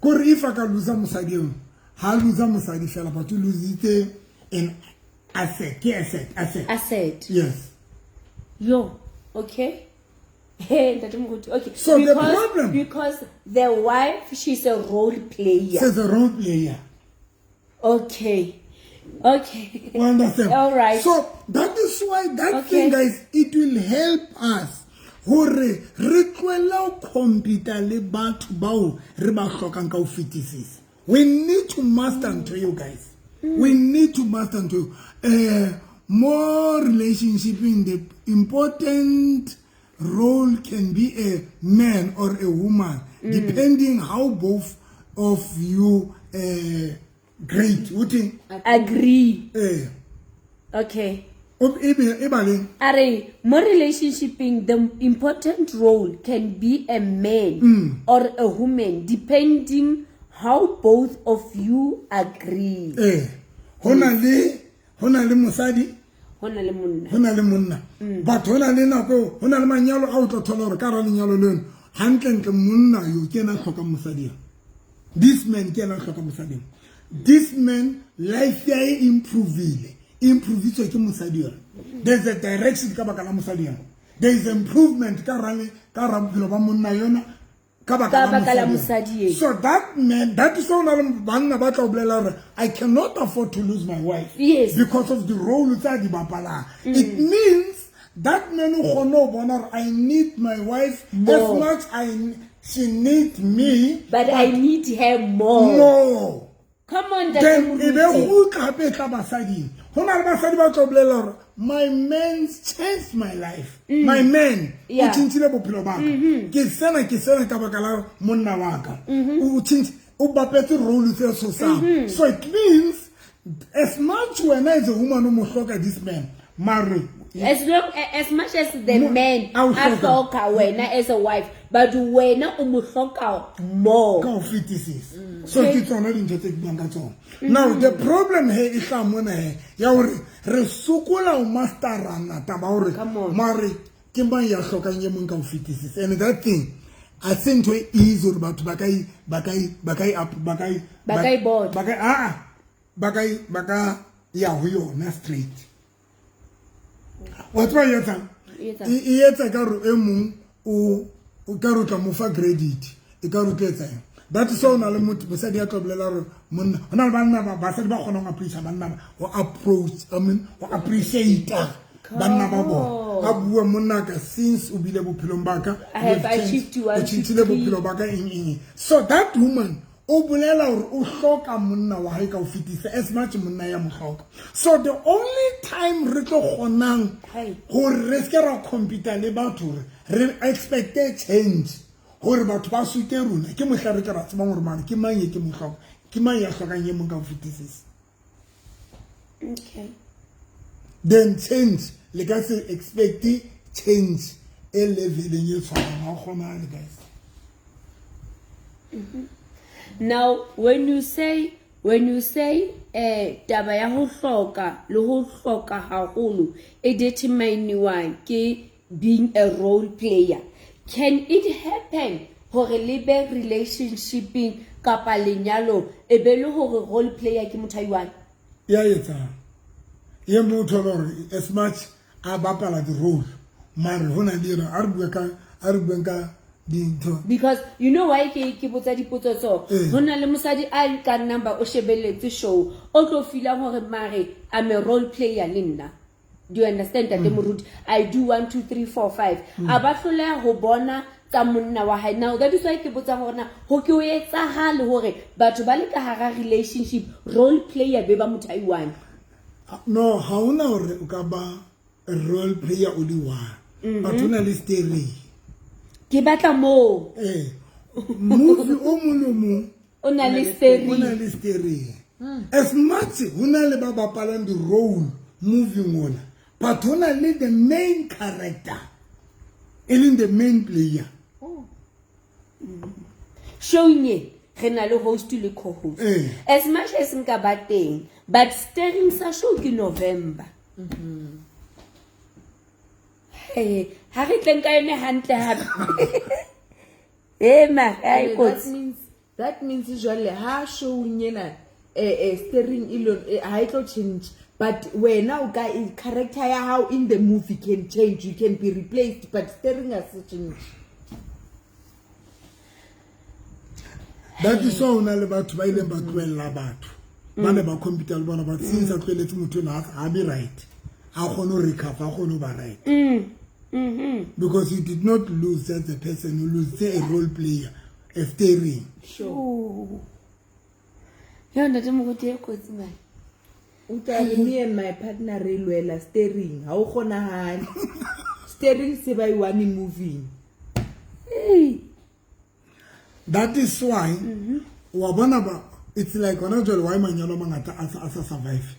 kore if a ka loser mosadi eo, ha loser mosadi fela, but o lositse an asset, ke asset, asset. Asset. Yes. Yo, okay. Hey, Ntate Moruti, okay. So the problem, because the wife, she's a role player. She's a role player. Okay. Okay. You understand? All right. So that is why that thing, guys, it will help us. Hore re tlohelle ho compete le batho bao re ba hlokang ka ho fetisisa. We need to master into you guys. We need to master into you. More relationship in the important role can be a man or a woman, depending how both of you great. What thing? Agree. Okay. Are more relationshiping, the important role can be a man or a woman, depending how both of you agree. Hona le mosadi, hona le monna. Hona le monna. But hona le nako, hona le manyalo a o tla thola hore ka ra lenyalo leno, hantlentle monna yo ke ena a hlokang mosadi eo. This man ke ena a hlokang mosadi eo. This man life ya e improvile. Improviswe ke mosadi eo. There's a direction ka baka la mosadi eo. There is improvement ka ra bophelo ba monna yona ka baka la mosadi eo. So that man, that is why banna ba tla o bolela hore I cannot afford to lose my wife. Yes. Because of the role tsa di bapalang. It means that man o kgone ho bona hore I need my wife more. As much she needs me, but I need her more. More. Come on, then e be go tla hape tla basading. Ho na le basadi ba tlo bolela hore my man changed my life. My man o tjhentjhile bophelo ba ka. Ke sena ka baka la monna wa ka. O tjhentjhe, o bapetse role tse tshosang. So it means as much when as a woman o mo hloka this man, mare as long as much as the man a hloka wena as a wife, but wena o mo hloka more. Ka ho fetisisa. So ke tsona dintho tse ke buang ka tsona. Now the problem here e tla mona he ya hore re sokola ho masterana taba hore mare ke mang ya hlokang e mong ka ho fetisisa. And that thing A se ntho e easy hore batho ba ka e ba ka e ba ka e ba ka e Ba ka e bona. Ba ka ba ka ba ka ya ho yona straight. Wa tseba e etsang? E etsang? E etsa ka hore e mong o ka re o tla mo fa credit, e ka re o tlo etsa eng. That is why o na le motho mosadi ya tlo bolela hore monna ho na le banna ba basadi ba kgonang ho appreciate banna ba ho approach, I mean ho appreciate banna ba bona. A bua monna ka since o bile bophelong ba ka, I have achieved one, o tjhentjhile two, three. bophelo ba ka eng eng. So that woman o bolela hore o hloka monna wa hae ka ho fetisa as much monna ya mo hloka. So the only time re tlo kgonang Hai. hore re se ra compete le batho hore re expect change hore batho ba sute rona ke mohla re tla ra tsebang hore mane ke mang e ke mo hloka, ke mang ya hlokang e mong ka ho fetisisa. Okay. Then change le ka se expect change e leveleng e tshwanang, ha o kgonahale guys. Now when you say taba ya ho hloka le ho hloka haholo e determine ke being a role player, can it happen hore le be relationshiping kapa lenyalo e be le hore role player ke motho a one? Ya etsang ye motho o hore as much a bapala the role mare hona le yena a re bua ka a re buang ka dintho. Because you know why ke botsa dipotso tso? Ho na le mosadi a ka nnang ba o shebelletse show o tlo feelang hore mare I'm a role player le nna. Do you understand Ntate Moruti? I do 1 2 3 4 5. A ba hloleha ho bona tsa monna wa hae. Now that is why ke botsa hore na ho ke o etsahale hore batho ba le ka hara relationship role player be ba motho a one. No, ha hona hore o ka ba role player o le one. Batho na le steering. Ke batla moo. Movie o mong le mong o na le steering. O na le steering. As much ho na le ba bapalang di role movie ngona, but ho na le the main character e leng the main player. Showing e re na le host le co-host. As much as nka ba teng, but steering sa show ke November. Hey, ha re tleng ka yone hantle hape. Ma, ai kotsi. That means jwale ha show nyena steering e ha e tlo change, but wena o ka character ya how in the movie can change, you can be replaced, but steering has to change. That is why o na le batho ba ileng ba tlohella batho ba ne ba computer le bona, but since a tlohelletse motho ena ha be right, a kgone ho recover, a kgone ho ba right. Because you did not lose just the person, you lose a role player, a steering. Sure. Yo ntate Moruti e kotsi man. Utlwa me and my partner re lwela steering, ha o kgonahale. Steering se ba one moving. That is why wa bona ba it's like hona jwale why manyalo a mangata a sa survive.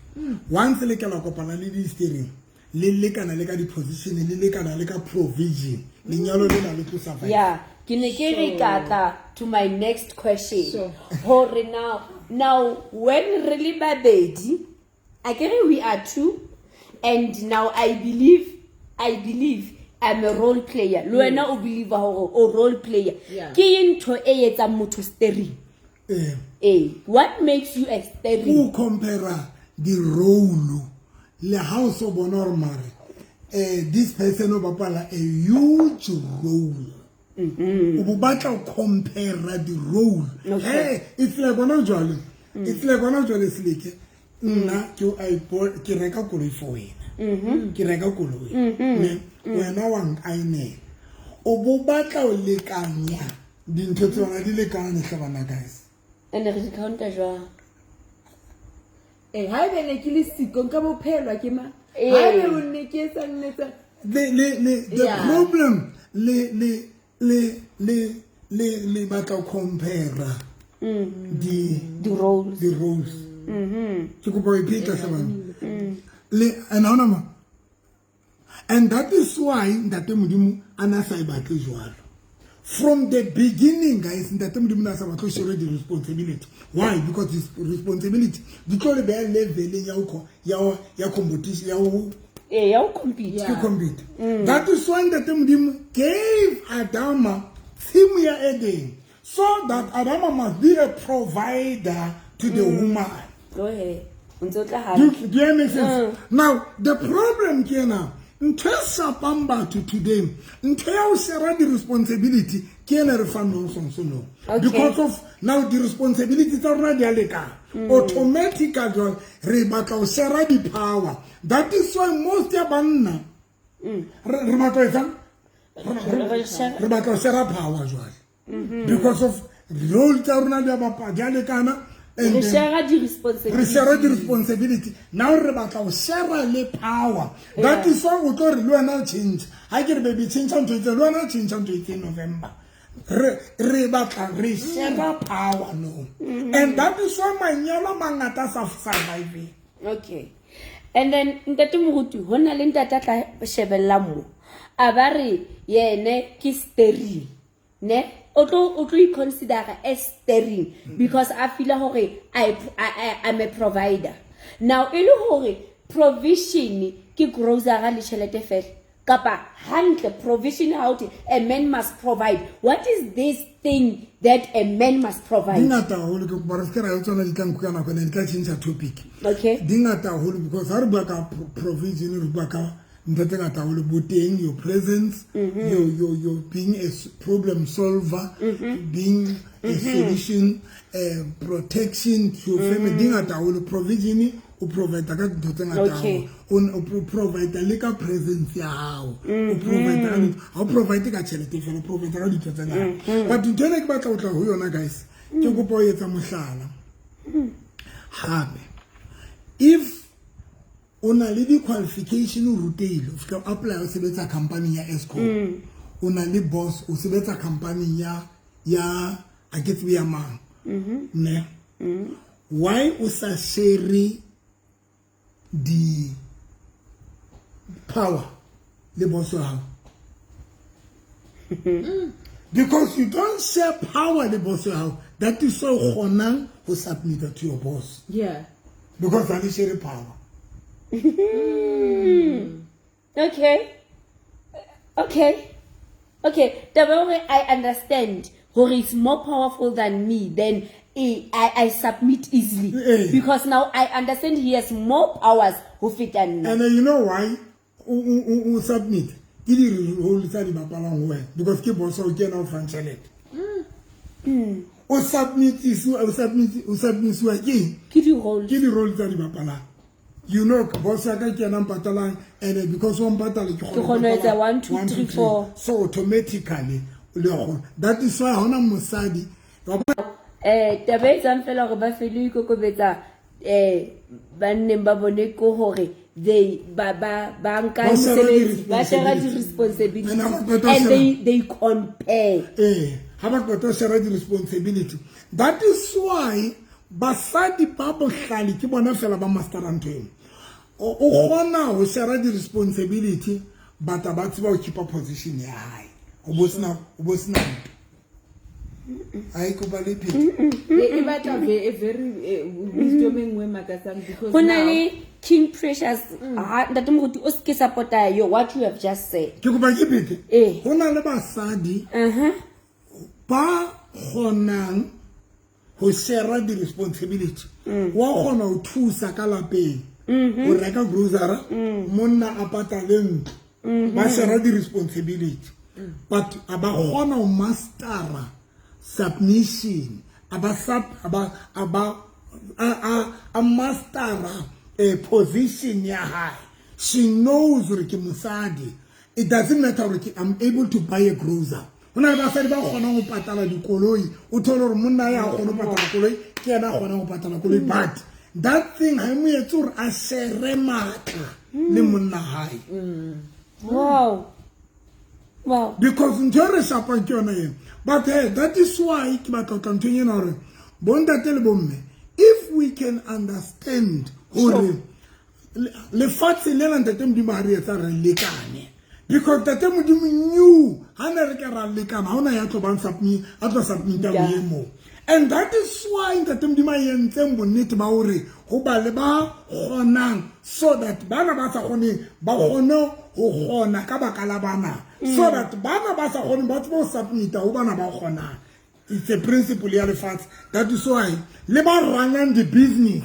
Once le kela kopana le di steering, le lekana le ka di position, le lekana le ka provision, lenyalo le na le tlo survive. Yeah, ke ne ke re ka tla to my next question. Hore now when re le babedi, akere we are two, and now I believe I'm a role player. Le wena o believe hore o role player. Ke ntho e etsang motho steering. What makes you a steering? O compare the role le ha o so bona hore mare this person o bapala a huge role. O bo batla ho compare the role. Hey, it's like bona jwale. It's like bona jwale seleke. Nna ke reka koloi for wena. Ke reka koloi. Ne wena wa nkainela. O bo batla ho lekanya dintho tsona di lekane hle bana guys. And re di counta jwang? Ha ebe ne ke le siko nka bo phelwa ke ma. Ha ebe o ne ke etsa nnetsa. The problem le le le le le le batla compare the roles. The roles. Ke kopa o iphetla hle bana. Le and ha ona ma. And that is why Ntate Modimo a na sa e batle jwalo. From the beginning, guys, Ntate Modimo na sa batle share the responsibility. Why? Because this responsibility di tlo le beha leveleng ya competition ya ho ya ho compete. To compete. That is why Ntate Modimo gave Adama tshimo Theme ya Eden, so that Adama must be a provider to the woman. Go ahead. O ntse o tla Do, hantle. do you make sense? Now, the problem ke ena, ntho e shapang batho today, ntho ya ho share di-responsibility ke ena re fang nonsense no. Because of now the responsibility tsa rona di a lekana. Automatically jwale re batla ho share di-power. That is why most ya banna re batla ho etsang? Re Re batla ho share power jwale. Because of role tsa rona di a bapa, di a lekana and re then share re share di-responsibility. Di-responsibility. Now re batla ho share le power. That is why o tlo re le wena o change, ha ke re baby, change ntho itseng, le wena o change ntho itseng November, re batla re share power no, and that is why manyalo a mangata a sa surviving. Okay, and then ntate moruti, ho na le ntate a tla shebellang mo, a ba re yene ke steering ne, o tlo iconsidera as steering because a feela hore I'm a provider. Now e le hore provision ke grocery le tjhelete fela, kapa hantle provision, how to a man must provide? What is this thing that a man must Di provide? Ngata haholo. Ke kopa re se ke ra yo tsona, di tla nkuka nako ene di tla change topic. Okay. Di ngata haholo because ha re bua ka provision, re bua ka ntho tse ngata haholo, boteng, your presence, your being a problem solver, being a solution, protection to your family. Di ngata haholo. Provision, o provide ka dintho tse ngata haholo. O provide le ka presence ya hao, o provide ka ha o provide ka tjhelete fela, o provide ka dintho tse ngata. But ntho ena ke batla ho tla ho yona, guys, ke kopa ho etsa mohlala hape. If o na le di-qualification, o rutehile, o fihla o apply, o sebetsa company ya Eskom, o na le boss, o sebetsa company ya a ke tsebe ya mang ne, why o sa share di power le boss wa hao? Because you don't share power le boss wa hao, that is so kgonang ho submit to your boss because ha le share power. Okay. Taba ya hore I understand hore it's more powerful than me, then I submit easily because now I understand he has more powers ho feta nna. And you know why o submit? Ke di-role tsa di bapalang ho wena, because ke boss o, ke ena o fang tjhelete. O submisiwa ke eng? Ke di-role. Ke di-role tsa di bapalang. You know, boss ya ka ke ena mpatalang, and because wa mpatala, ke Ke kgona ho etsa one, two, three, four. So automatically le kgona. That is why ha hona mosadi wa bona. Taba e etsang fela hore ba fele ho ikokobetsa banneng ba bone ke hore they ba nka Ba share mosebetsi, ba share di-responsibility. di-responsibility And ha ba qeta ho and they compare. Ee, ha ba qeta ho share di-responsibility. That is why basadi ba bohlale ke bona fela ba mastera ntho eno. O kgona ho share di-responsibility, but a ba tseba ho keepa position ya hae, o bo sena ntho a e kopa le phete. E batla a very wisdom e nngwe e makatsang because Ho na now- le King Precious. Ha ntate moruti, o se ke support-a yo what you have just said. Ke kopa ke phete. Ee. Ho na le basadi ba kgonang ho share di-responsibility, wa kgona ho thusa ka lapeng, ho reka grocery, monna a patale ntlo, ba share di-responsibility, but a ba kgona ho mastera submission, a ba sub a ba a ba a mastera a position ya hae. She knows hore ke mosadi, it doesn't matter hore ke I'm able to buy a grocer. Ho na le basadi ba kgonang ho patala dikoloi, o thole hore monna ya kgone ho patala koloi, ke yena a kgonang ho patala koloi, but that thing ha e mo etse hore a share matla le monna hae. Wow. Because ntho e re shapang ke yona eo. But hey, that is why ke batla ho tla nthong ena hore bontate le bomme, if we can understand hore lefatshe lena, ntate Modimo ha re etsa re lekane. Because Ntate Modimo knew ha ne re ka ra lekana ha hona ya tlo bang submit a tlo submita Yeah. boemong. And that is why Ntate Modimo a entseng bonnete ba hore ho ba le ba kgonang so that bana ba sa kgoneng ba kgone ho kgona ka baka la bana. So that bana ba sa kgoneng ba tsebe ho submita ho bana ba kgonang. It's a principle ya lefatshe. That is why le ba runang di-business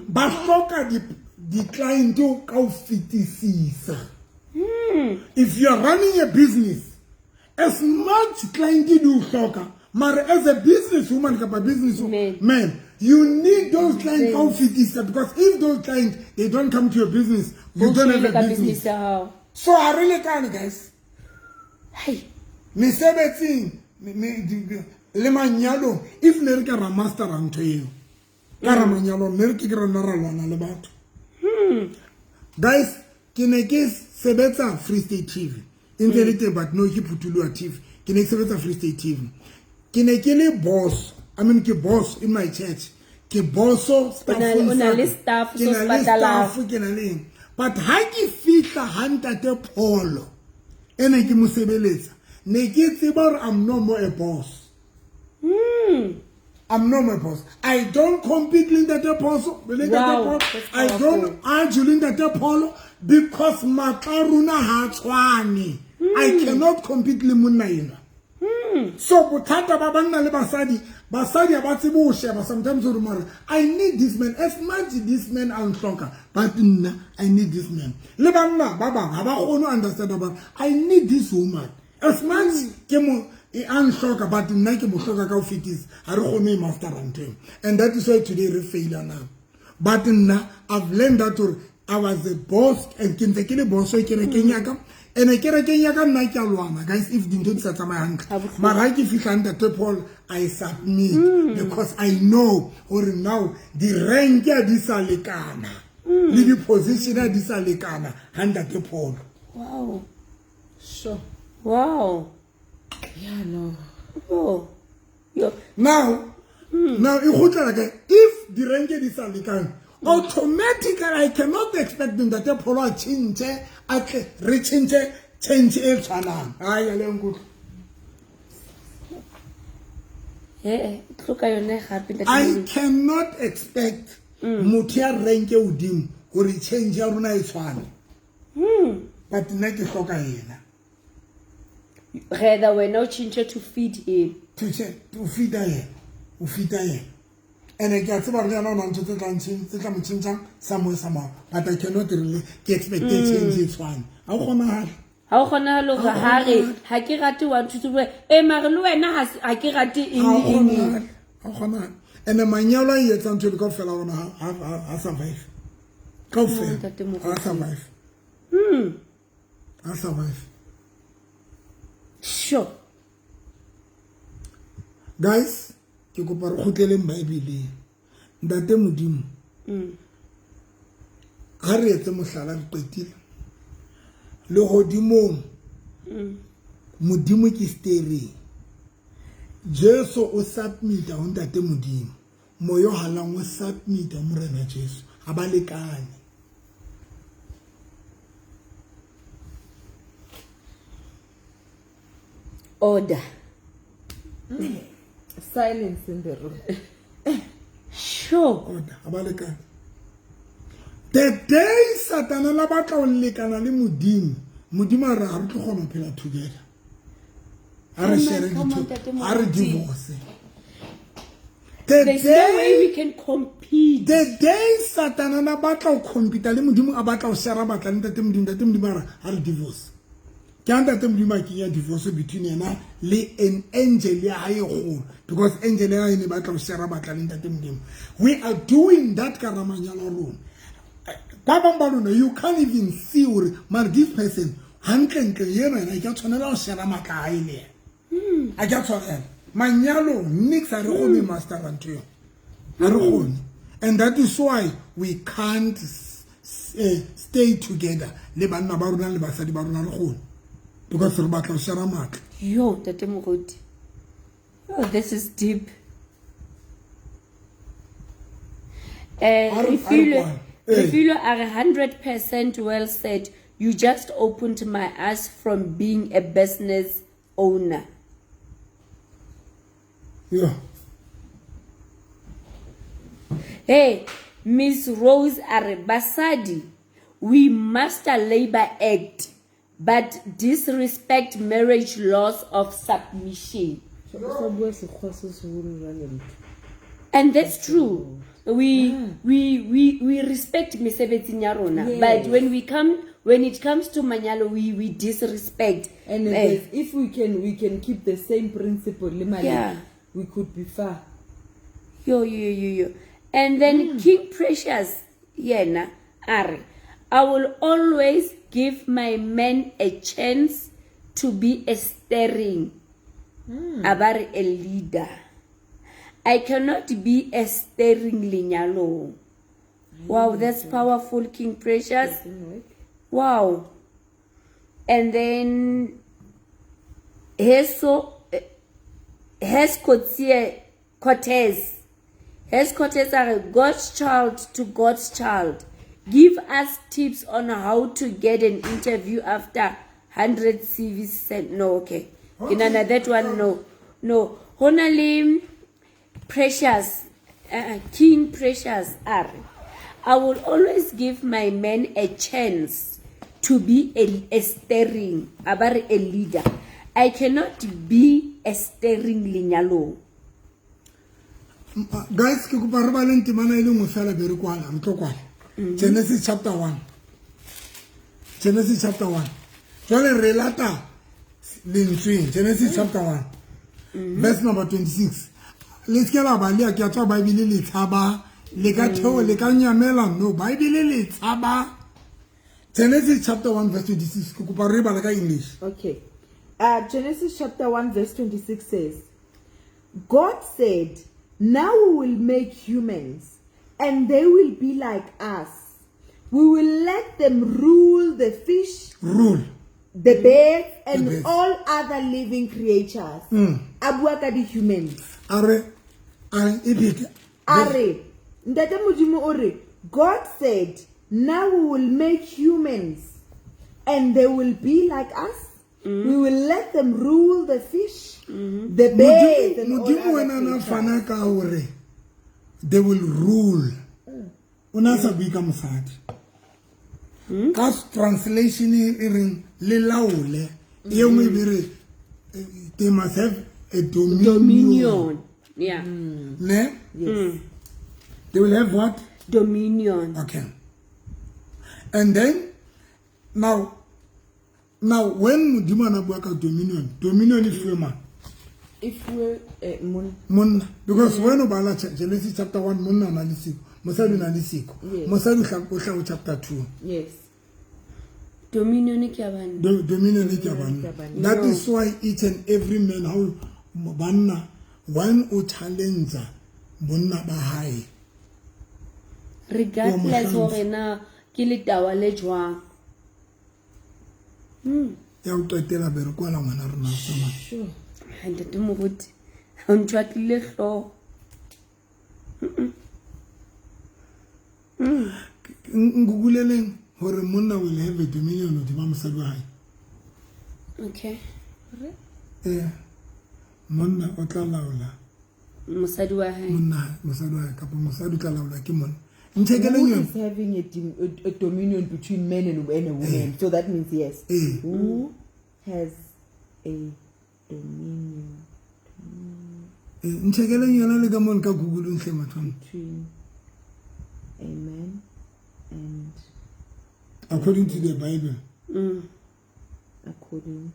ba hloka di-client ka ho fetisisa. If you are running a business, as much client di o hloka, mara as a business woman kapa business Man. man, you need those clients ka ho fetisa, because if those clients they don't come to your business, you O don't have shwele a ka business. business ya hao. So ha re lekane, guys. Hai. Mesebetsing le manyalong, if ne re ka ra mastera ntho eo ka ra manyalong, ne re ke ke ra nna ra lwana le batho. Guys, ke ne ke sebetsa Free State TV e ntse le teng, but no ke Phuthuloha TV. Ke ne ke sebetsa Free State TV, ke ne ke le boss. I mean, ke boss in my church, ke bosso staffong O na sa le ka. staff Ke so na le se patalang. staff, ke na le eng. But ha ke fihla ha Ntate Pholo e ne ke mo sebeletsa, ne ke tseba hore I'm no more a boss. I'm not my boss. I don't compete le Ntate Pholo, le Ntate Wow, Pholo. that's I don't powerful. argue le Ntate Pholo because matla a rona ha a tshwane. I cannot compete le monna enwa. So bothata ba banna le basadi, basadi ha ba tsebe ho sheba sometimes hore mara I need this man as much this man a ntlhoka, but nna I need this man. Le banna ba bang ha ba kgone ho understand about I need this woman as much ke mo e a ntlhoka, but nna ke mo hloka ka ho fetisa. Ha re kgone ho e mastera ntho eo, and that is why today re faila now. But nna I've learned that hore I was a boss and ke ntse ke le boss kerekeng ya ka. Ene kerekeng ya ka nna ke a lwana, guys, if dintho di sa tsamaye hantle. Ha bohloko. Mara ha ke fihla Ntate Paul, I submit because I know hore now di-rank ha di sa lekana le di-position ha di sa lekana ha Ntate Paul. Wow. Sure. Wow. Yeah, no. Oh. Yo. Now e kgutlela kae? If di-rank di sa lekana, automatically I cannot expect Ntate Paul a tjhentjhe, a tle re tjhentjhe change e tshwanang. Ai, a le nkutlwe. Eh, tlo ka yone gape Ntate I Moruti. cannot expect motho ya rank e hodimo hore change ya rona e tshwane. But nna ke hloka yena. Rather wena o tjhentjhe to feed him. To feeda yena, o feeda yena. Ene ke a tseba hore le yena o na le ntho tse tlang tse tla mo tjhentjhang somewhere somehow. But I cannot really ke expect change e tshwane. Ha ho kgonahale. Ha o kgonahale hore ha re ha ke rate 1 2 3 e mare le wena ha ke rate eng Ha ho eng. kgonahale. Ha ho kgonahale. Ene manyalo a e etsang ntho ele kaofela rona ha survive. Kaofela. Ntate Moruti. Ha survive. Ha survive. Sure. Guys, ke kopa re kgutleleng Bible. Ntate Modimo. Ha re etse mohlala re qetile. Lehodimong. Modimo ke steering. Jesu o submit ho Ntate Modimo. Moya o halang o submit ho Morena Jesu. Ha ba lekane. Order. Silence in the room. Sure. Order. Ha ba lekane. The day Satana la batla ho lekana le Modimo, Modimo a re ha re tlo kgona ho phela together. Ha re Come on, share come on, dintho, Ntate ha re Moruti. divorce. The There's no way day we can compete. The day Satana na batla ho compete le Modimo, a batla ho share batla le Ntate Modimo, Ntate Modimo a re ha re divorce. Ke ha Ntate Modimo a kenya divorce between yena le an angel ya hae e kgolo, because angel ya hae e ne batla ho share batla le Ntate Modimo. We are doing that ka ra manyalo a rona. Ba bang ba lona, you can't even see hore mare this person hantlentle yena yena ke a tshwanela ho share matla a hae le yena. Ha ke a tshwanela. Manyalo nix ha re kgone mastera ntho eo. Ha re kgone. And that is why we can't stay together le banna ba rona le basadi ba rona re kgone. Because re batla ho share matla. Yo, Ntate Moruti. Oh, this is deep. Ha re Refilwe, kwane. Eh. Refilwe a re 100% well said. You just opened my eyes from being a business owner. Yeah. Hey, Miss Rose a re basadi we master Labor Act but disrespect marriage laws of submission. O sa bua sekgowa se seholo jwale motho. And that's true. We respect mesebetsing ya rona, but when it comes to manyalo, we disrespect. And if we can keep the same principle le mali, we could be far. Yo yo yo yo. And then King Precious yena a re, I will always give my man a chance to be a steering, a ba re a leader. I cannot be a steering lenyalong. Wow, that's powerful, King Precious. Wow. And then Heso Hes Cortez. Hes Cortez a re, God's child to God's child. Give us tips on how to get an interview after 100 CVs sent. No, okay. Ke nahana that one, no. No. Ho na le Precious, King Precious a re, I will always give my man a chance to be a steering, a ba re a leader. I cannot be a steering lenyalong. Guys, ke kopa re baleng temana e le nngwe fela, be re kwala, re tlo kwala. Genesis chapter 1, Genesis chapter 1. Jwale re lata lentsweng Genesis chapter 1 verse number 26. Le seke la balea, ke a tswa Bible, le tshaba le ka theo, le ka nyamela. No, Bible le tshaba. Genesis chapter 1 verse 26, ke kopa re bala ka English. Okay. Genesis chapter 1, verse 26 says, God said, "Now we will make humans, and they will be like us. We will let them rule the fish, rule the birds, and birds. All other living creatures." A bua ka di-humans. A re e phete. A re, Ntate Modimo o re, God said, "Now we will make humans, and they will be like us. We will let them rule the fish, the birds, and all Modimo other wena na creatures." fana ka hore they will rule, o na sa bue ka mosadi ka translation e reng le laole, e nngwe e be re they must have a dominion. Dominion. Yeah. Ne? Yes. They will have what? Dominion. Okay, and then now when Modimo a na bua ka dominion, dominion e fuwe mang? If we're monna. Monna, because when o bala Genesis chapter 1, monna o na le siko, mosadi o na le siko. Mosadi o hla o chapter 2. Dominion ke ya banna. Dominion e ke ya banna. Ke ya banna. That is why each and every man, how banna, when o challenge bonna ba hae, Regardless Wa hore na ke letawa le jwang. Ya o qetela, be re kwala, ngwana rona o tsamaya. Sure. Ha, Ntate Moruti, ha o ntshwatlile hlooho. Nkukuleleng hore monna will have a dominion hodima mosadi wa hae. Okay. Ee, monna o tla laola mosadi wa hae. Monna, mosadi wa hae, kapa mosadi o tla laola ke monna. Nchekeleng Who yona. is having a dominion between men and a woman? So that means yes. Eh. Who has a dominion Eh, nchekeleng yona le ka mono ka Google ntlhe mathwana. Between a man and According to the Bible. According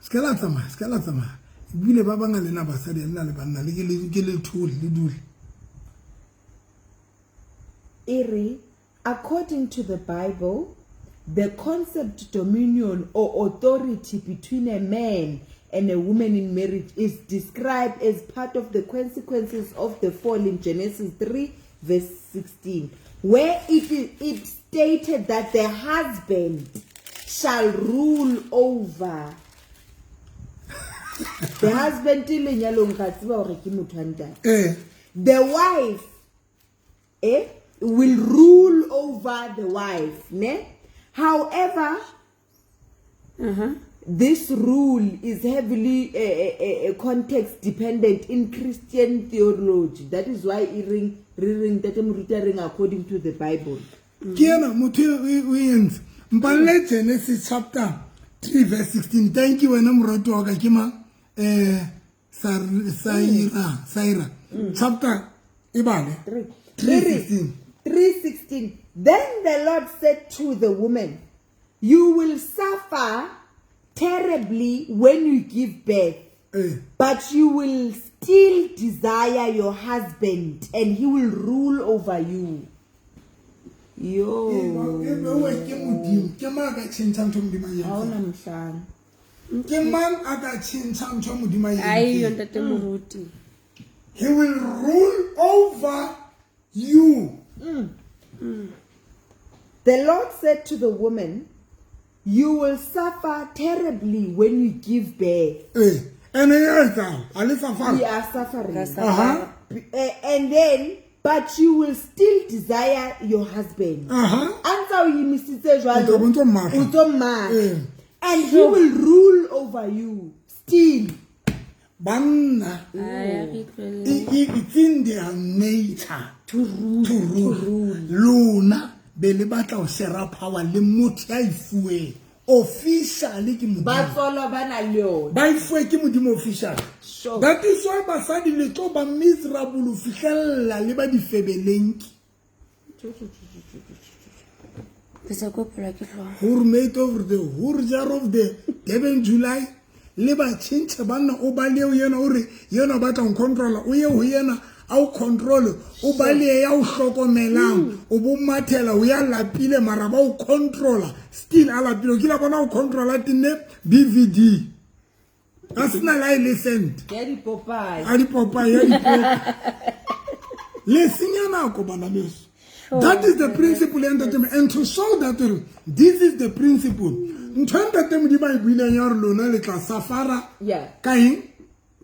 Se ka la tsamaya, se ka la tsamaya, ebile ba banga lena basadi le na le banna le ke le thole le dule. Ere, according to the Bible, the concept dominion or authority between a man and a woman in marriage is described as part of the consequences of the fall in Genesis 3, verse 16, where it stated that the husband shall rule over. The husband lenyalong ga tseba hore ke motho wa ntate. Ee. The wife, eh? Will rule over the wife, ne? However, this rule is heavily context dependent in Christian theology. That is why e reng re reng ntate moruti a reng according to the Bible. Ke ena motho o entse mpalle Genesis chapter 3 verse 16. Thank you, wena morati wa ka ke mang, Saira, Saira chapter e bale 3:16. 3:16. Then the Lord said to the woman, "You will suffer terribly when you give birth, but you will still desire your husband and he will rule over you." Yo. E bewe ke Modimo. Ke mang a ka tšhentšha ntho Modimo a e Ha entseng? ona mohlang. Ke mang a ka tšhentšha ntho Modimo a e Aiyo, entseng? ntate moruti. He will rule over you. The Lord said to the woman, "You will suffer terribly when you give birth." Ee, ene e etsang a le We safara. are suffering. Aha. And then, but you will still desire your husband. Aha. A ntse a o emisitse jwalo, O tla bo ntso mmatla. o ntso mmatla. Ee. And he will rule over you still. Banna, Ai, a re tlohelle. it's in their nature to rule. Lona be le batla ho share power le motho ya e fuweng officially ke Ba Modimo. tswalwa ba na le yona. Ba e fuwe ke Modimo official. That is why basadi le tlo ba miserable ho fihlella le ba difebelenki. Ke sa kopelwa ke hlooho. Hurmate of the hurjar of the Durban July le ba tšhentšhe banna. O ba leo yena o re yena o batla ho controla, o ye ho yena a o control. O ba le ya o hlokomelang, o bo mathela o ya lapile, mara ba o controla still a lapile. O kile bona o controla tenne BVD a sena la e le cent. Ya dipopaye. A dipopaye, ya dipopa le senya nako, bana beso. That is the principle ya ntate. And to show that hore this is the principle, ntho e ntate Modimo a e buileng ya gore lona le tla safara ka eng?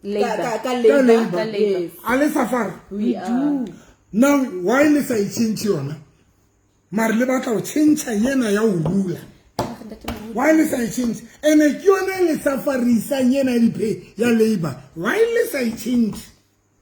Ka Ka labor. labor. Yes. A le safara? We are. Now why le sa e change yona, mare le batla go change yena ya go rula? Why le sa e change? Ene ke yone e le safarisang yena ya dipay ya labor. Why le sa e change?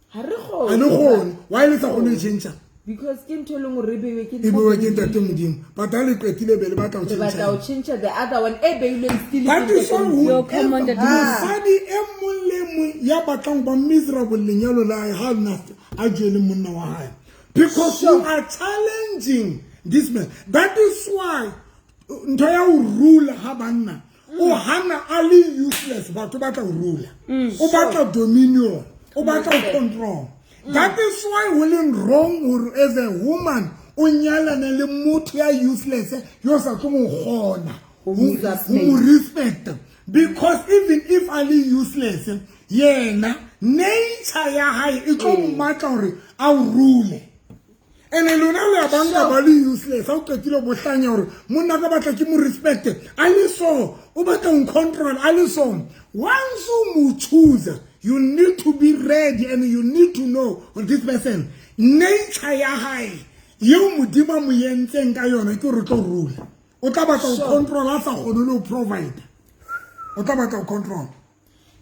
Ha re A le kgone. kgone? Why le sa kgone e change? Because ke ntho e leng hore re beiwe ke E bewe ke ntate Modimo, but ha le qetile be le batla ho Re batla ho change. change the other one e beilweng still That ke is why ntate Yo, come on, whoever ntate. mosadi e mong le e mong ya batlang ho ba miserable lenyalo la hae, ha nna a jele monna wa hae, because you are challenging this man. That is why ntho ya ho rula ha banna o hana a le useless. Batho batla ho rula, o batla dominion, o batla ho control. That is why ho leng wrong hore as a woman o nyalane le motho ya useless yo sa tlo mo kgona ho mo respect, because even if a le useless, yena nature ya hae e tlo mmatla hore a o rule. Ene lona le ya banka ba le useless, ha o qetile bohlanya hore monna ka batla ke mo respect a le so, o batla ho control a le so. Once o mo choose, you need to be ready and you need to know on this person, nature ya hae eo Modimo a mo entseng ka yona ke hore o tlo rula, o tla batla ho control a sa kgone le ho provide, o tla batla ho control.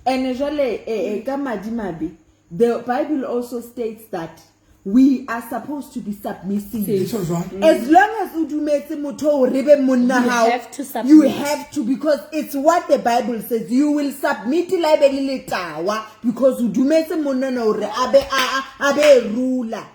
And jwale ka madimabe, the Bible also states that we are supposed to be submissive. Tjho jwang? As long as o dumetse motho o re be monna You hao, have to submit. you have to, because it's what the Bible says. You will submit le haebe le letawa, because o dumetse monna na hore a be a be ruler.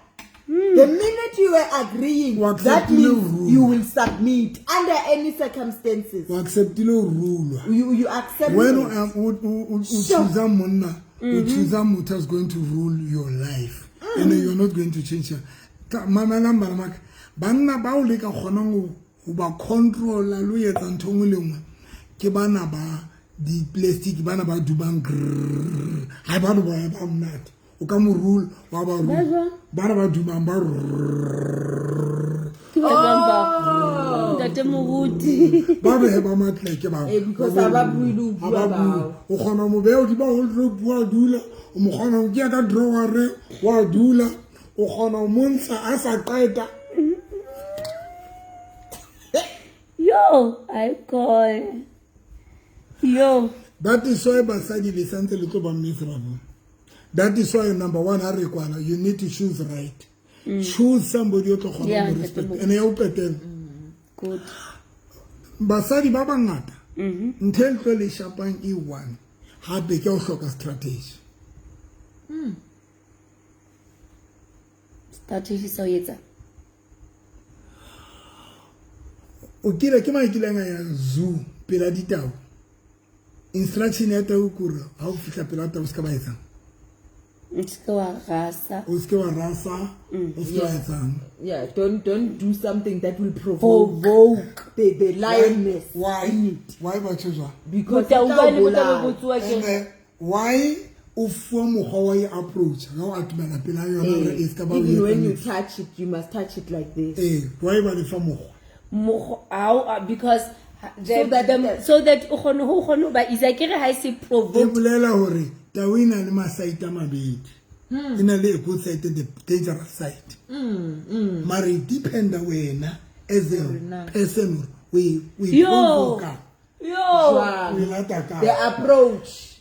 The minute you are agreeing, O that acceptile means ho rule. you will submit under any circumstances. O acceptile ho rulwa. You accept When it. o choose monna, o choose motho is going to rule your life and you're not going to change her. Mamelang bana baka, banna bao le ka kgonang ho ba controla le ho etsa ntho e nngwe le nngwe ke bana ba di-plastic, bana ba dubang grrr. Ha ba ba monate, o ka mo rule wa ba rule. Jwang? Bana ba dubang ba rrrr. Ke ba jwang ba? Ntate moruti. Ba behe ba matleke ba. Because ha ba bue le ho Ha bua ba bue. bao. O kgona ho mo beha hodima wardrobe, wa dula o mo kgona ho kenya ka drawereng, wa dula o kgona ho montsha a sa qeta. Yo, I call. Yo. That is why basadi le santse le tlo ba miserable. That is why number one ha re kwana, you need to choose right. Choose somebody o tlo kgona Yeah, go respect. ntate And ya o qetela. Good. Basadi ba bangata. Ntho e tlo le shapang e one. Hape ke o hloka strategy. Strategy sa ho etsa. O kile ke mang kileng a ya zoo pela ditau. Instruction ya tau ke hore ha o fihla pela tau o ska ba etsang. O se ke wa rasa. O se wa rasa, o se wa etsang. Yeah, don't do something that will provoke Provoke. the lioness. Why? In it. Why batho jwang? Because Botau e tla ba le o bo tla bolaya. be bo tsoha ke- And why o fuwa mokgwa wa e approach ha o atomela pela yona hore e ska ba o Even etsa when you niks. touch it, you must touch it like this. Eh, why ba le fa mokgwa? Mokgwa ao because the, So that the, so that o kgone ho kgone ho ba easy. Akere ha e se E provoke. bolela hore tau e na le masaite a mabedi. E na le a good side and a dangerous side. Mara e dependa wena as a person hore o e o e Yo. provoke-a, Yo. o e lata The kae. approach.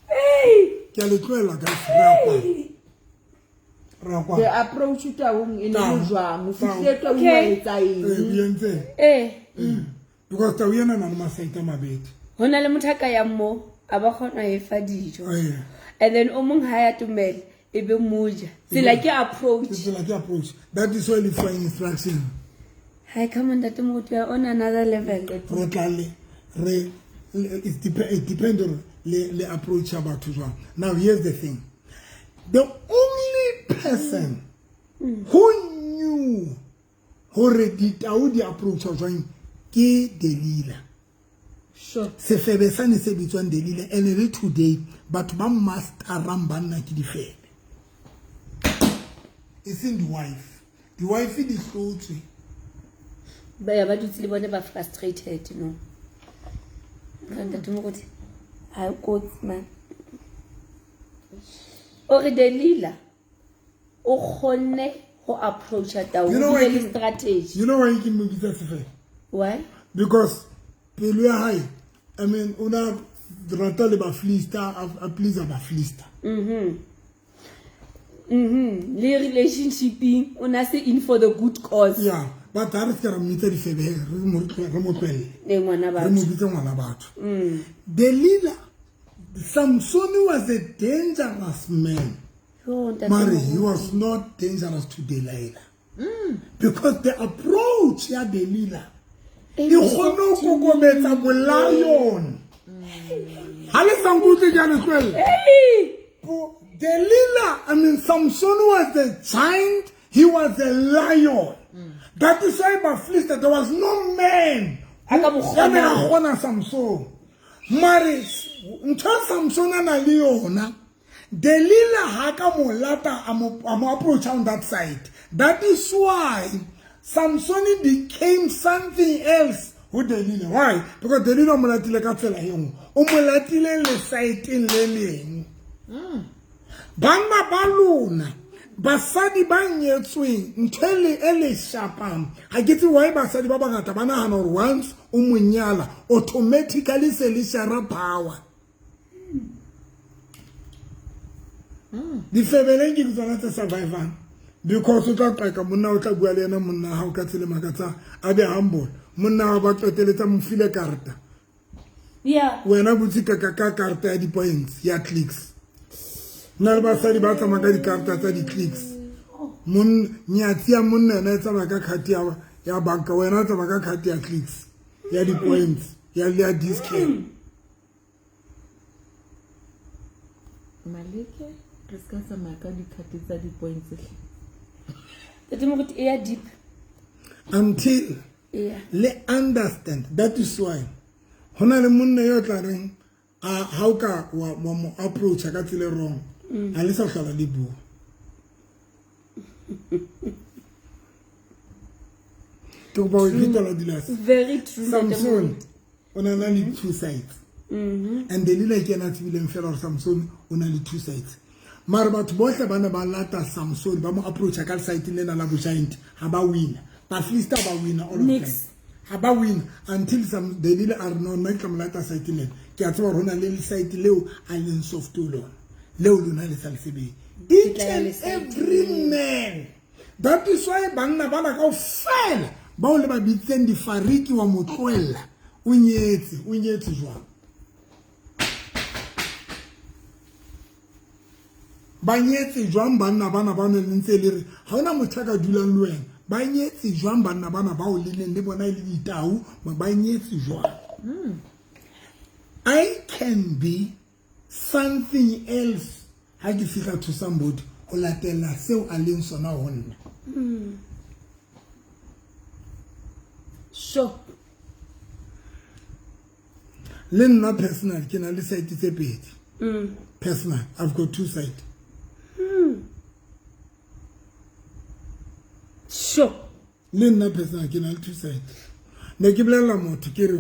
Hey. Ke a le tlohela guys, re a kwana. Re a kwana. The approach taung e ne Tau. le jwang? O Tau. fihlile taung Okay. wa etsa Eh, eng? o entseng? Eh. Because tau ena e na le masaite a mabedi. Ho na le motho a ka yang mo a ba kgona ho e fa dijo. Eh. And then o mong ha ya tumela e be moja. Tsela ke approach. Tsela ke approach. That is why le fuwa instruction. Hi, come on, Ntate Moruti, we are on another level. Re tla le re it depend it depend on le le approach ya batho jwang. Now here's the thing. The only person who knew hore ditau di approach jwang ke Delila. Sure. Sefebe sane se bitswang Delila, and le today batho ba masterang banna ke difebe. E seng di-wife. Di-wife di hlotswe. Ba ya ba dutse le bone ba frustrated no. Ka Ntate Moruti, ha e kotsi man. O re Delila o kgonne ho approacha tau You know o why bile le ke- strategy. You know why ke mo bitsa sefebe? Why? Because pelo ya hae, I mean, o na rata le baflista, a please baflista. Le relationshiping o na se in for the good cause. Yeah, but ha re se ka ra mmitsa difebe, re mo tlohelle. Eh ngwana Re mo batho. bitse ngwana batho. Delila, Samson was a dangerous man. Yo, Ntate Mare, he Moruti. was not dangerous to Delilah. Because the approach ya Delilah Eh, e kgone ho kokobetsa bolion. Ha le sa nkutlwe ke a le tlohella. Hey! Delilah, I mean, Samson was a giant. He was a lion. That is why Baflista, there was no man A ka mo ya neng a kgonang. kgona Samson. Mare, ntho ya Samson a na le yona, Delilah ha ka mo lata, a mo approach on that side. That is why Samson became something else ho Delilah. Why? Because Delilah o mo latile ka tsela e nngwe. O mo latile lesaeteng le leng. Banna ba lona, basadi ba nyetsweng, ntho e le shapang. Ha ke tsebe why basadi ba bangata ba nahana hore once o mo nyala, automatically se le share power. Difebeleng ke tsona tse survivang. Because o tla qeka monna, o tla bua le yena monna ha o ka tsela makatsang, a be humble. Monna wa ba qetelletsa mo file karta. Yeah. Wena botse ka karta ya di-points, ya clicks. Nna le basadi ba tsamaya ka dikarta tsa di-clicks. Nyatsi ya monna yena e tsamaya ka card ya banka, wena o tsamaya ka card ya clicks, ya di-points, ya discount. Maleke, re ska tsamaya ka di-card tsa di-points hle. Ntate Moruti, e ya deep. Until Yeah. le understand, that is why ho na le monna yo tla reng ha o ka wa mo approach ka tsela e wrong, ha le sa hlola le bua. Ke kopa ho iphetela Dilas. Very true. Ntate Samson Moruti. o na le two sides. And Delilah ke yena a tsebileng fela hore Samson o na le two sides. Mare batho bohle ba ne ba lata Samson, ba mo approacha ka side lena la bo giant, ha ba wina. Bafilista ba wina all of them. Ha ba win until some Delila a re no, nna ke tla mo lata site lena. Ke a tseba hore ho na le site leo a leng soft ho lona, leo lona le sa le sebeng. Each and every man. That is why banna bana kaofela bao le ba bitseng difariki wa mo tlohella, o nyetse, o nyetse jwang? Ba nyetse jwang banna bana ba ne le ntse le re ha hona motho a ka dulang le wena? Ba nyetse jwang banna bana bao le neng le bona e le ditau? Ba nyetse jwang? I can be something else ha ke fihla to somebody ho latela seo a leng sona ho nna. Sure. Le nna personal ke na le site tse pedi. Personal, I've got two side. Sure. Le nna personal ke na le two side. Ne ke bolella motho ke re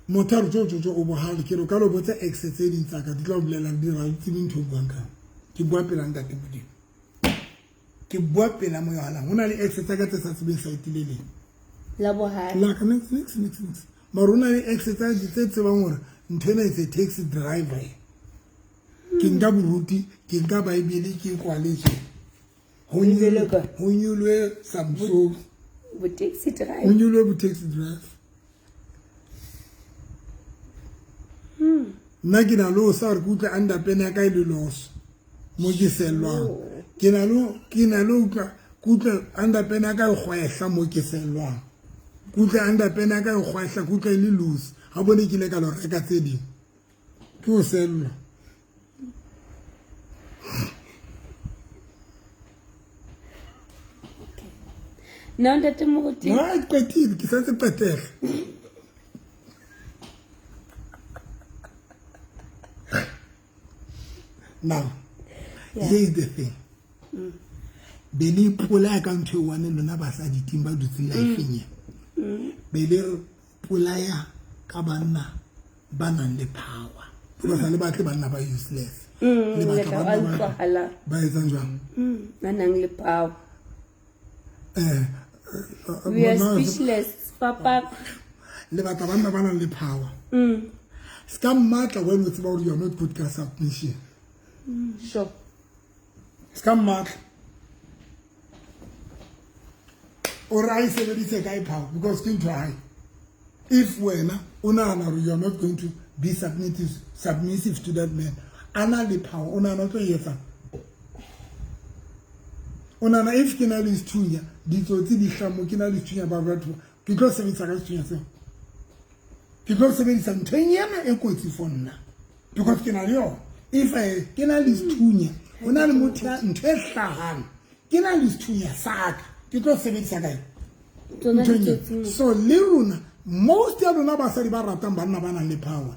motho a re jo jo jo o bohale, ke re o ka lo botsa ex tse ding tsa ka di tla o bolella di ra tsebe ntho o buang ka. Ke bua pela ntate Modimo. Ke bua pela moya wa ho na le ex tsa ka tse sa tsebeng site le leng. La bohale. La ka next next next next. Mara ho na le ex tsa tse tsebang hore ntho ena is a taxi driver. Ke nka boruti, ke nka Bible ke kwaletse. Ho nyolwe Samsung. Bo taxi driver. Ho nyolwe bo taxi driver. Nna ke na le ho sa re ke utlwa underpene ya ka e le loso mo ke sellwang. Ke na le utlwa ke utlwa underpene ya ka e kgwehla mo ke sellwang. Ke utlwa underpene ya ka e kgwehla, ke utlwa e le loose. Ha bone ke ile ka lo reka tse ding. Ke ho sellwa. Nna ntate Moruti. Ha ke qetile, ke santse qetela. Now, yeah. Here is the thing. Be le ipolaya ka ntho e one lona basadi ting ba dutseng lifeng e. Be le polaya ka banna ba nang le power. Because ha le batle banna ba useless. Le batla banna ba etsang jwang? Ba nang le power. We are speechless, papa. Le batla banna ba nang le power. Ska mmatla when o tseba hore you are not good ka submission. Sure. Ska mmatla. O re a e sebedise kae power, because ke ntho ya hae. If wena o nahana hore you are not going to be submissive to that man, a na le power, o nahana o tlo e etsang? O nahana if ke na le sethunya, ditsotsi di hlamo, ke na le sethunya ba batho, ke tlo sebedisa ka sethunya seo. Ke tlo sebedisa ntho ena e kotsi for nna, because ke na le yona. If I ke na le sethunya, ho na le motho ya ntho e hlahang, ke na le sethunya sa ka, ke tlo sebedisa kae? So le rona, most ya rona basadi ba ratang banna ba nang le power,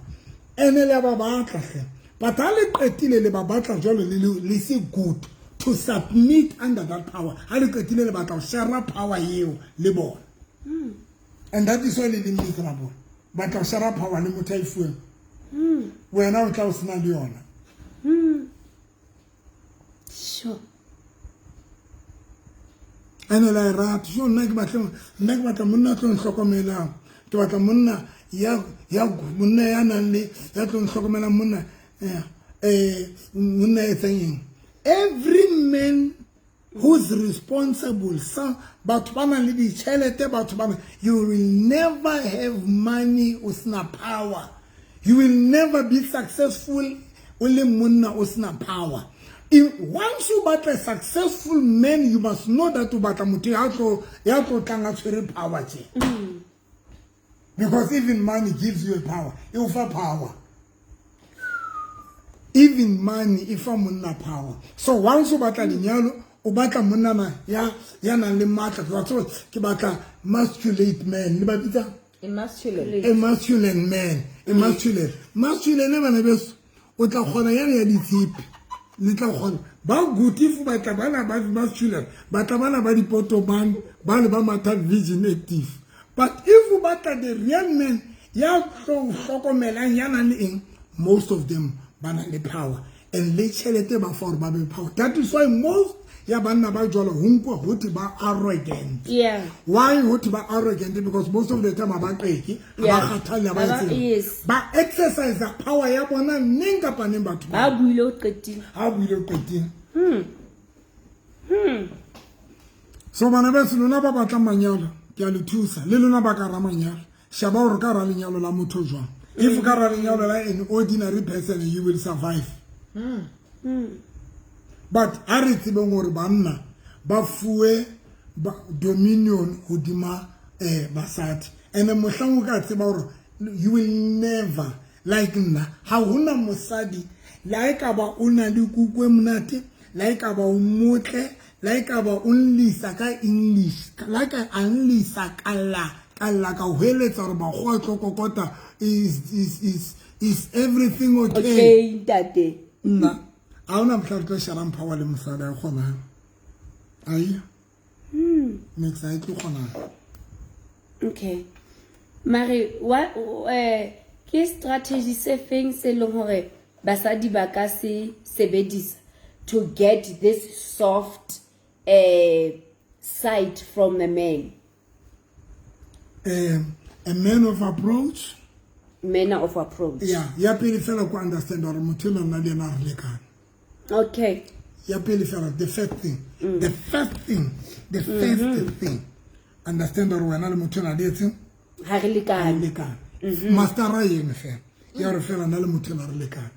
ene le ba batla hle. But ha le qetile le ba batla jwalo le se good to submit under that power. Ha le qetile le batla ho share power eo le bona. And that is why le leng miserable. Batla ho share power le motho a e fuweng. Wena o tla o sena le yona. Sure. Ene la e rata. So nna ke batla monna a tlo nhlokomelang. Ke batla monna ya monna ya nang le ya tlo nhlokomelang monna monna etsang eng. Every man who's responsible, sa batho ba nang le ditjhelete, batho ba, you will never have money o sena power. You will never be successful o le monna o sena power. Once you batla successful man, you must know that o batla motho ya tlo tlang a tshwere power tje. Because even money gives you a power. E o fa power. Even money e fa monna power. So once o batla lenyalo, o batla monna na ya nang le matla. Ke batla masculate man. Le ba bitsa? Emasculate. Emasculate man. Emasculate. Masculate bana beso, o tla kgona yana ya ditshipi. Le tla kgona. Ba good if batla bana ba masculate, batla bana ba dipotobane, ba le ba matha virgin active. But if o batla the real man ya tlo hlokomelang ya nang le eng, most of them ba na le power. And le tjhelete ba fa hore ba be power. That is why most ya banna ba jwalo ho nkwa ho thwe ba arrogant. Yeah. Why ho thwe ba arrogant? Because most of the time ha ba qeke, ha ba kgathalle, ha ba Ba etseng. Yes. Ba exercise power ya bona neng kapa neng batho ba. Ha buile o qetile. Ha buile o qetile. So bana beso, lona ba batlang manyalo, ke a le thusa. Le lona ba ka ra manyalo. Sheba hore ka ra lenyalo la motho jwang. If ka ra lenyalo la an ordinary person, you will survive. But ha re tsebeng hore banna ba fuwe dominion hodima basadi. And mohlang o ka tseba hore you will never, like nna, ha hona mosadi, le ha ekaba o na le kuku e monate, le ha ekaba o motle, le ha ekaba o nlisa ka English, le ha ka a nlisa ka lla, ka lla ka hweletsa hore makgowa a tlo kokota, is everything okay? Okay, ntate. Nna, ha hona mohla re tlo sharang power le mosadi a kgonang. Ai. Next, ha e tlo kgonang. Okay. Mare, wa, ke strategy se feng se leng hore basadi ba ka se sebedisa to get this soft side from a man? A man of approach. Manner of approach. Yeah, ya pele fela ko understand hore motho enwa nna le yena re lekane. Okay. Ya pele fela, the first thing. The first thing. The first thing. Understand hore wena le motho enwa le etseng? Ha re lekane. Ha re lekane. Master a eme fela. Ya hore fela nna le motho enwa re lekane.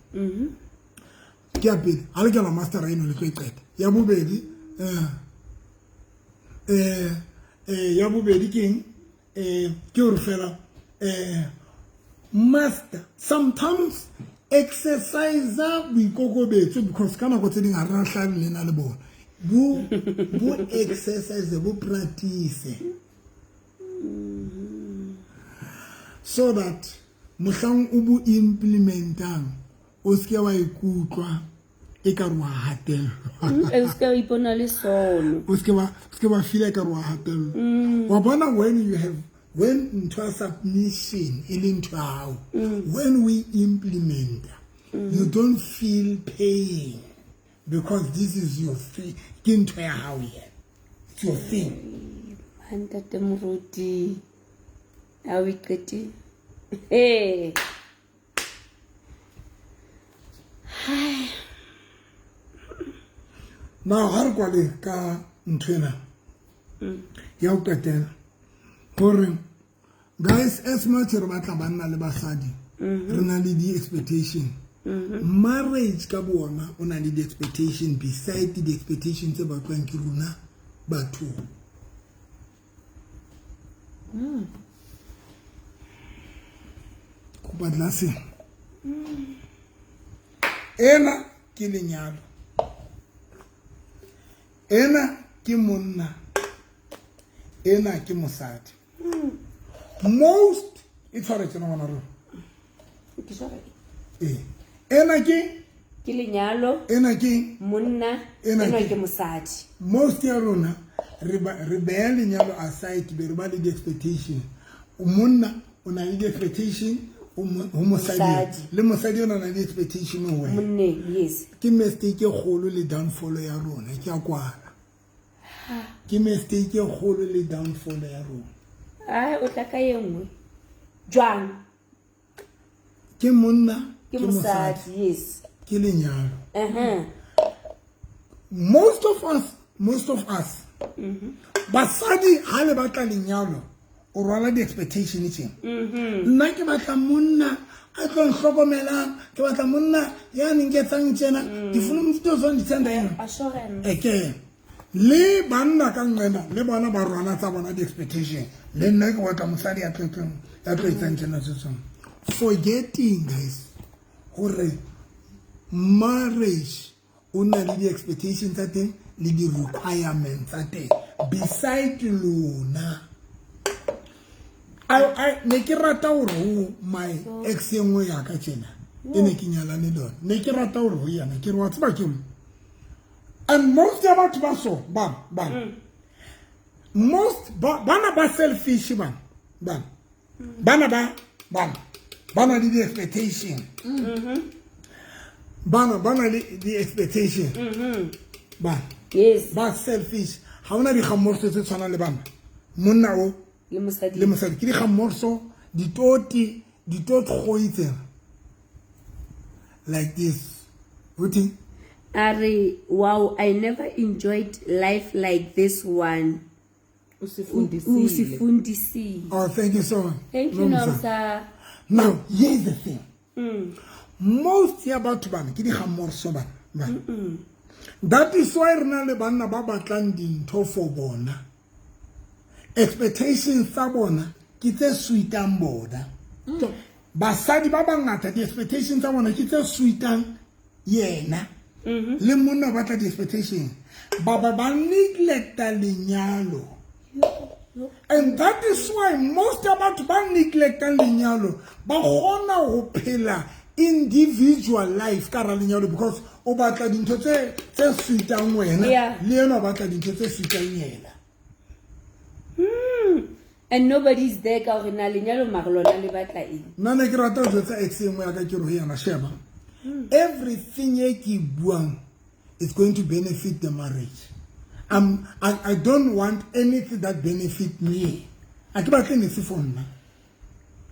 Ke ya pele, ha le kena master a eno le tlo e qeta. Ya bobedi, ya bobedi ke eng? Ke hore fela, master sometimes exercise boikokobetso, because ka nako tse ding ha re hlale le na le bona. Bo exercise, bo practice. So that mohlang o bo implementang, o seke wa ikutlwa e ka re wa hatellwa. O seke wa ipona le sono. O seke wa feel e ka re wa hatellwa. Wa bona when you have, when ntho ya submission e le ntho ya hao, when we implement, you don't feel pain because this is your thing. Ke ntho ya hao yena. It's your thing. Ntate Moruti, ha o iqete? Hey. Hi. Now, ha re kwale ka ntho ena ya ho qetela, hore guys, as much re batla banna le basadi, re na le di-expectation. Marriage ka bona o na le di-expectation beside the expectation tse batlwang ke rona batho. Kopa tlase. Ena ke lenyalo. Ena ke monna. Ena ke mosadi. Most e tshware tsena ngwana rona. Ke tshware. Ee. Ena ke Ke lenyalo. Ena ke monna. Ena Ena ke ke mosadi. Most ya rona re beha lenyalo aside, be re ba le di-expectation. Monna o na le di-expectation ho mosadi. Mosadi. Le mosadi o na le di-expectation ho wena. Monneng, yes. Ke mistake e kgolo le downfall ya rona, ke a kwala. Ke mistake e kgolo le downfall ya rona. Ai, o tla ka e nngwe. Jwang? Ke monna, Ke ke mosadi. mosadi, yes. Ke lenyalo. Most of us, basadi ha le batla lenyalo, o rwala di-expectation tjena. Nna ke batla monna a tlo nhlokomelang, ke batla monna ya nketsang tjena, difunu motho tsona di tsenda ena. Assurance. Eke. Le banna ka nqena, le bona ba rwala tsa bona di-expectation. Le nna ke batla mosadi ya tlo etsang tjena se seng. Forgetting guys, hore marriage o na le di-expectation tsa teng le di-requirements tsa teng. Beside lona, I ne ke rata hore ho my ex e nngwe ya ka tjena, e ne ke nyalane le yona. Ne ke rata hore ho yena, ke re wa tseba ke mo. And most ya batho ba so, ba. Most bana ba selfish bana. Bana. Bana ba bana. Bana le di-expectation. Bana le di-expectation. Bana. Yes. Ba selfish. Ha hona dikgamorso tse tshwanang le bana. Monna o le mosadi. Le mosadi ke dikgamorso, ditoti, ditotgoi tsena. Like this. Uthi? Are, wow, I never enjoyed life like this one. Usifundisile. Oh, thank you so much. Thank you, Nomsa. Now, here's the thing. Most ya batho bana ke dikgamorso bana. That is why re na le banna ba batlang dintho for bona. Expectations tsa bona ke tse sweetang bona. Basadi ba bangata di-expectations tsa bona ke tse sweetang yena. Le monna o batla di-expectations. Ba ba neglecta lenyalo. And that is why most ya batho ba neglectang lenyalo ba kgona ho phela individual life ka hara lenyalo, because o batla dintho tse sweetang wena, le yena o batla dintho tse sweetang yena. And nobody's there ka hore na lenyalo mare lona le batla eng. Nna ne ke rata ho jwetsa ex e nngwe ya ka ke re ho yena, sheba, everything e ke buang is going to benefit the marriage. I don't want anything that benefit me. A ke batle nese for nna.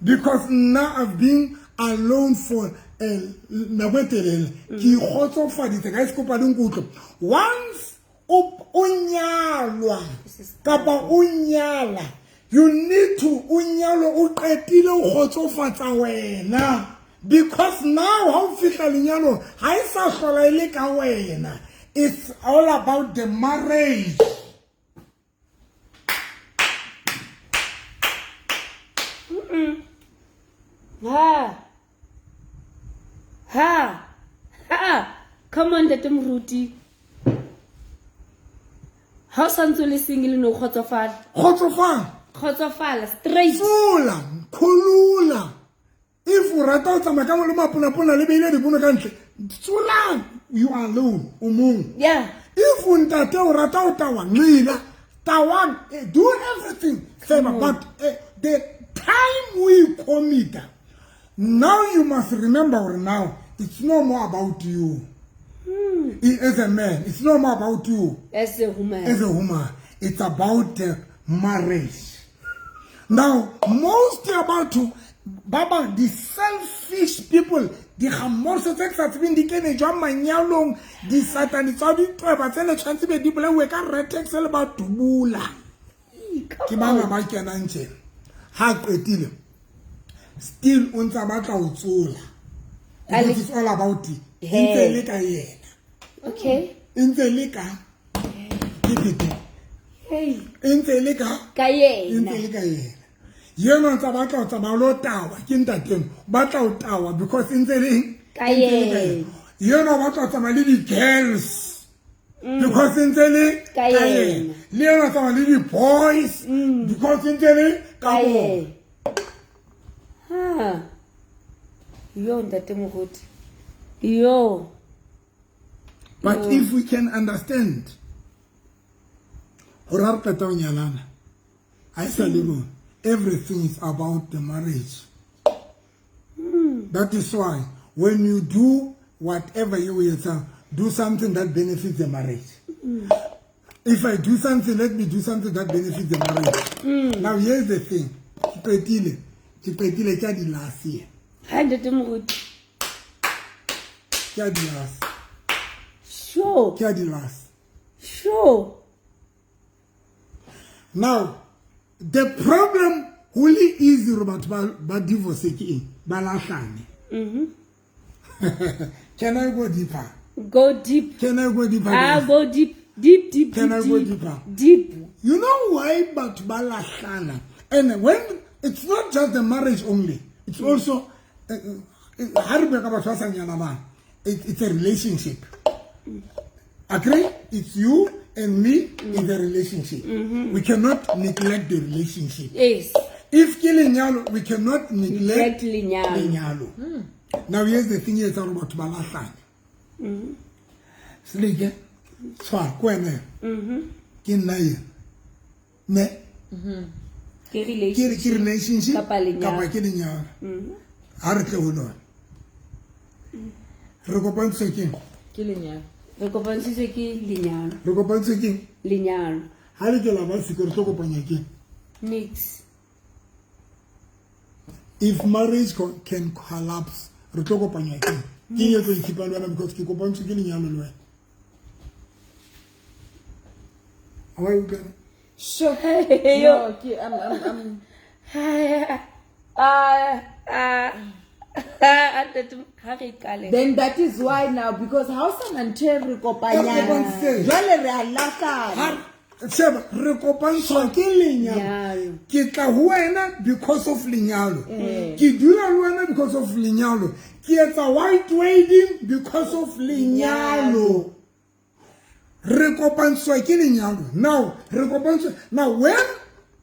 Because now I've been alone for nako e telele. Ke ikgotsofaditse ka e se kopa le nkutlwe. Once o nyalwa kapa o nyala, you need to o nyalwa o qetile o kgotsofatsa wena. Because now ha o fihla lenyalong ha e sa hlola e le ka wena. It's all about the marriage. Ha. Ha. Ha. Come on, Ntate Moruti. Ha o santse o le single no kgotsofala. Kgotsofala. Kgotsofala straight. Tsola, khulula. If o rata o tsamaya ka le maponapona le beile dibono ka ntle, tsola, you are alone, o mong. Yeah. If o ntate o rata o tawa, nqila, tawan, do everything. Favor, but the time we commit, now you must remember now, it's no more about you. As a man, it's no more about you. As a woman. As a woman, it's about marriage. Now, most about you, Baba, the selfish people, the gamorso tse ke sa tsebeng di kene jwang manyalong, di satane tsa ditweba tse le tshwanetse be di bolauwe ka Retex le ba dubula. Ke bana ba kenang tjena. Ha qetile, still o ntsa batla ho tsola. Because it's all about it. Ntse le ka yena. Okay. Ntse le ka. Keep it. Hey. Ntse le ka. Ka yena. Ntse le ka yena. Yena ntse batla ho tsamaya lo tawa ke ntateng, batla ho tawa because ntse le ka yena. Yena batla ho tsamaya le di-girls because ntse le ka yena. Le yena tsamaya le di-boys because ntse le ka bona. Ha. Yo ntate Moruti. Yo. But if we can understand hore ha re qeta ho nyalana, ha e sa le rona. Everything is about the marriage. That is why when you do whatever you will do something that benefits the marriage. If I do something, let me do something that benefits the marriage. Now here's the thing. Ke qetile ke a di last year. Ha ntate Moruti. Ke a di last. Sure. Ke a di last. Sure. Now, the problem really easy about ba divorce ke eng? Ba lahlane. Can I go deeper? Go deep. Can I go deeper? Ah, go deep. Deep, deep, Can deep, I go deep. deeper? Deep. You know why batho ba lahlana? And when it's not just the marriage only, it's also ha re bua ka batho ba sa nyalanang, it's a relationship. Agree? It's you and me in the relationship. We cannot neglect the relationship. Yes. If ke lenyalo, we cannot neglect lenyalo. Now here's the thing, it's about ba lahlane. Seleke, tshwara ko wena. Ke nna ena. Ne? Ke relationship. Ke relationship kapa lenyalo. Kapa ke lenyalo. Ha re tle ho lona. Re kopantswe ke eng? Ke lenyalo. Re kopantshitswe ke lenyalo. Re kopantshitswe ke lenyalo. Ha le ke la ba siko re tlo kopanya ke nix. If marriage can collapse, re tlo kopanya ke ke e tlo ikhipa le wena because ke kopantshwe ke lenyalo le wena. Wa utlwa? Sure. Hey, No, ke I'm Ha re qale. Then that is why now, because ha o sa na ntho e re kopanyang, E re kopantshitseng. jwale re a lahlana. Sheba, re kopantshwa ke lenyalo. Lenyalo. Ke tla ho wena because of lenyalo. Ke dula le wena because of lenyalo. Ke etsa white wedding because of lenyalo. Re kopantshwa ke lenyalo. Now, re kopantshwa. Now, when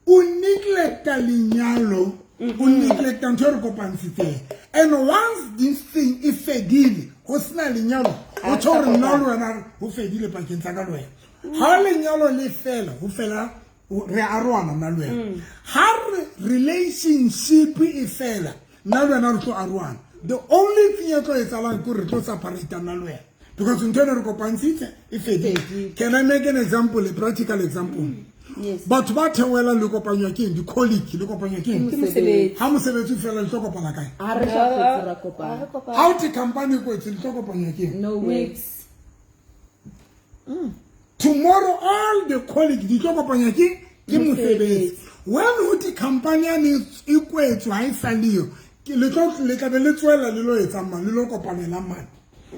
o neglecta lenyalo, o neglecta ntho e re kopantshitseng. And once this thing e fedile, ho sena lenyalo, ho tjho hore nna le wena ho fedile pakeng tsa ka le wena. Ha lenyalo le fela, ho fela, re arohana nna le wena. Ha re relationship e fela, nna le wena re tlo arohana. The only thing e tlo etsahalang ke hore re tlo separate nna le wena. Because ntho eno re kopantshitse e fedile. Can I make an example, a practical example? Yes. Batho ba theohelang le kopanywa ke eng? Di-colleague le kopanywa ke eng? Ke mosebetsi. Ha mosebetsi o fela le tlo kopana kae? Ha re sa hlotse ra kopana. Ha o the company e kwetse le tlo kopanywa ke eng? No way. Nix. Tomorrow all the colleagues di tlo kopanywa ke mosebetsi. When ho the company yane e kwetswe ha e sa leyo, ke le tlo le tla be le tswela le lo etsang mang, le lo kopanelang mang.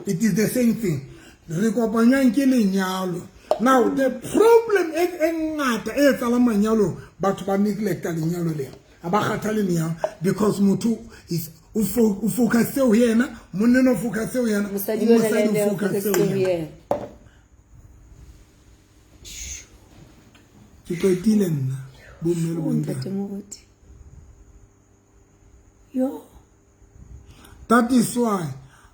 It is the same thing. Re kopanywang ke lenyalo. Now the problem e ngata e etsahalang manyalong, batho ba neglecta lenyalo leo. Ha ba kgathale lenyalo because motho is o focus ho yena, monna o focus ho yena, Mosadi o mosadi le o yena o focus focus ho ho yena. yena. Ke qetile nna, bomme le bontate. Ntate Moruti. Yo. That is why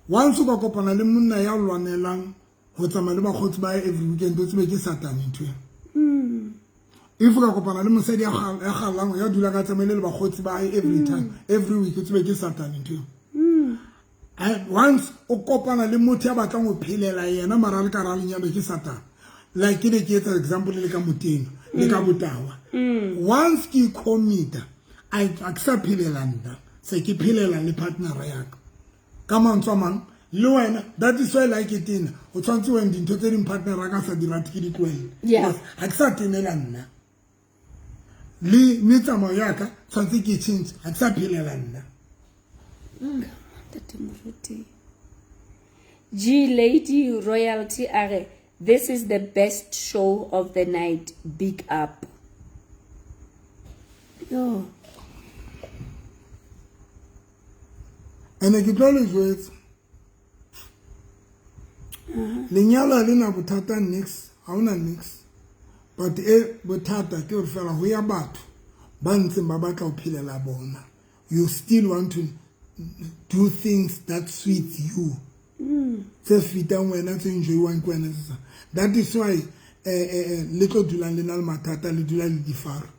once o ka kopana le monna ya lwanelang ho tsamaya le bakgotsi ba hae every weekend, o tsebe ke Satane ntho eo. If o ka kopana le mosadi ya kgallang, ya dula ka tsamaile le bakgotsi ba hae every time, every week, o tsebe ke Satane ntho eo. Once o kopana le motho ya batlang ho phelela yena mara le ka hara lenyalo ke Satane. Like ke ne ke etsa example le ka moteng, le ka botawa. Once ke commit-a, a ke sa phelela nna, se ke phelela le partner ya ka. Ka mantswe a mang, le wena, that is why like it tena, o tshwanetse wena dintho tse ding partner ya ka sa di rate ke di tlohele. Yeah. Because ha ke sa tenela nna. Le metsamao ya ka tshwanetse ke change, ha ke sa phelela nna. Ntate Moruti. G Lady Royalty a re, this is the best show of the night. Big up. Yo. Ene ke tlo le jwetsa. Lenyalo ha le na bothata nix, ha hona nix. But e bothata ke hore fela ho ya batho ba ntseng ba batla ho phelela bona. You still want to do things that suits you. Tse fitang wena, tse enjoywang ke wena, tse sa. That is why le tlo dulang le na le mathata, le dula le difaro.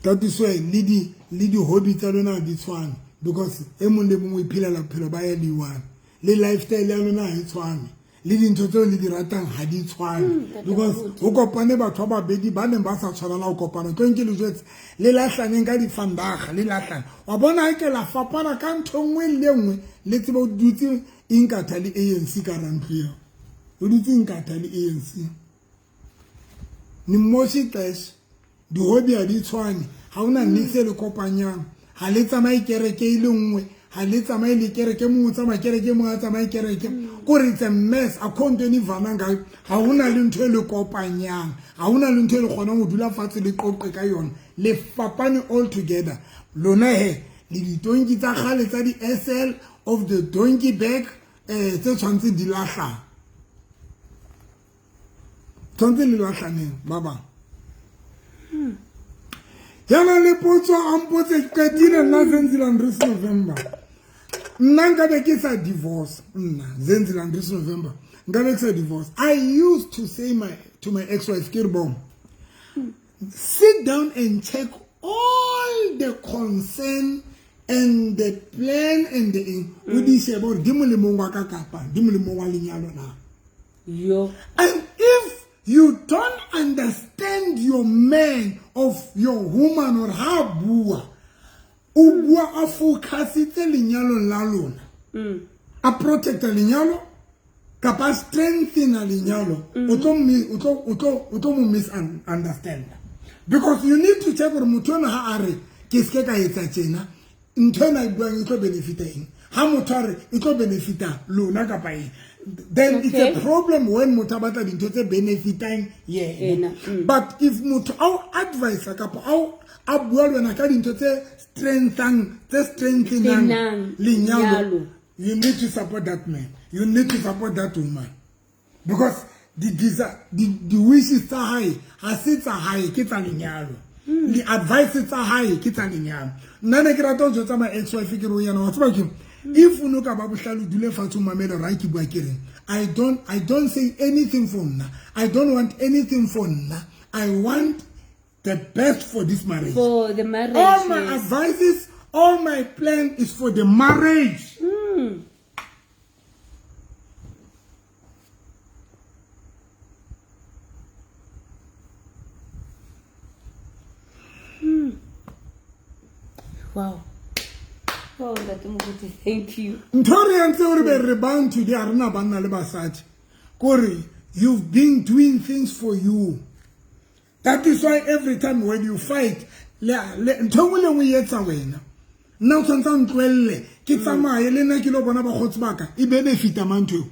That is why le di hobby tsa lona ha di tshwane, because e mong le mong o iphelela bophelo ba ya le one. Le lifestyle ya lona ha e tshwane, le dintho tseo le di ratang ha di tshwane, because ho kopane batho ba babedi ba neng ba sa tshwanela ho kopana. Tlo nke le jwetse, le lahlaneng ka difandaga, le lahlane. Wa bona ha ke la fapana ka ntho e nngwe le e nngwe, le tsebe o dutse Inkatha le ANC ka hara ntlo eo. O dutse Inkatha le ANC. Nimmoshi xesha, di-hobby ha di tshwane, ha hona niks e le kopanyang, ha le tsamaye kereke e le nngwe, ha le tsamaye le kereke, mongwe o tsamaya kereke, mongwe a tsamaye kereke. Kore it's a mess, a kho ntho e ne ngayo. Ha hona le ntho e le kopanyang, ha hona le ntho e le kgonang ho dula fatshe le qoqe ka yona. Le fapane all together. Lona he, le ditonki tsa kgale tsa di-S L of the donkey bag, tse tshwanetse di lahlana. Tshwanetse le lahlaneng ba bang. Ya na le potso a mpotse, ke qetile nna Zenzile Andries November. Nna nka be ke sa divorce, nna Zenzile Andries November, nka be ke sa divorce. I used to say to my ex-wife, ke re bom, sit down and check all the concern and the plan and the eng o di shebe gore di molemong wa ka kapa di molemong wa lenyalo na. Yo. And if you don't understand your man of your woman or ha bua, o bua a focusitse lenyalong la lona, a protecta lenyalo kapa a strengthena lenyalo, o tlo mo misunderstand, because you need to check gore motho ona ha a re ke seke ka etsa tjena, ntho ena e buang e tlo benefita eng, ha motho a re e tlo benefita lona kapa eng, then it's a problem when motho a batla dintho tse benefitang yena. Yena, mm. But if motho a o advisa kapa a bua le wena ka dintho tse strengthenang Strengthenang lenyalo, lenyalo. You need to support that man, you need to support that woman, because the wishes tsa hae ha se tsa hae, ke tsa lenyalo. Di-advice tsa hae ke tsa lenyalo. Nna ne ke rata ho jwetsa my ex wife, ke re ho yena, wa tseba ke if o no ka ba bohlale, o dule fatshe, o mamele hore ha ke bua ke reng. I don't say anything for nna, I don't want anything for nna, I want the best for this marriage. For the marriage. All my advices, all my plan is for the marriage. Wow. Oh, Ntate Moruti, thank you. Ntho re entse gore be re bang today, ha rena banna le basadi, kore you've been doing things for you. That is why every time when you fight, ntho e nngwe le nngwe e etsa wena. Nna o tshwanetse o ntlohelle ke tsamaye le nna ke lo bona bakgotsi baka, e benefita mang ntho eo?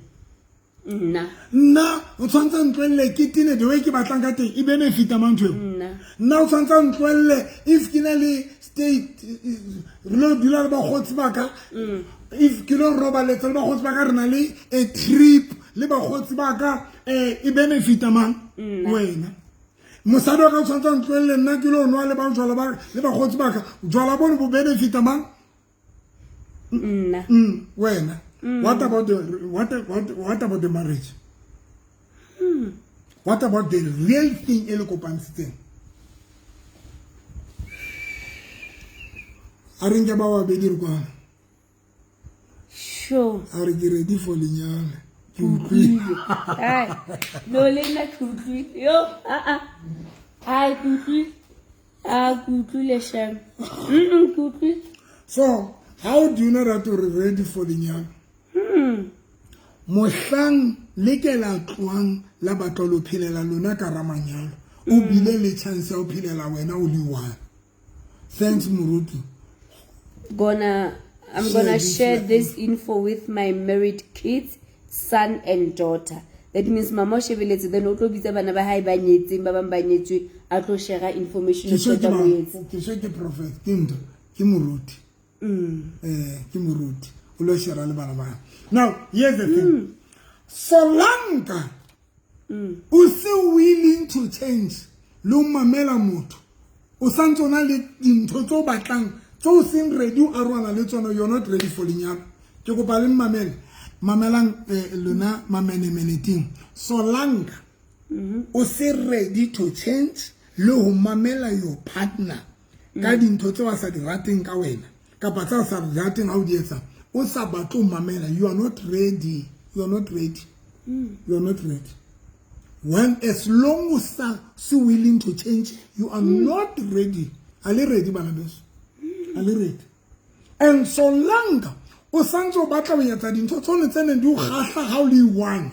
Nna. Nna o tshwanetse o ntlohelle ke tene the way ke batlang ka teng, e benefita mang ntho eo? Nna. Nna o tshwanetse o ntlohelle if ke na le state, re lo dula le bakgotsi baka, if ke lo robaletsa le bakgotsi baka, re na le a trip le bakgotsi baka, e benefita mang? Wena. Mosadi wa ka o tshwanetse o ntlohelle nna ke lo nwa le ba jwala le bakgotsi baka, jwala bone bo benefita mang? Nna. Wena. What about the marriage? What about the real thing e le kopantshitseng? A re nke ba babedi re kwana. A re ke ready for lenyalo, ke utlwile. Ai, no, le nna ke utlwile. Yo, ah ah. Ai, ke utlwile. Ah, ke utlwile shem. Ke utlwile. So how do you know that you're ready for lenyalo? Mohlang le ke la tlohang la batla lo phelela lona ka ramanyalo, o bile le chance ya ho phelela wena o le one. Thanks, moruti. Gonna I'm Share gonna this share with this info with my married kids, son and daughter. That means mama o shebeletse, then o tlo bitsa bana ba hae ba nyetseng, ba bang ba nyetswe, a tlo share information Ke o swe ke qeta mo etse. Ke swe ke prophet, ke ntho, ke moruti. Ke moruti o lo share le bana ba hae. Now here's the thing, solanka o se willing to change le o mamela motho, o santse o na le dintho tse o batlang tse o seng ready o arohana le tsona, you're not ready for lenyalo. Ke kopa le mmamele, mamelang, lona mamenemeneteng, solanka o se ready to change le ho mamela your partner ka dintho tse wa sa di rateng ka wena kapa tse o sa di rateng ha o di etsa, o sa batle ho mamela, you are not ready, you are not ready, you are not ready. When as long as sa se willing to change, you are not ready. A le ready, bana beso? A le ready? And so long o santse o batla ho etsa dintho tsone tse neng di o kgahla ha o le one,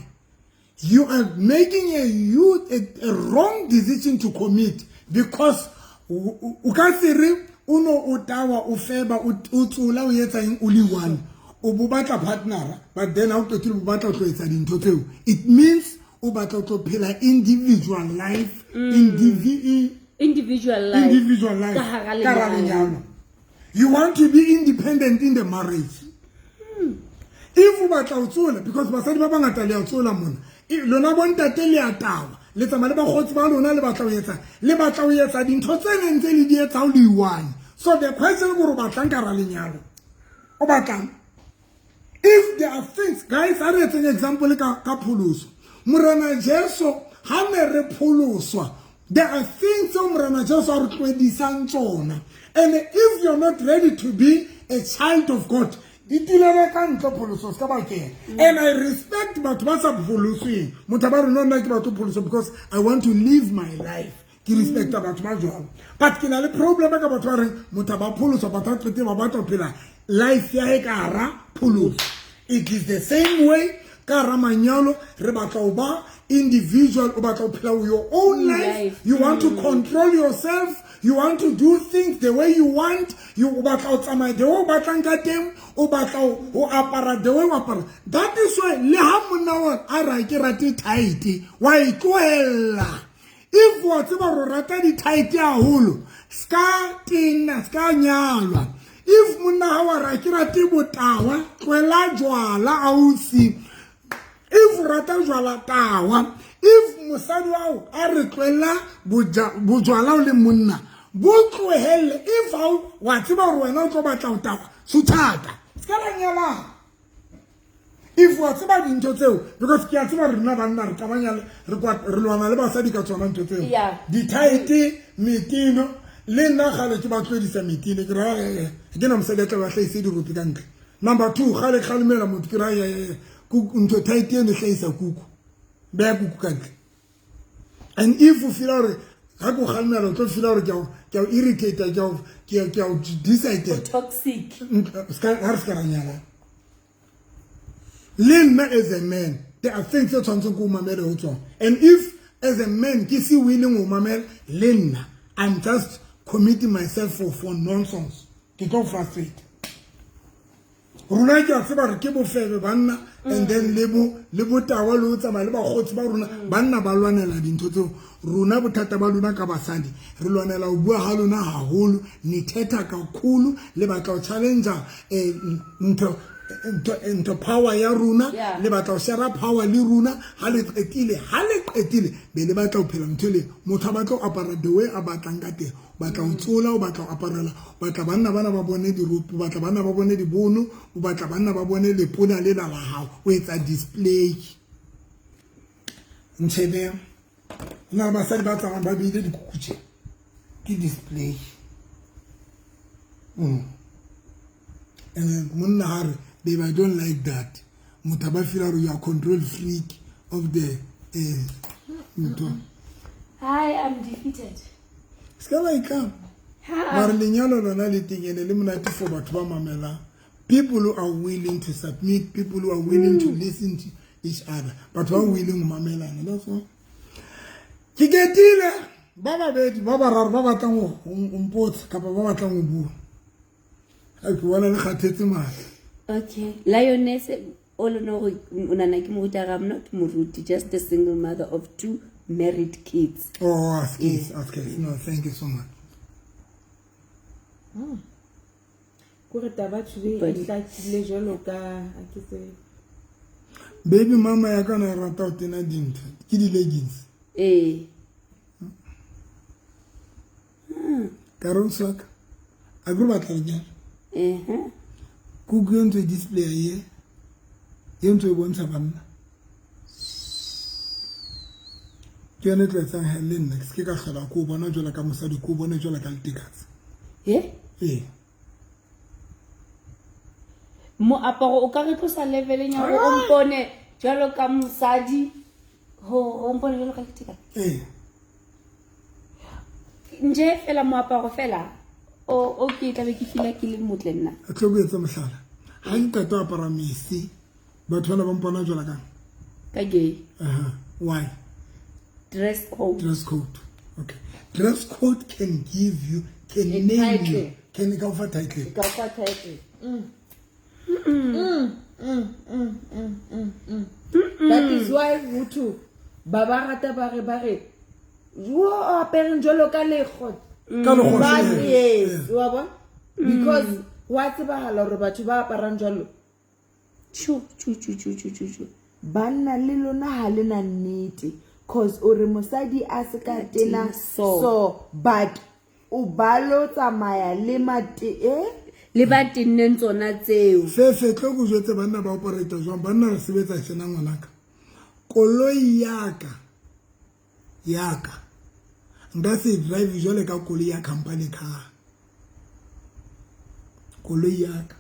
you are making a wrong decision to commit, because o ka se re o no o tawa, o feba, o tsola, o etsa eng o le one, o bo batla partnera, but then ha o qetile o batla ho tlo etsa dintho tseo, it means o batla ho tlo phela individual life, Individual life. Individual life Ka hara ka hara lenyalo. Lenyalo. You want to be independent in the marriage. If o batla ho tsola, because basadi ba bangata le a tsola mona, lona bontate le a tawa, le tsamaya le bakgotsi ba lona, le batla ho etsa dintho tse neng tse le di etsa o le one. So the question ke gore o batlang ka hara lenyalo, o batlang? If there are things, guys, a re etseng example ka pholoso. Morena Jesu ha ne re pholoswa, there are things tseo Morena Jesu a re tlwedisang tsona, and if you're not ready to be a child of God, itulele ka ntle, pholoso se ka ba kena. And I respect batho ba sa pholosweng. Motho ba re, no, nna ke batho pholoso because I want to live my life. Ke respecta batho ba jwalo, but ke na le problem ka batho ba reng motho ba pholoswa, batho ba qete ba batla ho phela life ya hae ka hara pholoso. It is the same way ka hara manyalo. Re batla ho ba individual, o batla ho phela your own life. You want to control yourself, you want to do things the way you want, you o batla ho tsamaya the way o batlang ka teng, o batla ho apara the way o apara. That is why le ha monna wa a re ke rate tight, wa e tlohella. If wa tseba gore o rata di-tight haholo, ska tena, ska nyalwa. If monna ha wa re ke rate botawa, tlohela jwala ausi. If o rata jwala, tawa. If mosadi wa hao a re tlohela bojwala, o le monna, bo tlohelle. If ha wa tseba gore wena o tlo batla ho tawa, suthata, se ka la nyalana if wa tseba dintho tseo, because ke a tseba rena banna re qabanya, re lwana le basadi ka tsona ntho tseo. Di-tight, meteno. Le nna gale ke ba tlodisa meteno, ke ra ke na mosadi a tla ba hlahise dirope ka ntle. Number two, gale kgalemela motho, ke ra ntho tight eno e hlahisa kuku, beya kuku ka ntle. And if o feela gore ga ke o kgalemela, o tlo feela gore ke a o irritate, ke a o decide, toxic, ga re se ka ra nyalana. Le nna as a man, there are things tse tshwanetseng ke o mamele ho tsona, and if as a man ke se willing ho mamela, le nna I'm just committing myself for nonsense. Ke tlo frustrate. Rona ke a tseba re ke bofebe banna, and then le bo le botawa le ho tsamaya le bakgotsi ba rona. Banna ba lwanela dintho tseo. Rona bothata ba lona ka basadi, re lwanela ho bua ha lona haholo, nithetha kakhulu, le batla ho challenge ntho power ya rona. Le batla ho share power le rona. Ha le qetile be le batla ho phela ntho le motho a batla ho apara the way a batlang ka teng, o batla ho tsola, o batla ho aparela, o batla banna bana ba bone dirope, o batla banna ba bone dibono, o batla banna ba bone lepona lela la hao, o etsa display. Ntshebeng ho na le basadi ba tsamayang ba beile dikuku tje, ke display. And then monna ha re, "Babe, I don't like that," motho a ba feel hore you are control freak of the ntho. Hi, I'm defeated. Se ka la itlama. Mare lenyalo lona le teng, ene le monate for batho ba mamelang, people who are willing to submit, people who are willing to listen to each other, batho ba willing ho mamelana. That's all. Ke ketile ba babedi, ba bararo ba batlang ho mpotsa kapa ba batlang ho bua. Ha ke bona le kgathetse matla. Okay, lioness, all in all, unana ke moruti. I'm not moruti, just a single mother of two married kids. Oh, askis, askis. No, thank you so much. Kore taba today e hlakile jwalo ka ha ke tsebe. Baby mama ya ka na rata ho tena dintho, ke di-leggings. Ka re o swaka a ke re batla lenyalo. Kuku e ntse e display ye ntse e bontsha banna, ke yone e tlo etsang he le nna ke se ke ka hlola ko o bona jwalo ka mosadi, ko o bone jwalo ka letekatse. Ee. Moaparo o ka re tlosa leveleng ya hore o mpone jwalo ka mosadi, ho o mpone jwalo ka letekatse. Ee. Nje fela moaparo fela o ke tlabe ke feel ke le motle nna. A tlo ko etsa mohlala, ha ke qeta ho apara mese, batho bana ba mpona jwalo kang? Ka gay. Aha. Why? Dress code. Dress code. Okay, dress code can give you, can A name you, title. Can ka o fa title. Ka fa title. That is why motho ba ba rata ba re wo o apereng jwalo ka lekgo. Ka lekgohle. Yes, wa bona, because wa tsebahala hore batho ba aparang jwalo Chu chu chu chu chu chu chu. Banna le lona ha le na nnete, cause o re mosadi a se ka tena so. So but o balo tsamaya le mate e Le ba tenneng tsona tseo. Fefe, tlo ko jwetse banna ba operata jwang. Banna re sebetsa tjena, ngwanaka. Koloi yaka nka se drive jwale ka koloi ya company car. Koloi ya ka.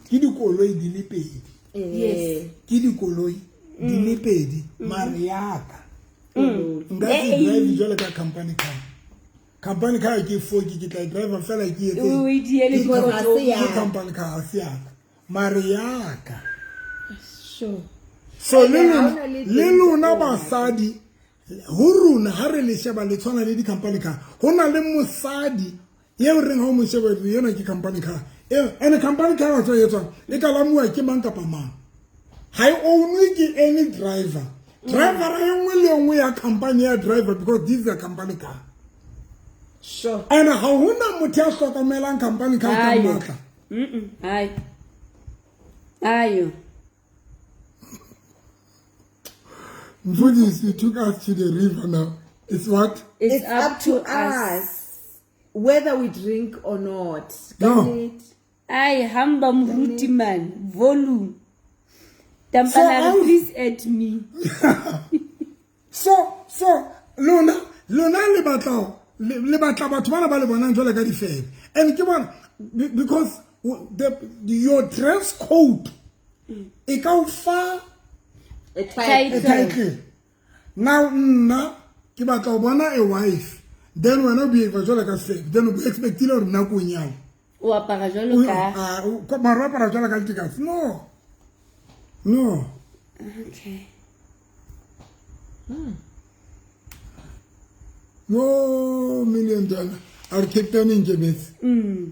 Ke dikoloi di le pedi. Yes. Ke dikoloi di le pedi mare ya ka. Nka se drive jwalo ka company car. Company car ke foki ke tla driver fela ke etse. O e diele Because ha se ya Ke ka. company car ha se ya ka. Mare ya ka. Sure. So Ene le ha lona hona le le teng lona tse basadi ho rona ha re le sheba le tshwana le di-company car. Ho na le mosadi eo reng ha o mo sheba re ena ke company car. Ene company car wa tswa e etswang e kalamuwa ke mang kapa mang. Ha e ownwe ke any driver. Driver e nngwe le nngwe ya company ya driver because this is a company car. Sure. And ha hona motho ya hlokomelang company car ka Ayo. matla. Ayo. Ayo. Mfundisi, you took us to the river now. It's what? It's up to us. whether we drink or not. Ka No. nnete. Ai, hamba moruti man. Volume. Tampanare, So, please add me. So lona le batla le batla batho bana ba le bonang jwale ka difebe. And ke bona because your dress code e ka o fa A title. a title. Now nna ke batla ho bona a wife. Then wena o behave jwale ka sefebe. Then o expectile hore nna ko nyale. O apara jwalo ka. Mara o apara jwale ka letekatsi. No. No. Okay. No $1 million. Our captain in Jebet.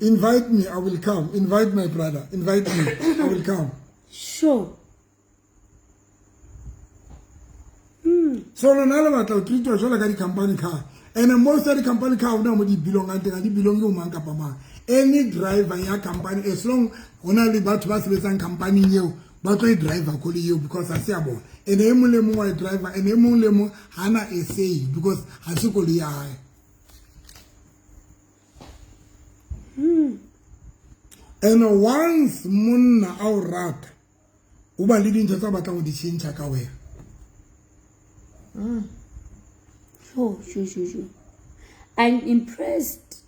Invite me, I will come. Invite my brother. Invite me, I will come. Sure. So lona le batla ho treatwa jwalo ka di-company car. And most of the company car hona mo di belong teng, ha di belong ho mang kapa mang. Any driver ya company, as long hona le batho ba sebetsang company eo, ba tlo e driver koloi eo because ha se ya bona. And e mong le mong wa e driver, and e mong le mong hana a say because ha se koloi ya hae. And once monna a o rata, o ba le dintho tsa batlang ho di tjhentjha ka wena. Sure, sure, sure, sure. I'm impressed.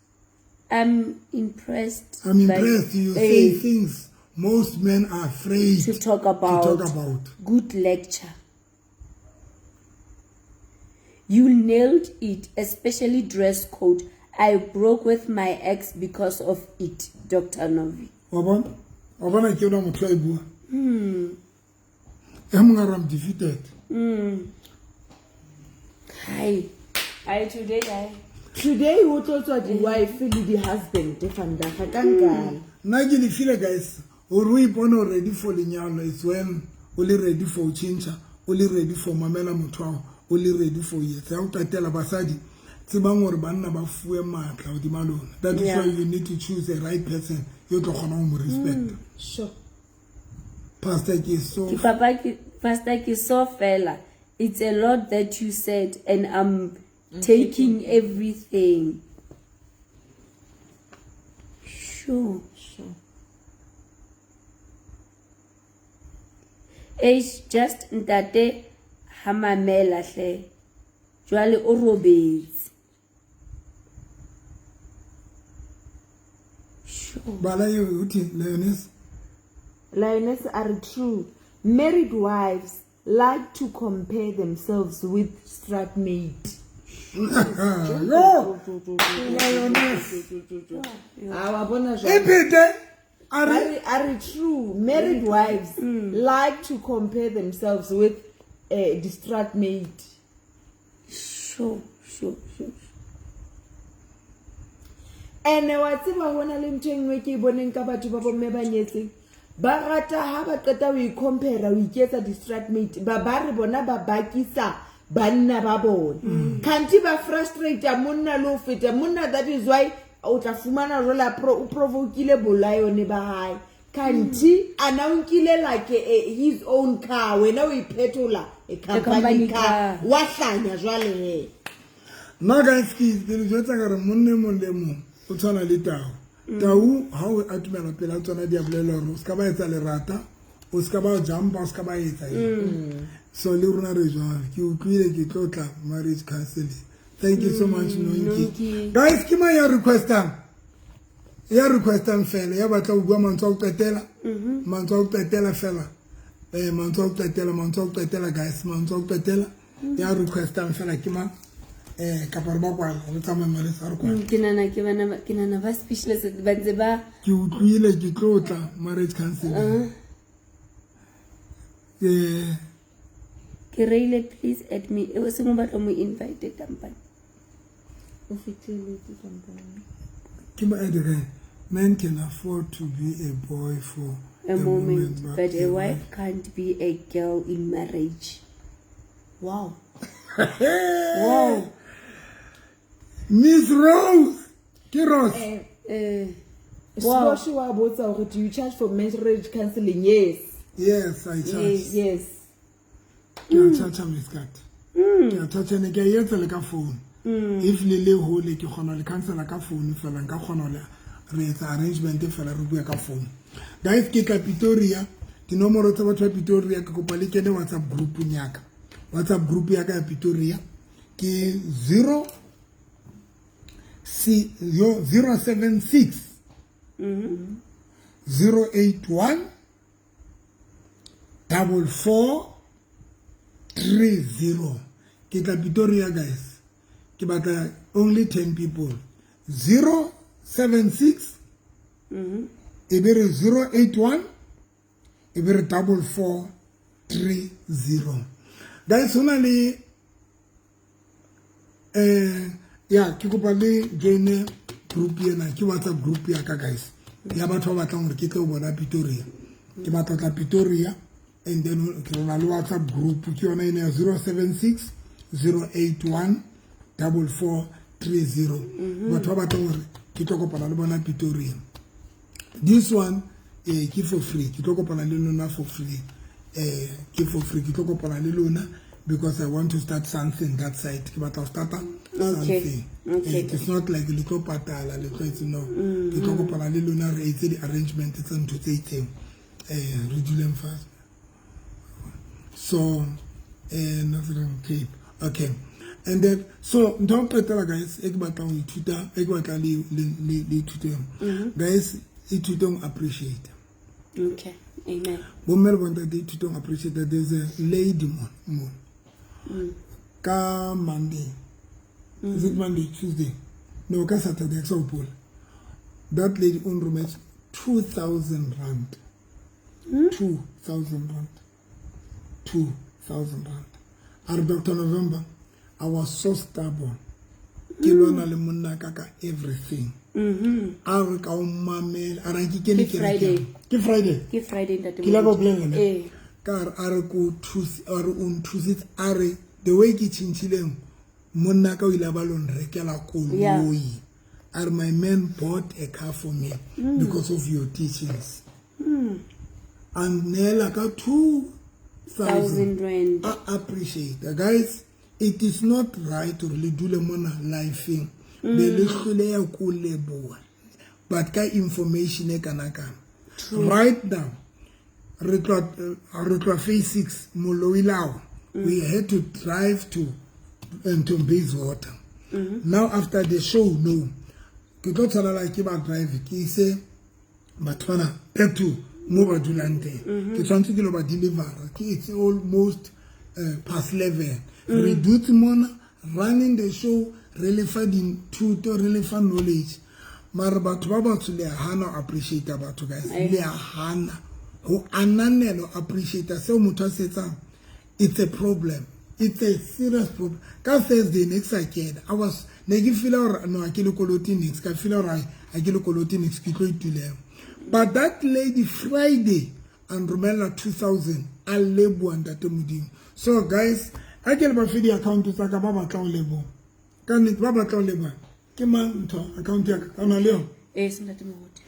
I'm impressed. I'm impressed. You say things most men are afraid to talk about. To talk about. Good lecture. You nailed it, especially dress code. I broke with my ex because of it, Dr. Novi. Wa bona? Wa bona ke yona motho a e bua. E mong a re I'm defeated. Hi. I today I Today ho tlo tswa di-wife le di-husband vandag ka nkala. Nna ke le file guys hore o ipone o ready for lenyalo is when o le ready for ho tjhentjha, o le ready for mamela motho wa hao, o le ready for ho etsa. Ya ho qetela basadi tsebang hore banna ba fuwe matla hodima lona. That is why you need to choose the right person yo tlo kgonang ho mo respect. Sure. Pastor ke so Ke papa ke pastor ke so fela. It's a lot that you said and I'm taking everything. Sure. Sure. Eish, just ntate hamamela hle. Jwale o robetse. Sure. Bala eo uthi Lioness. Lioness are true. Married wives like to compare themselves with stratmate. Yo, Lioness. Ah, wa bona jwale. E phete a re Are true. Married wives like to compare themselves with a distraught mate. Sure, sure, sure. And wa tseba hona le ntho e nngwe ke e boneng ka batho ba bomme ba nyetseng. Ba rata ha ba qeta ho i-compare ho iketsa distraught mate, ba ba re bona ba bakisa banna ba bona. Kanti ba frustrate monna le ho feta. Monna, that is why o tla fumana jwale o provokile bolayone ba hae. Kanti ana o nkile like his own car, wena o iphetola a company company car. car. Wa hlanya jwale he. Nna guys ke le jwetsa ka re monna e mong le mong o tshwana le tau. Tau ha o atumela pela tsona di a bolela hore o ska ba etsa lerata, o ska ba jumpa, o ska ba etsa eng. So le rona re jwalo. Ke utlwile ke tlo tla marriage counseling. Thank you so much, Nonki. Guys, ke mang ya requestang? Ya requestang fela, ya batla ho bua mantswe a ho qetela. Mantswe a ho qetela fela. Mantswe a ho qetela, mantswe a ho qetela guys, mantswe a ho qetela. Ya requestang fela ke mang? Kapa re ba kwala, re tsamaye Malesa, re kwala. Ke nahana ke bana ba, ke nahana ba speechless ba ntse ba Ke utlwile ke tlo tla marriage counseling. Ke reile, please add me. E seng o batla mo invite kampane. O fitlheletse kampane. Ke mo add re. Man can afford to be a boy for a moment, but a wife can't be a girl in marriage. Wow. Wow. Miss Rose. Ke Rose. Wow. Sboshi wa botsa hore do you charge for marriage counseling? Yes. Yes, I charge. Yes. Ke a charge, Miss Kat. Ke a charge, ne ke a etsa le ka phone. If le le hole ke kgona le counsela ka phone fela, nka kgona le re etsa arrangement fela re bua ka phone. Guys, ke tla Pretoria, dinomoro tsa batho ba Pretoria ke kopa le kene WhatsApp group ya ka. WhatsApp group ya ka ya Pretoria ke 0 C 076 081 44 30. Ke tla Pretoria guys. Ke batla only 10 people. 076 e be re 081 e be re 44 30. Guys, hona le ya ke kopa le join group ena, ke WhatsApp group ya ka guys. Ya batho ba batlang hore ke tle ho bona Pretoria. Ke batla tla Pretoria and then ke rona le WhatsApp group ke yona ena ya 076 081 44 30. Batho ba batlang hore ke tlo kopana le bona Pretoria. This one ke for free, ke tlo kopana le lona for free. Ke for free, ke tlo kopana le lona because I want to start something that side. Ke batla ho starta something. It's not like le tlo patala, le tlo etsa no. Ke tlo kopana le lona re etse di-arrangement tsa ntho tse itseng. Re duleng fast. So Northern Cape. Okay. And then so ntho ya ho qetela guys, e ke batlang ho ithuta, e ke batlang le ithute yona. Guys, ithuteng appreciate. Okay. Amen. Bomme le bontate, ithuteng appreciate that there's a lady mo. Ka Monday. Is it Monday, Tuesday? No, ka Saturday, ke sa hopola. That lady o nrometse 2000 rand. 2000 rand. 2000 rand. A re, Dr. November, I was so stubborn. Ke lwana le monna ka ka everything. A re ka o mamela, a re ke kene Ke Friday. Ke Friday. Ke Friday, ntate Ke la ka Moruti. bolela ne? Eh. Ka re a re ko thuse, a re o nthusitse, a re the way ke tjhentjhileng monna ka o ile a ba lo nrekela koloi. A re my man bought a car for me because of your teachings. A nneela ka 2000 Thousand rand. I appreciate. Guys, it is not right hore le dule mona lifeng be le hloleha ko leboha, but ka information e kana kana. Right now re tloha phase 6 Moloilao. We had to drive to Bayswater. Now after the show, no, ke tlo tshwanela ke ba drive ke ise batho bana back to mo ba dulang teng. Ke tshwanetse ke lo ba delivera. Ke it's almost past 11. Re dutse mona running the show, re lefa dithuto, re lefa knowledge. Mara batho ba batsho le a hana ho appreciate batho guys. Le a hana ho ananela, ho appreciate seo motho a se etsang. It's a problem. It's a serious problem. Ka Thursday next again, I was ne ke feel hore no, ha ke le kolote next, ka feel hore ha ke le kolote next, ke tlo itulela. But that lady Friday and romela 2000 a leboha ntate Modimo. So guys, ha ke le ba fe di-account tsa ka ba batlang ho leboha. Ka nnete ba batlang ho leboha. Ke mang ntho account ya ka? Ka na le yona? Eh, se ntate Moruti.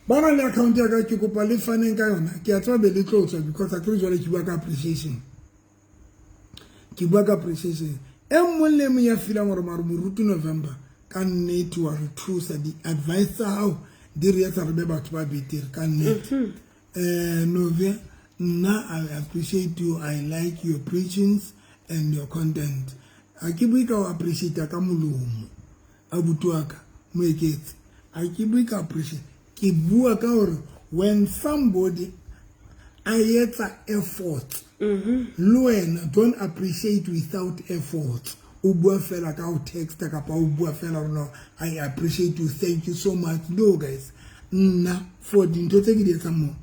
Ba na le account ya ka, ke kopa le faneng ka yona. Ke a tseba be le tlo tswa because akere jwale ke bua ka appreciation. Ke bua ka appreciation. E mong le mong ya feelang hore mare Moruti November ka nnete wa re thusa, di-advice tsa hao di re etsa re be batho ba betere ka nnete. Novia, nna I appreciate you, I like your preachings and your content. Ha ke bue ka ho appreciate ka molomo, abuti wa ka, Moeketsi. A ke bue ka appreciate, ke bua ka hore when somebody a etsa effort, le wena don't appreciate without effort. O bua fela ka ho texta kapa o bua fela no, I appreciate you, thank you so much. No guys, nna for dintho tse ke di etsang mo,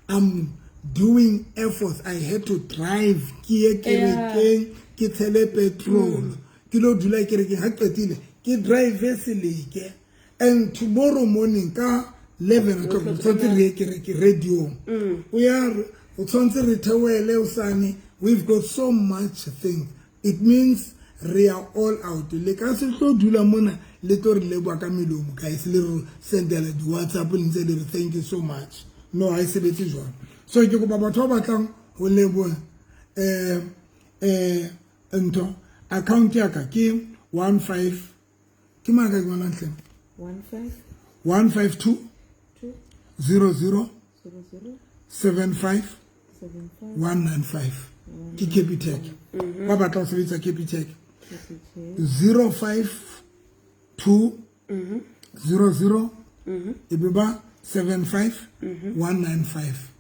I'm doing efforts. I had to drive ke ye kerekeng, ke tshele petrol, ke lo dula kerekeng, ha qetile ke drive Seleke, and tomorrow morning ka 11 o'clock re tshwanetse re ye kereke radio. O ya o tshwanetse re theohele hosane. We've got so much things. It means re are all out. Le ka se tlo dula mona le tlo re leboha ka melomo guys, le re sendela di-WhatsApp le ntse le re thank you so much. No, ha e sebetse jwalo. So ke kopa batho ba batlang ho leboha ntho account ya ka ke 15 ke mang ka ke bonang hle? 15 152 2 00 00 75 75 195 ke Capitec. Ba batla ho sebetsa Capitec. Capitec. 052 00 e be ba 75 195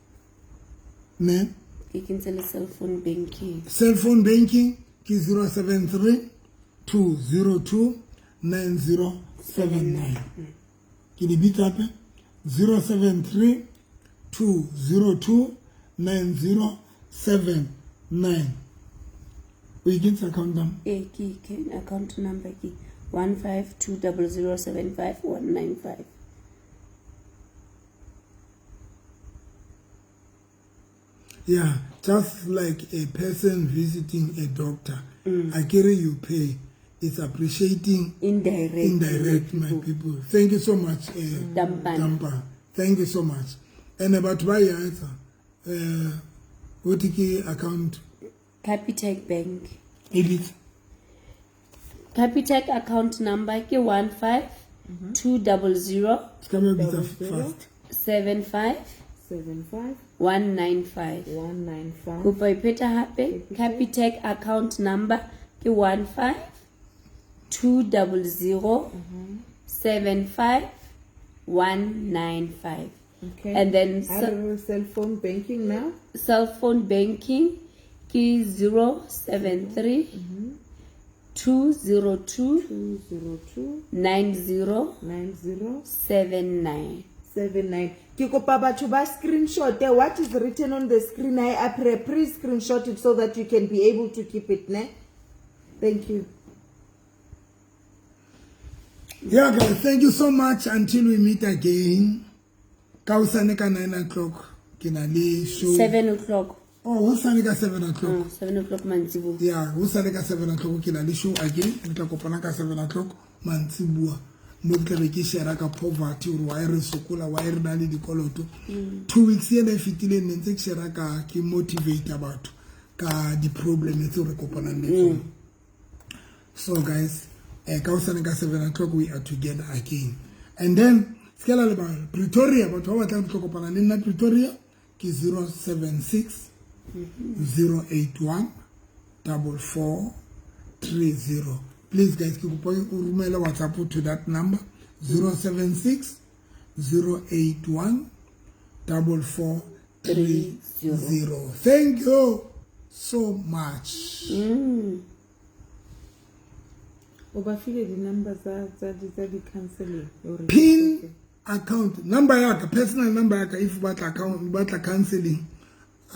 ne. Ke kentse le cell phone banking. Cell phone banking ke 073 202 9079. Ke di bitsa hape 073 202 9079. O e kentse account number? Ee, ke account number ke 1520075195. Yeah, just like a person visiting a doctor. Akere you pay. It's appreciating indirect, indirect, my people. Thank you so much, Tampa. Tampa. Thank you so much. And about why you what ke account? Capitec Bank. Edit. Capitec account number ke 15200 Ska me bitsa fast. 75 75 195. 195. Kopo e pheta hape. Capitec account number ke 15200 75 195. Okay. And then Ha re re cell phone banking now. Cell phone banking ke 073 202 202 90 90 79. 79. Ke kopa batho ba screenshot what is written on the screen. I apre pre screenshot it so that you can be able to keep it, ne? Thank you. Yeah guys, thank you so much. Until we meet again. Ka hosane ka 9 o'clock ke na le show. 7 o'clock. Oh, hosane ka 7 o'clock. 7 o'clock mantsiboya. Yeah, hosane ka 7 o'clock ke na le show again. Re tla kopana ka 7 o'clock mantsiboa. Mo ke tla be ke share ka poverty hore why re sokola, why re na le dikoloto. 2 weeks ena e fetileng ne ntse ke share ka ke motivate batho ka di-problem tseo re kopanang le tsona. So guys, ka hosane ka 7 o'clock we are together again. And then se la lebala Pretoria, batho ba batlang go kopana le nna Pretoria ke 076 081 4430. Please guys, ke kopa o romele WhatsApp to that number 076 081 4430. Thank you so much. O ba file di-number tsa di-counseling. Pin account number ya ka, personal number ya ka, if o batla account, o batla counseling,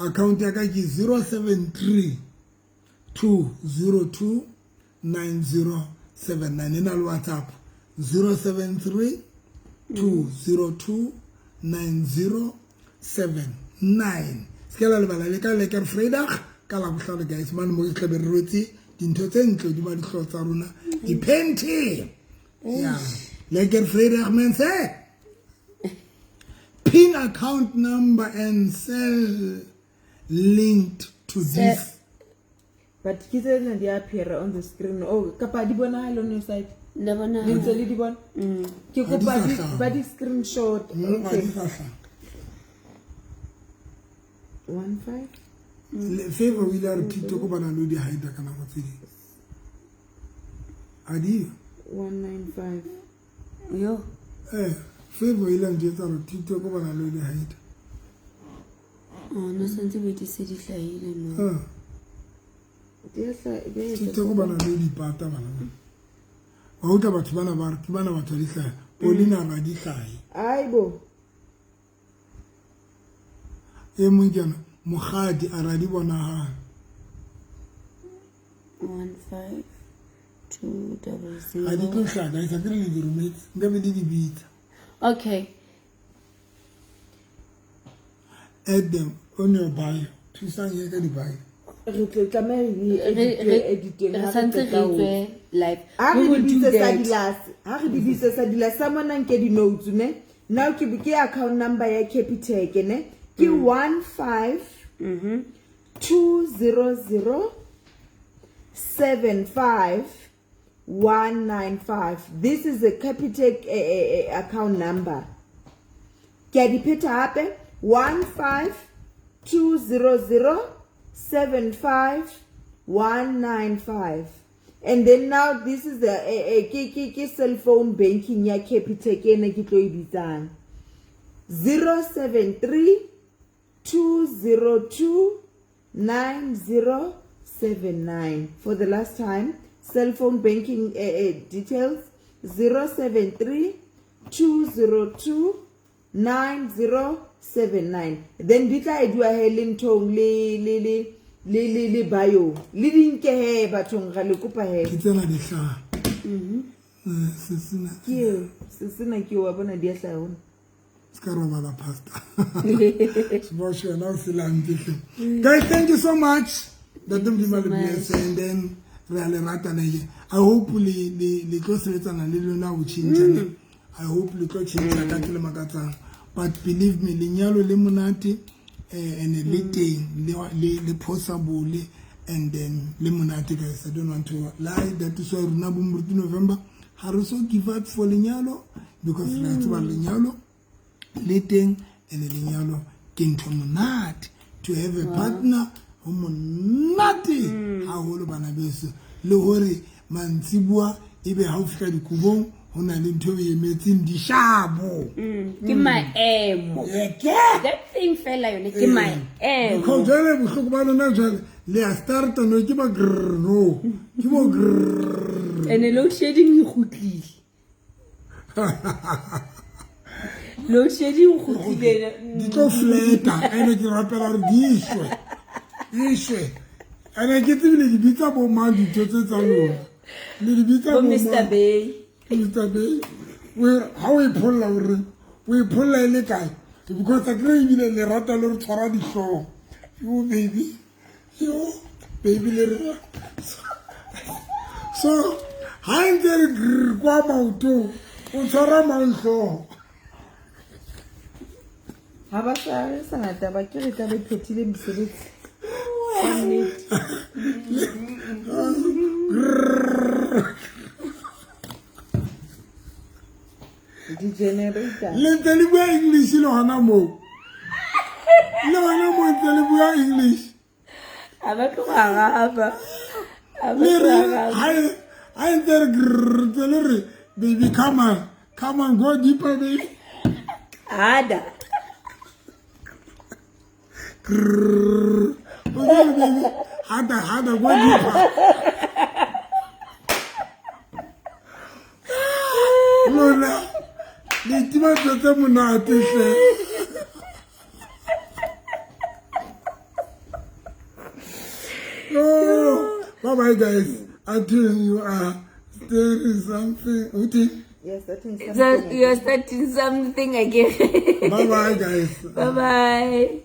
account ya ka ke 073 202 9079. E na le WhatsApp 073 202 9079. Se ke la lebala le ka lekker Vrydag ka Labohlano guys, mane mo ke tlabe re rwetse dintho tse ntle hodima dihlooho tsa rona, di-panty. Yeah, lekker Vrydag mense. Pin account number and cell linked to this. But ke tsena di appear on the screen. Oh, kapa di bonahale on your side? Di bonahale. Di ntse le di bona? Ke Ha di kopa sa hlaha. ba di screenshot. Ha Okay. di sa hlaha. 15. Le favor o ile a re TikTok ba na le di hide ka nako tse ding. A di 195. Yo. Favor ile njwetsa hore TikTok bana le ile haita. Oh, no santse bo di se di hlahile no. TikTok bana le dipata bana. Wa utlwa batho bana ba re ke bana batho di hlaha. Paulina ra di hlahe. Aibo. E mong ke yena mokgadi a ra di bonahale. 1 5 2 0 0. Ha di tlo hlaha, guys, ha ke re le di rometse. Nka be le di bitsa. Okay. Add them on your bio. Thusang ye ka di bio. Re tlo tlameha re editeng Re santse re tswe live. Ha We re will di do bitse sa that. dilas, ha re di bitse sa dilas, sa mona nke di notes ne. Now ke account number ya Capitec ne. Ke 1 5 2 0 0 7 5 1 9 5. This is a Capitec account number. Ke a di pheta hape 1 5 2 0 0 7 5 1 9 5. And then now this is the ke cell phone banking ya Capitec ena ke tlo e bitsang 0 7 3 2 0 2 9 0 7 9. For the last time, cell phone banking details 0 7 3 2 0 2 9 0 7 9. Then di tla ediwa he le nthong le le le le le le bio le di nke he bathong ga le kopa he. Ke tsena di hlaha. Se sena. Ke eo, se sena ke wa bona di a hlaha hona. Se ka robala pastor. Se wena o se lante hle. Guys, thank you so much. Ntate Modimo a le bless and then re a le rata le. I hope le le le tlo sebetsana le lona ho tjhentjha ne. I hope le tlo tjhentjha ka tsela makatsang. But believe me, lenyalo le monate and le teng le le possible and then le monate guys. I don't want to lie. That is why rona bo Moruti November ha re so give up for lenyalo because re a tseba lenyalo le teng and lenyalo ke ntho monate. To have a partner ho monate haholo bana beso, le hore mantsibua ebe ha o fihla dikobong ho na le ntho e emetseng dishabo. Ke maemo. That thing fela yone ke maemo. Because jwale bohloko ba lona jwale le a starta no ke ba grrr no ke bo grrr. And load shedding e kgutlile. Load shedding e kgutlile. Di tlo fleta ene ke rapela hore di shwe. Di shwe. Ene ke tsebile di bitsa bo mang ditho tse tsa lona. Le di bitsa Bo bo Mr. mang? Bay. Mr. Bay. We ha o e pholla hore o e pholla e le kae? Because a kry ebile le rata le re tshwara dihlooho. Yo baby. Yo baby le re. So ha ntse re grrr kwa maotong o tshwara mang hlooho? Ha ba sa re sana taba ke re tla be phethile mosebetsi. Di-generator. Le ntse le bua English le hona moo. Le hona moo ntse le bua English. Ha ba tlo araba. Ha ba Le tlo re araba. ha ntse re grrr, ntse le re baby come on, come on go deeper baby. Ada. Grrr. Okay, baby. Hada, hada, go deeper. Lona, le itima ntho tse monate hle. Oh, bye bye guys. Until you are staring something. Uthi? You're starting So something. you're starting something again. Bye bye guys. Bye bye.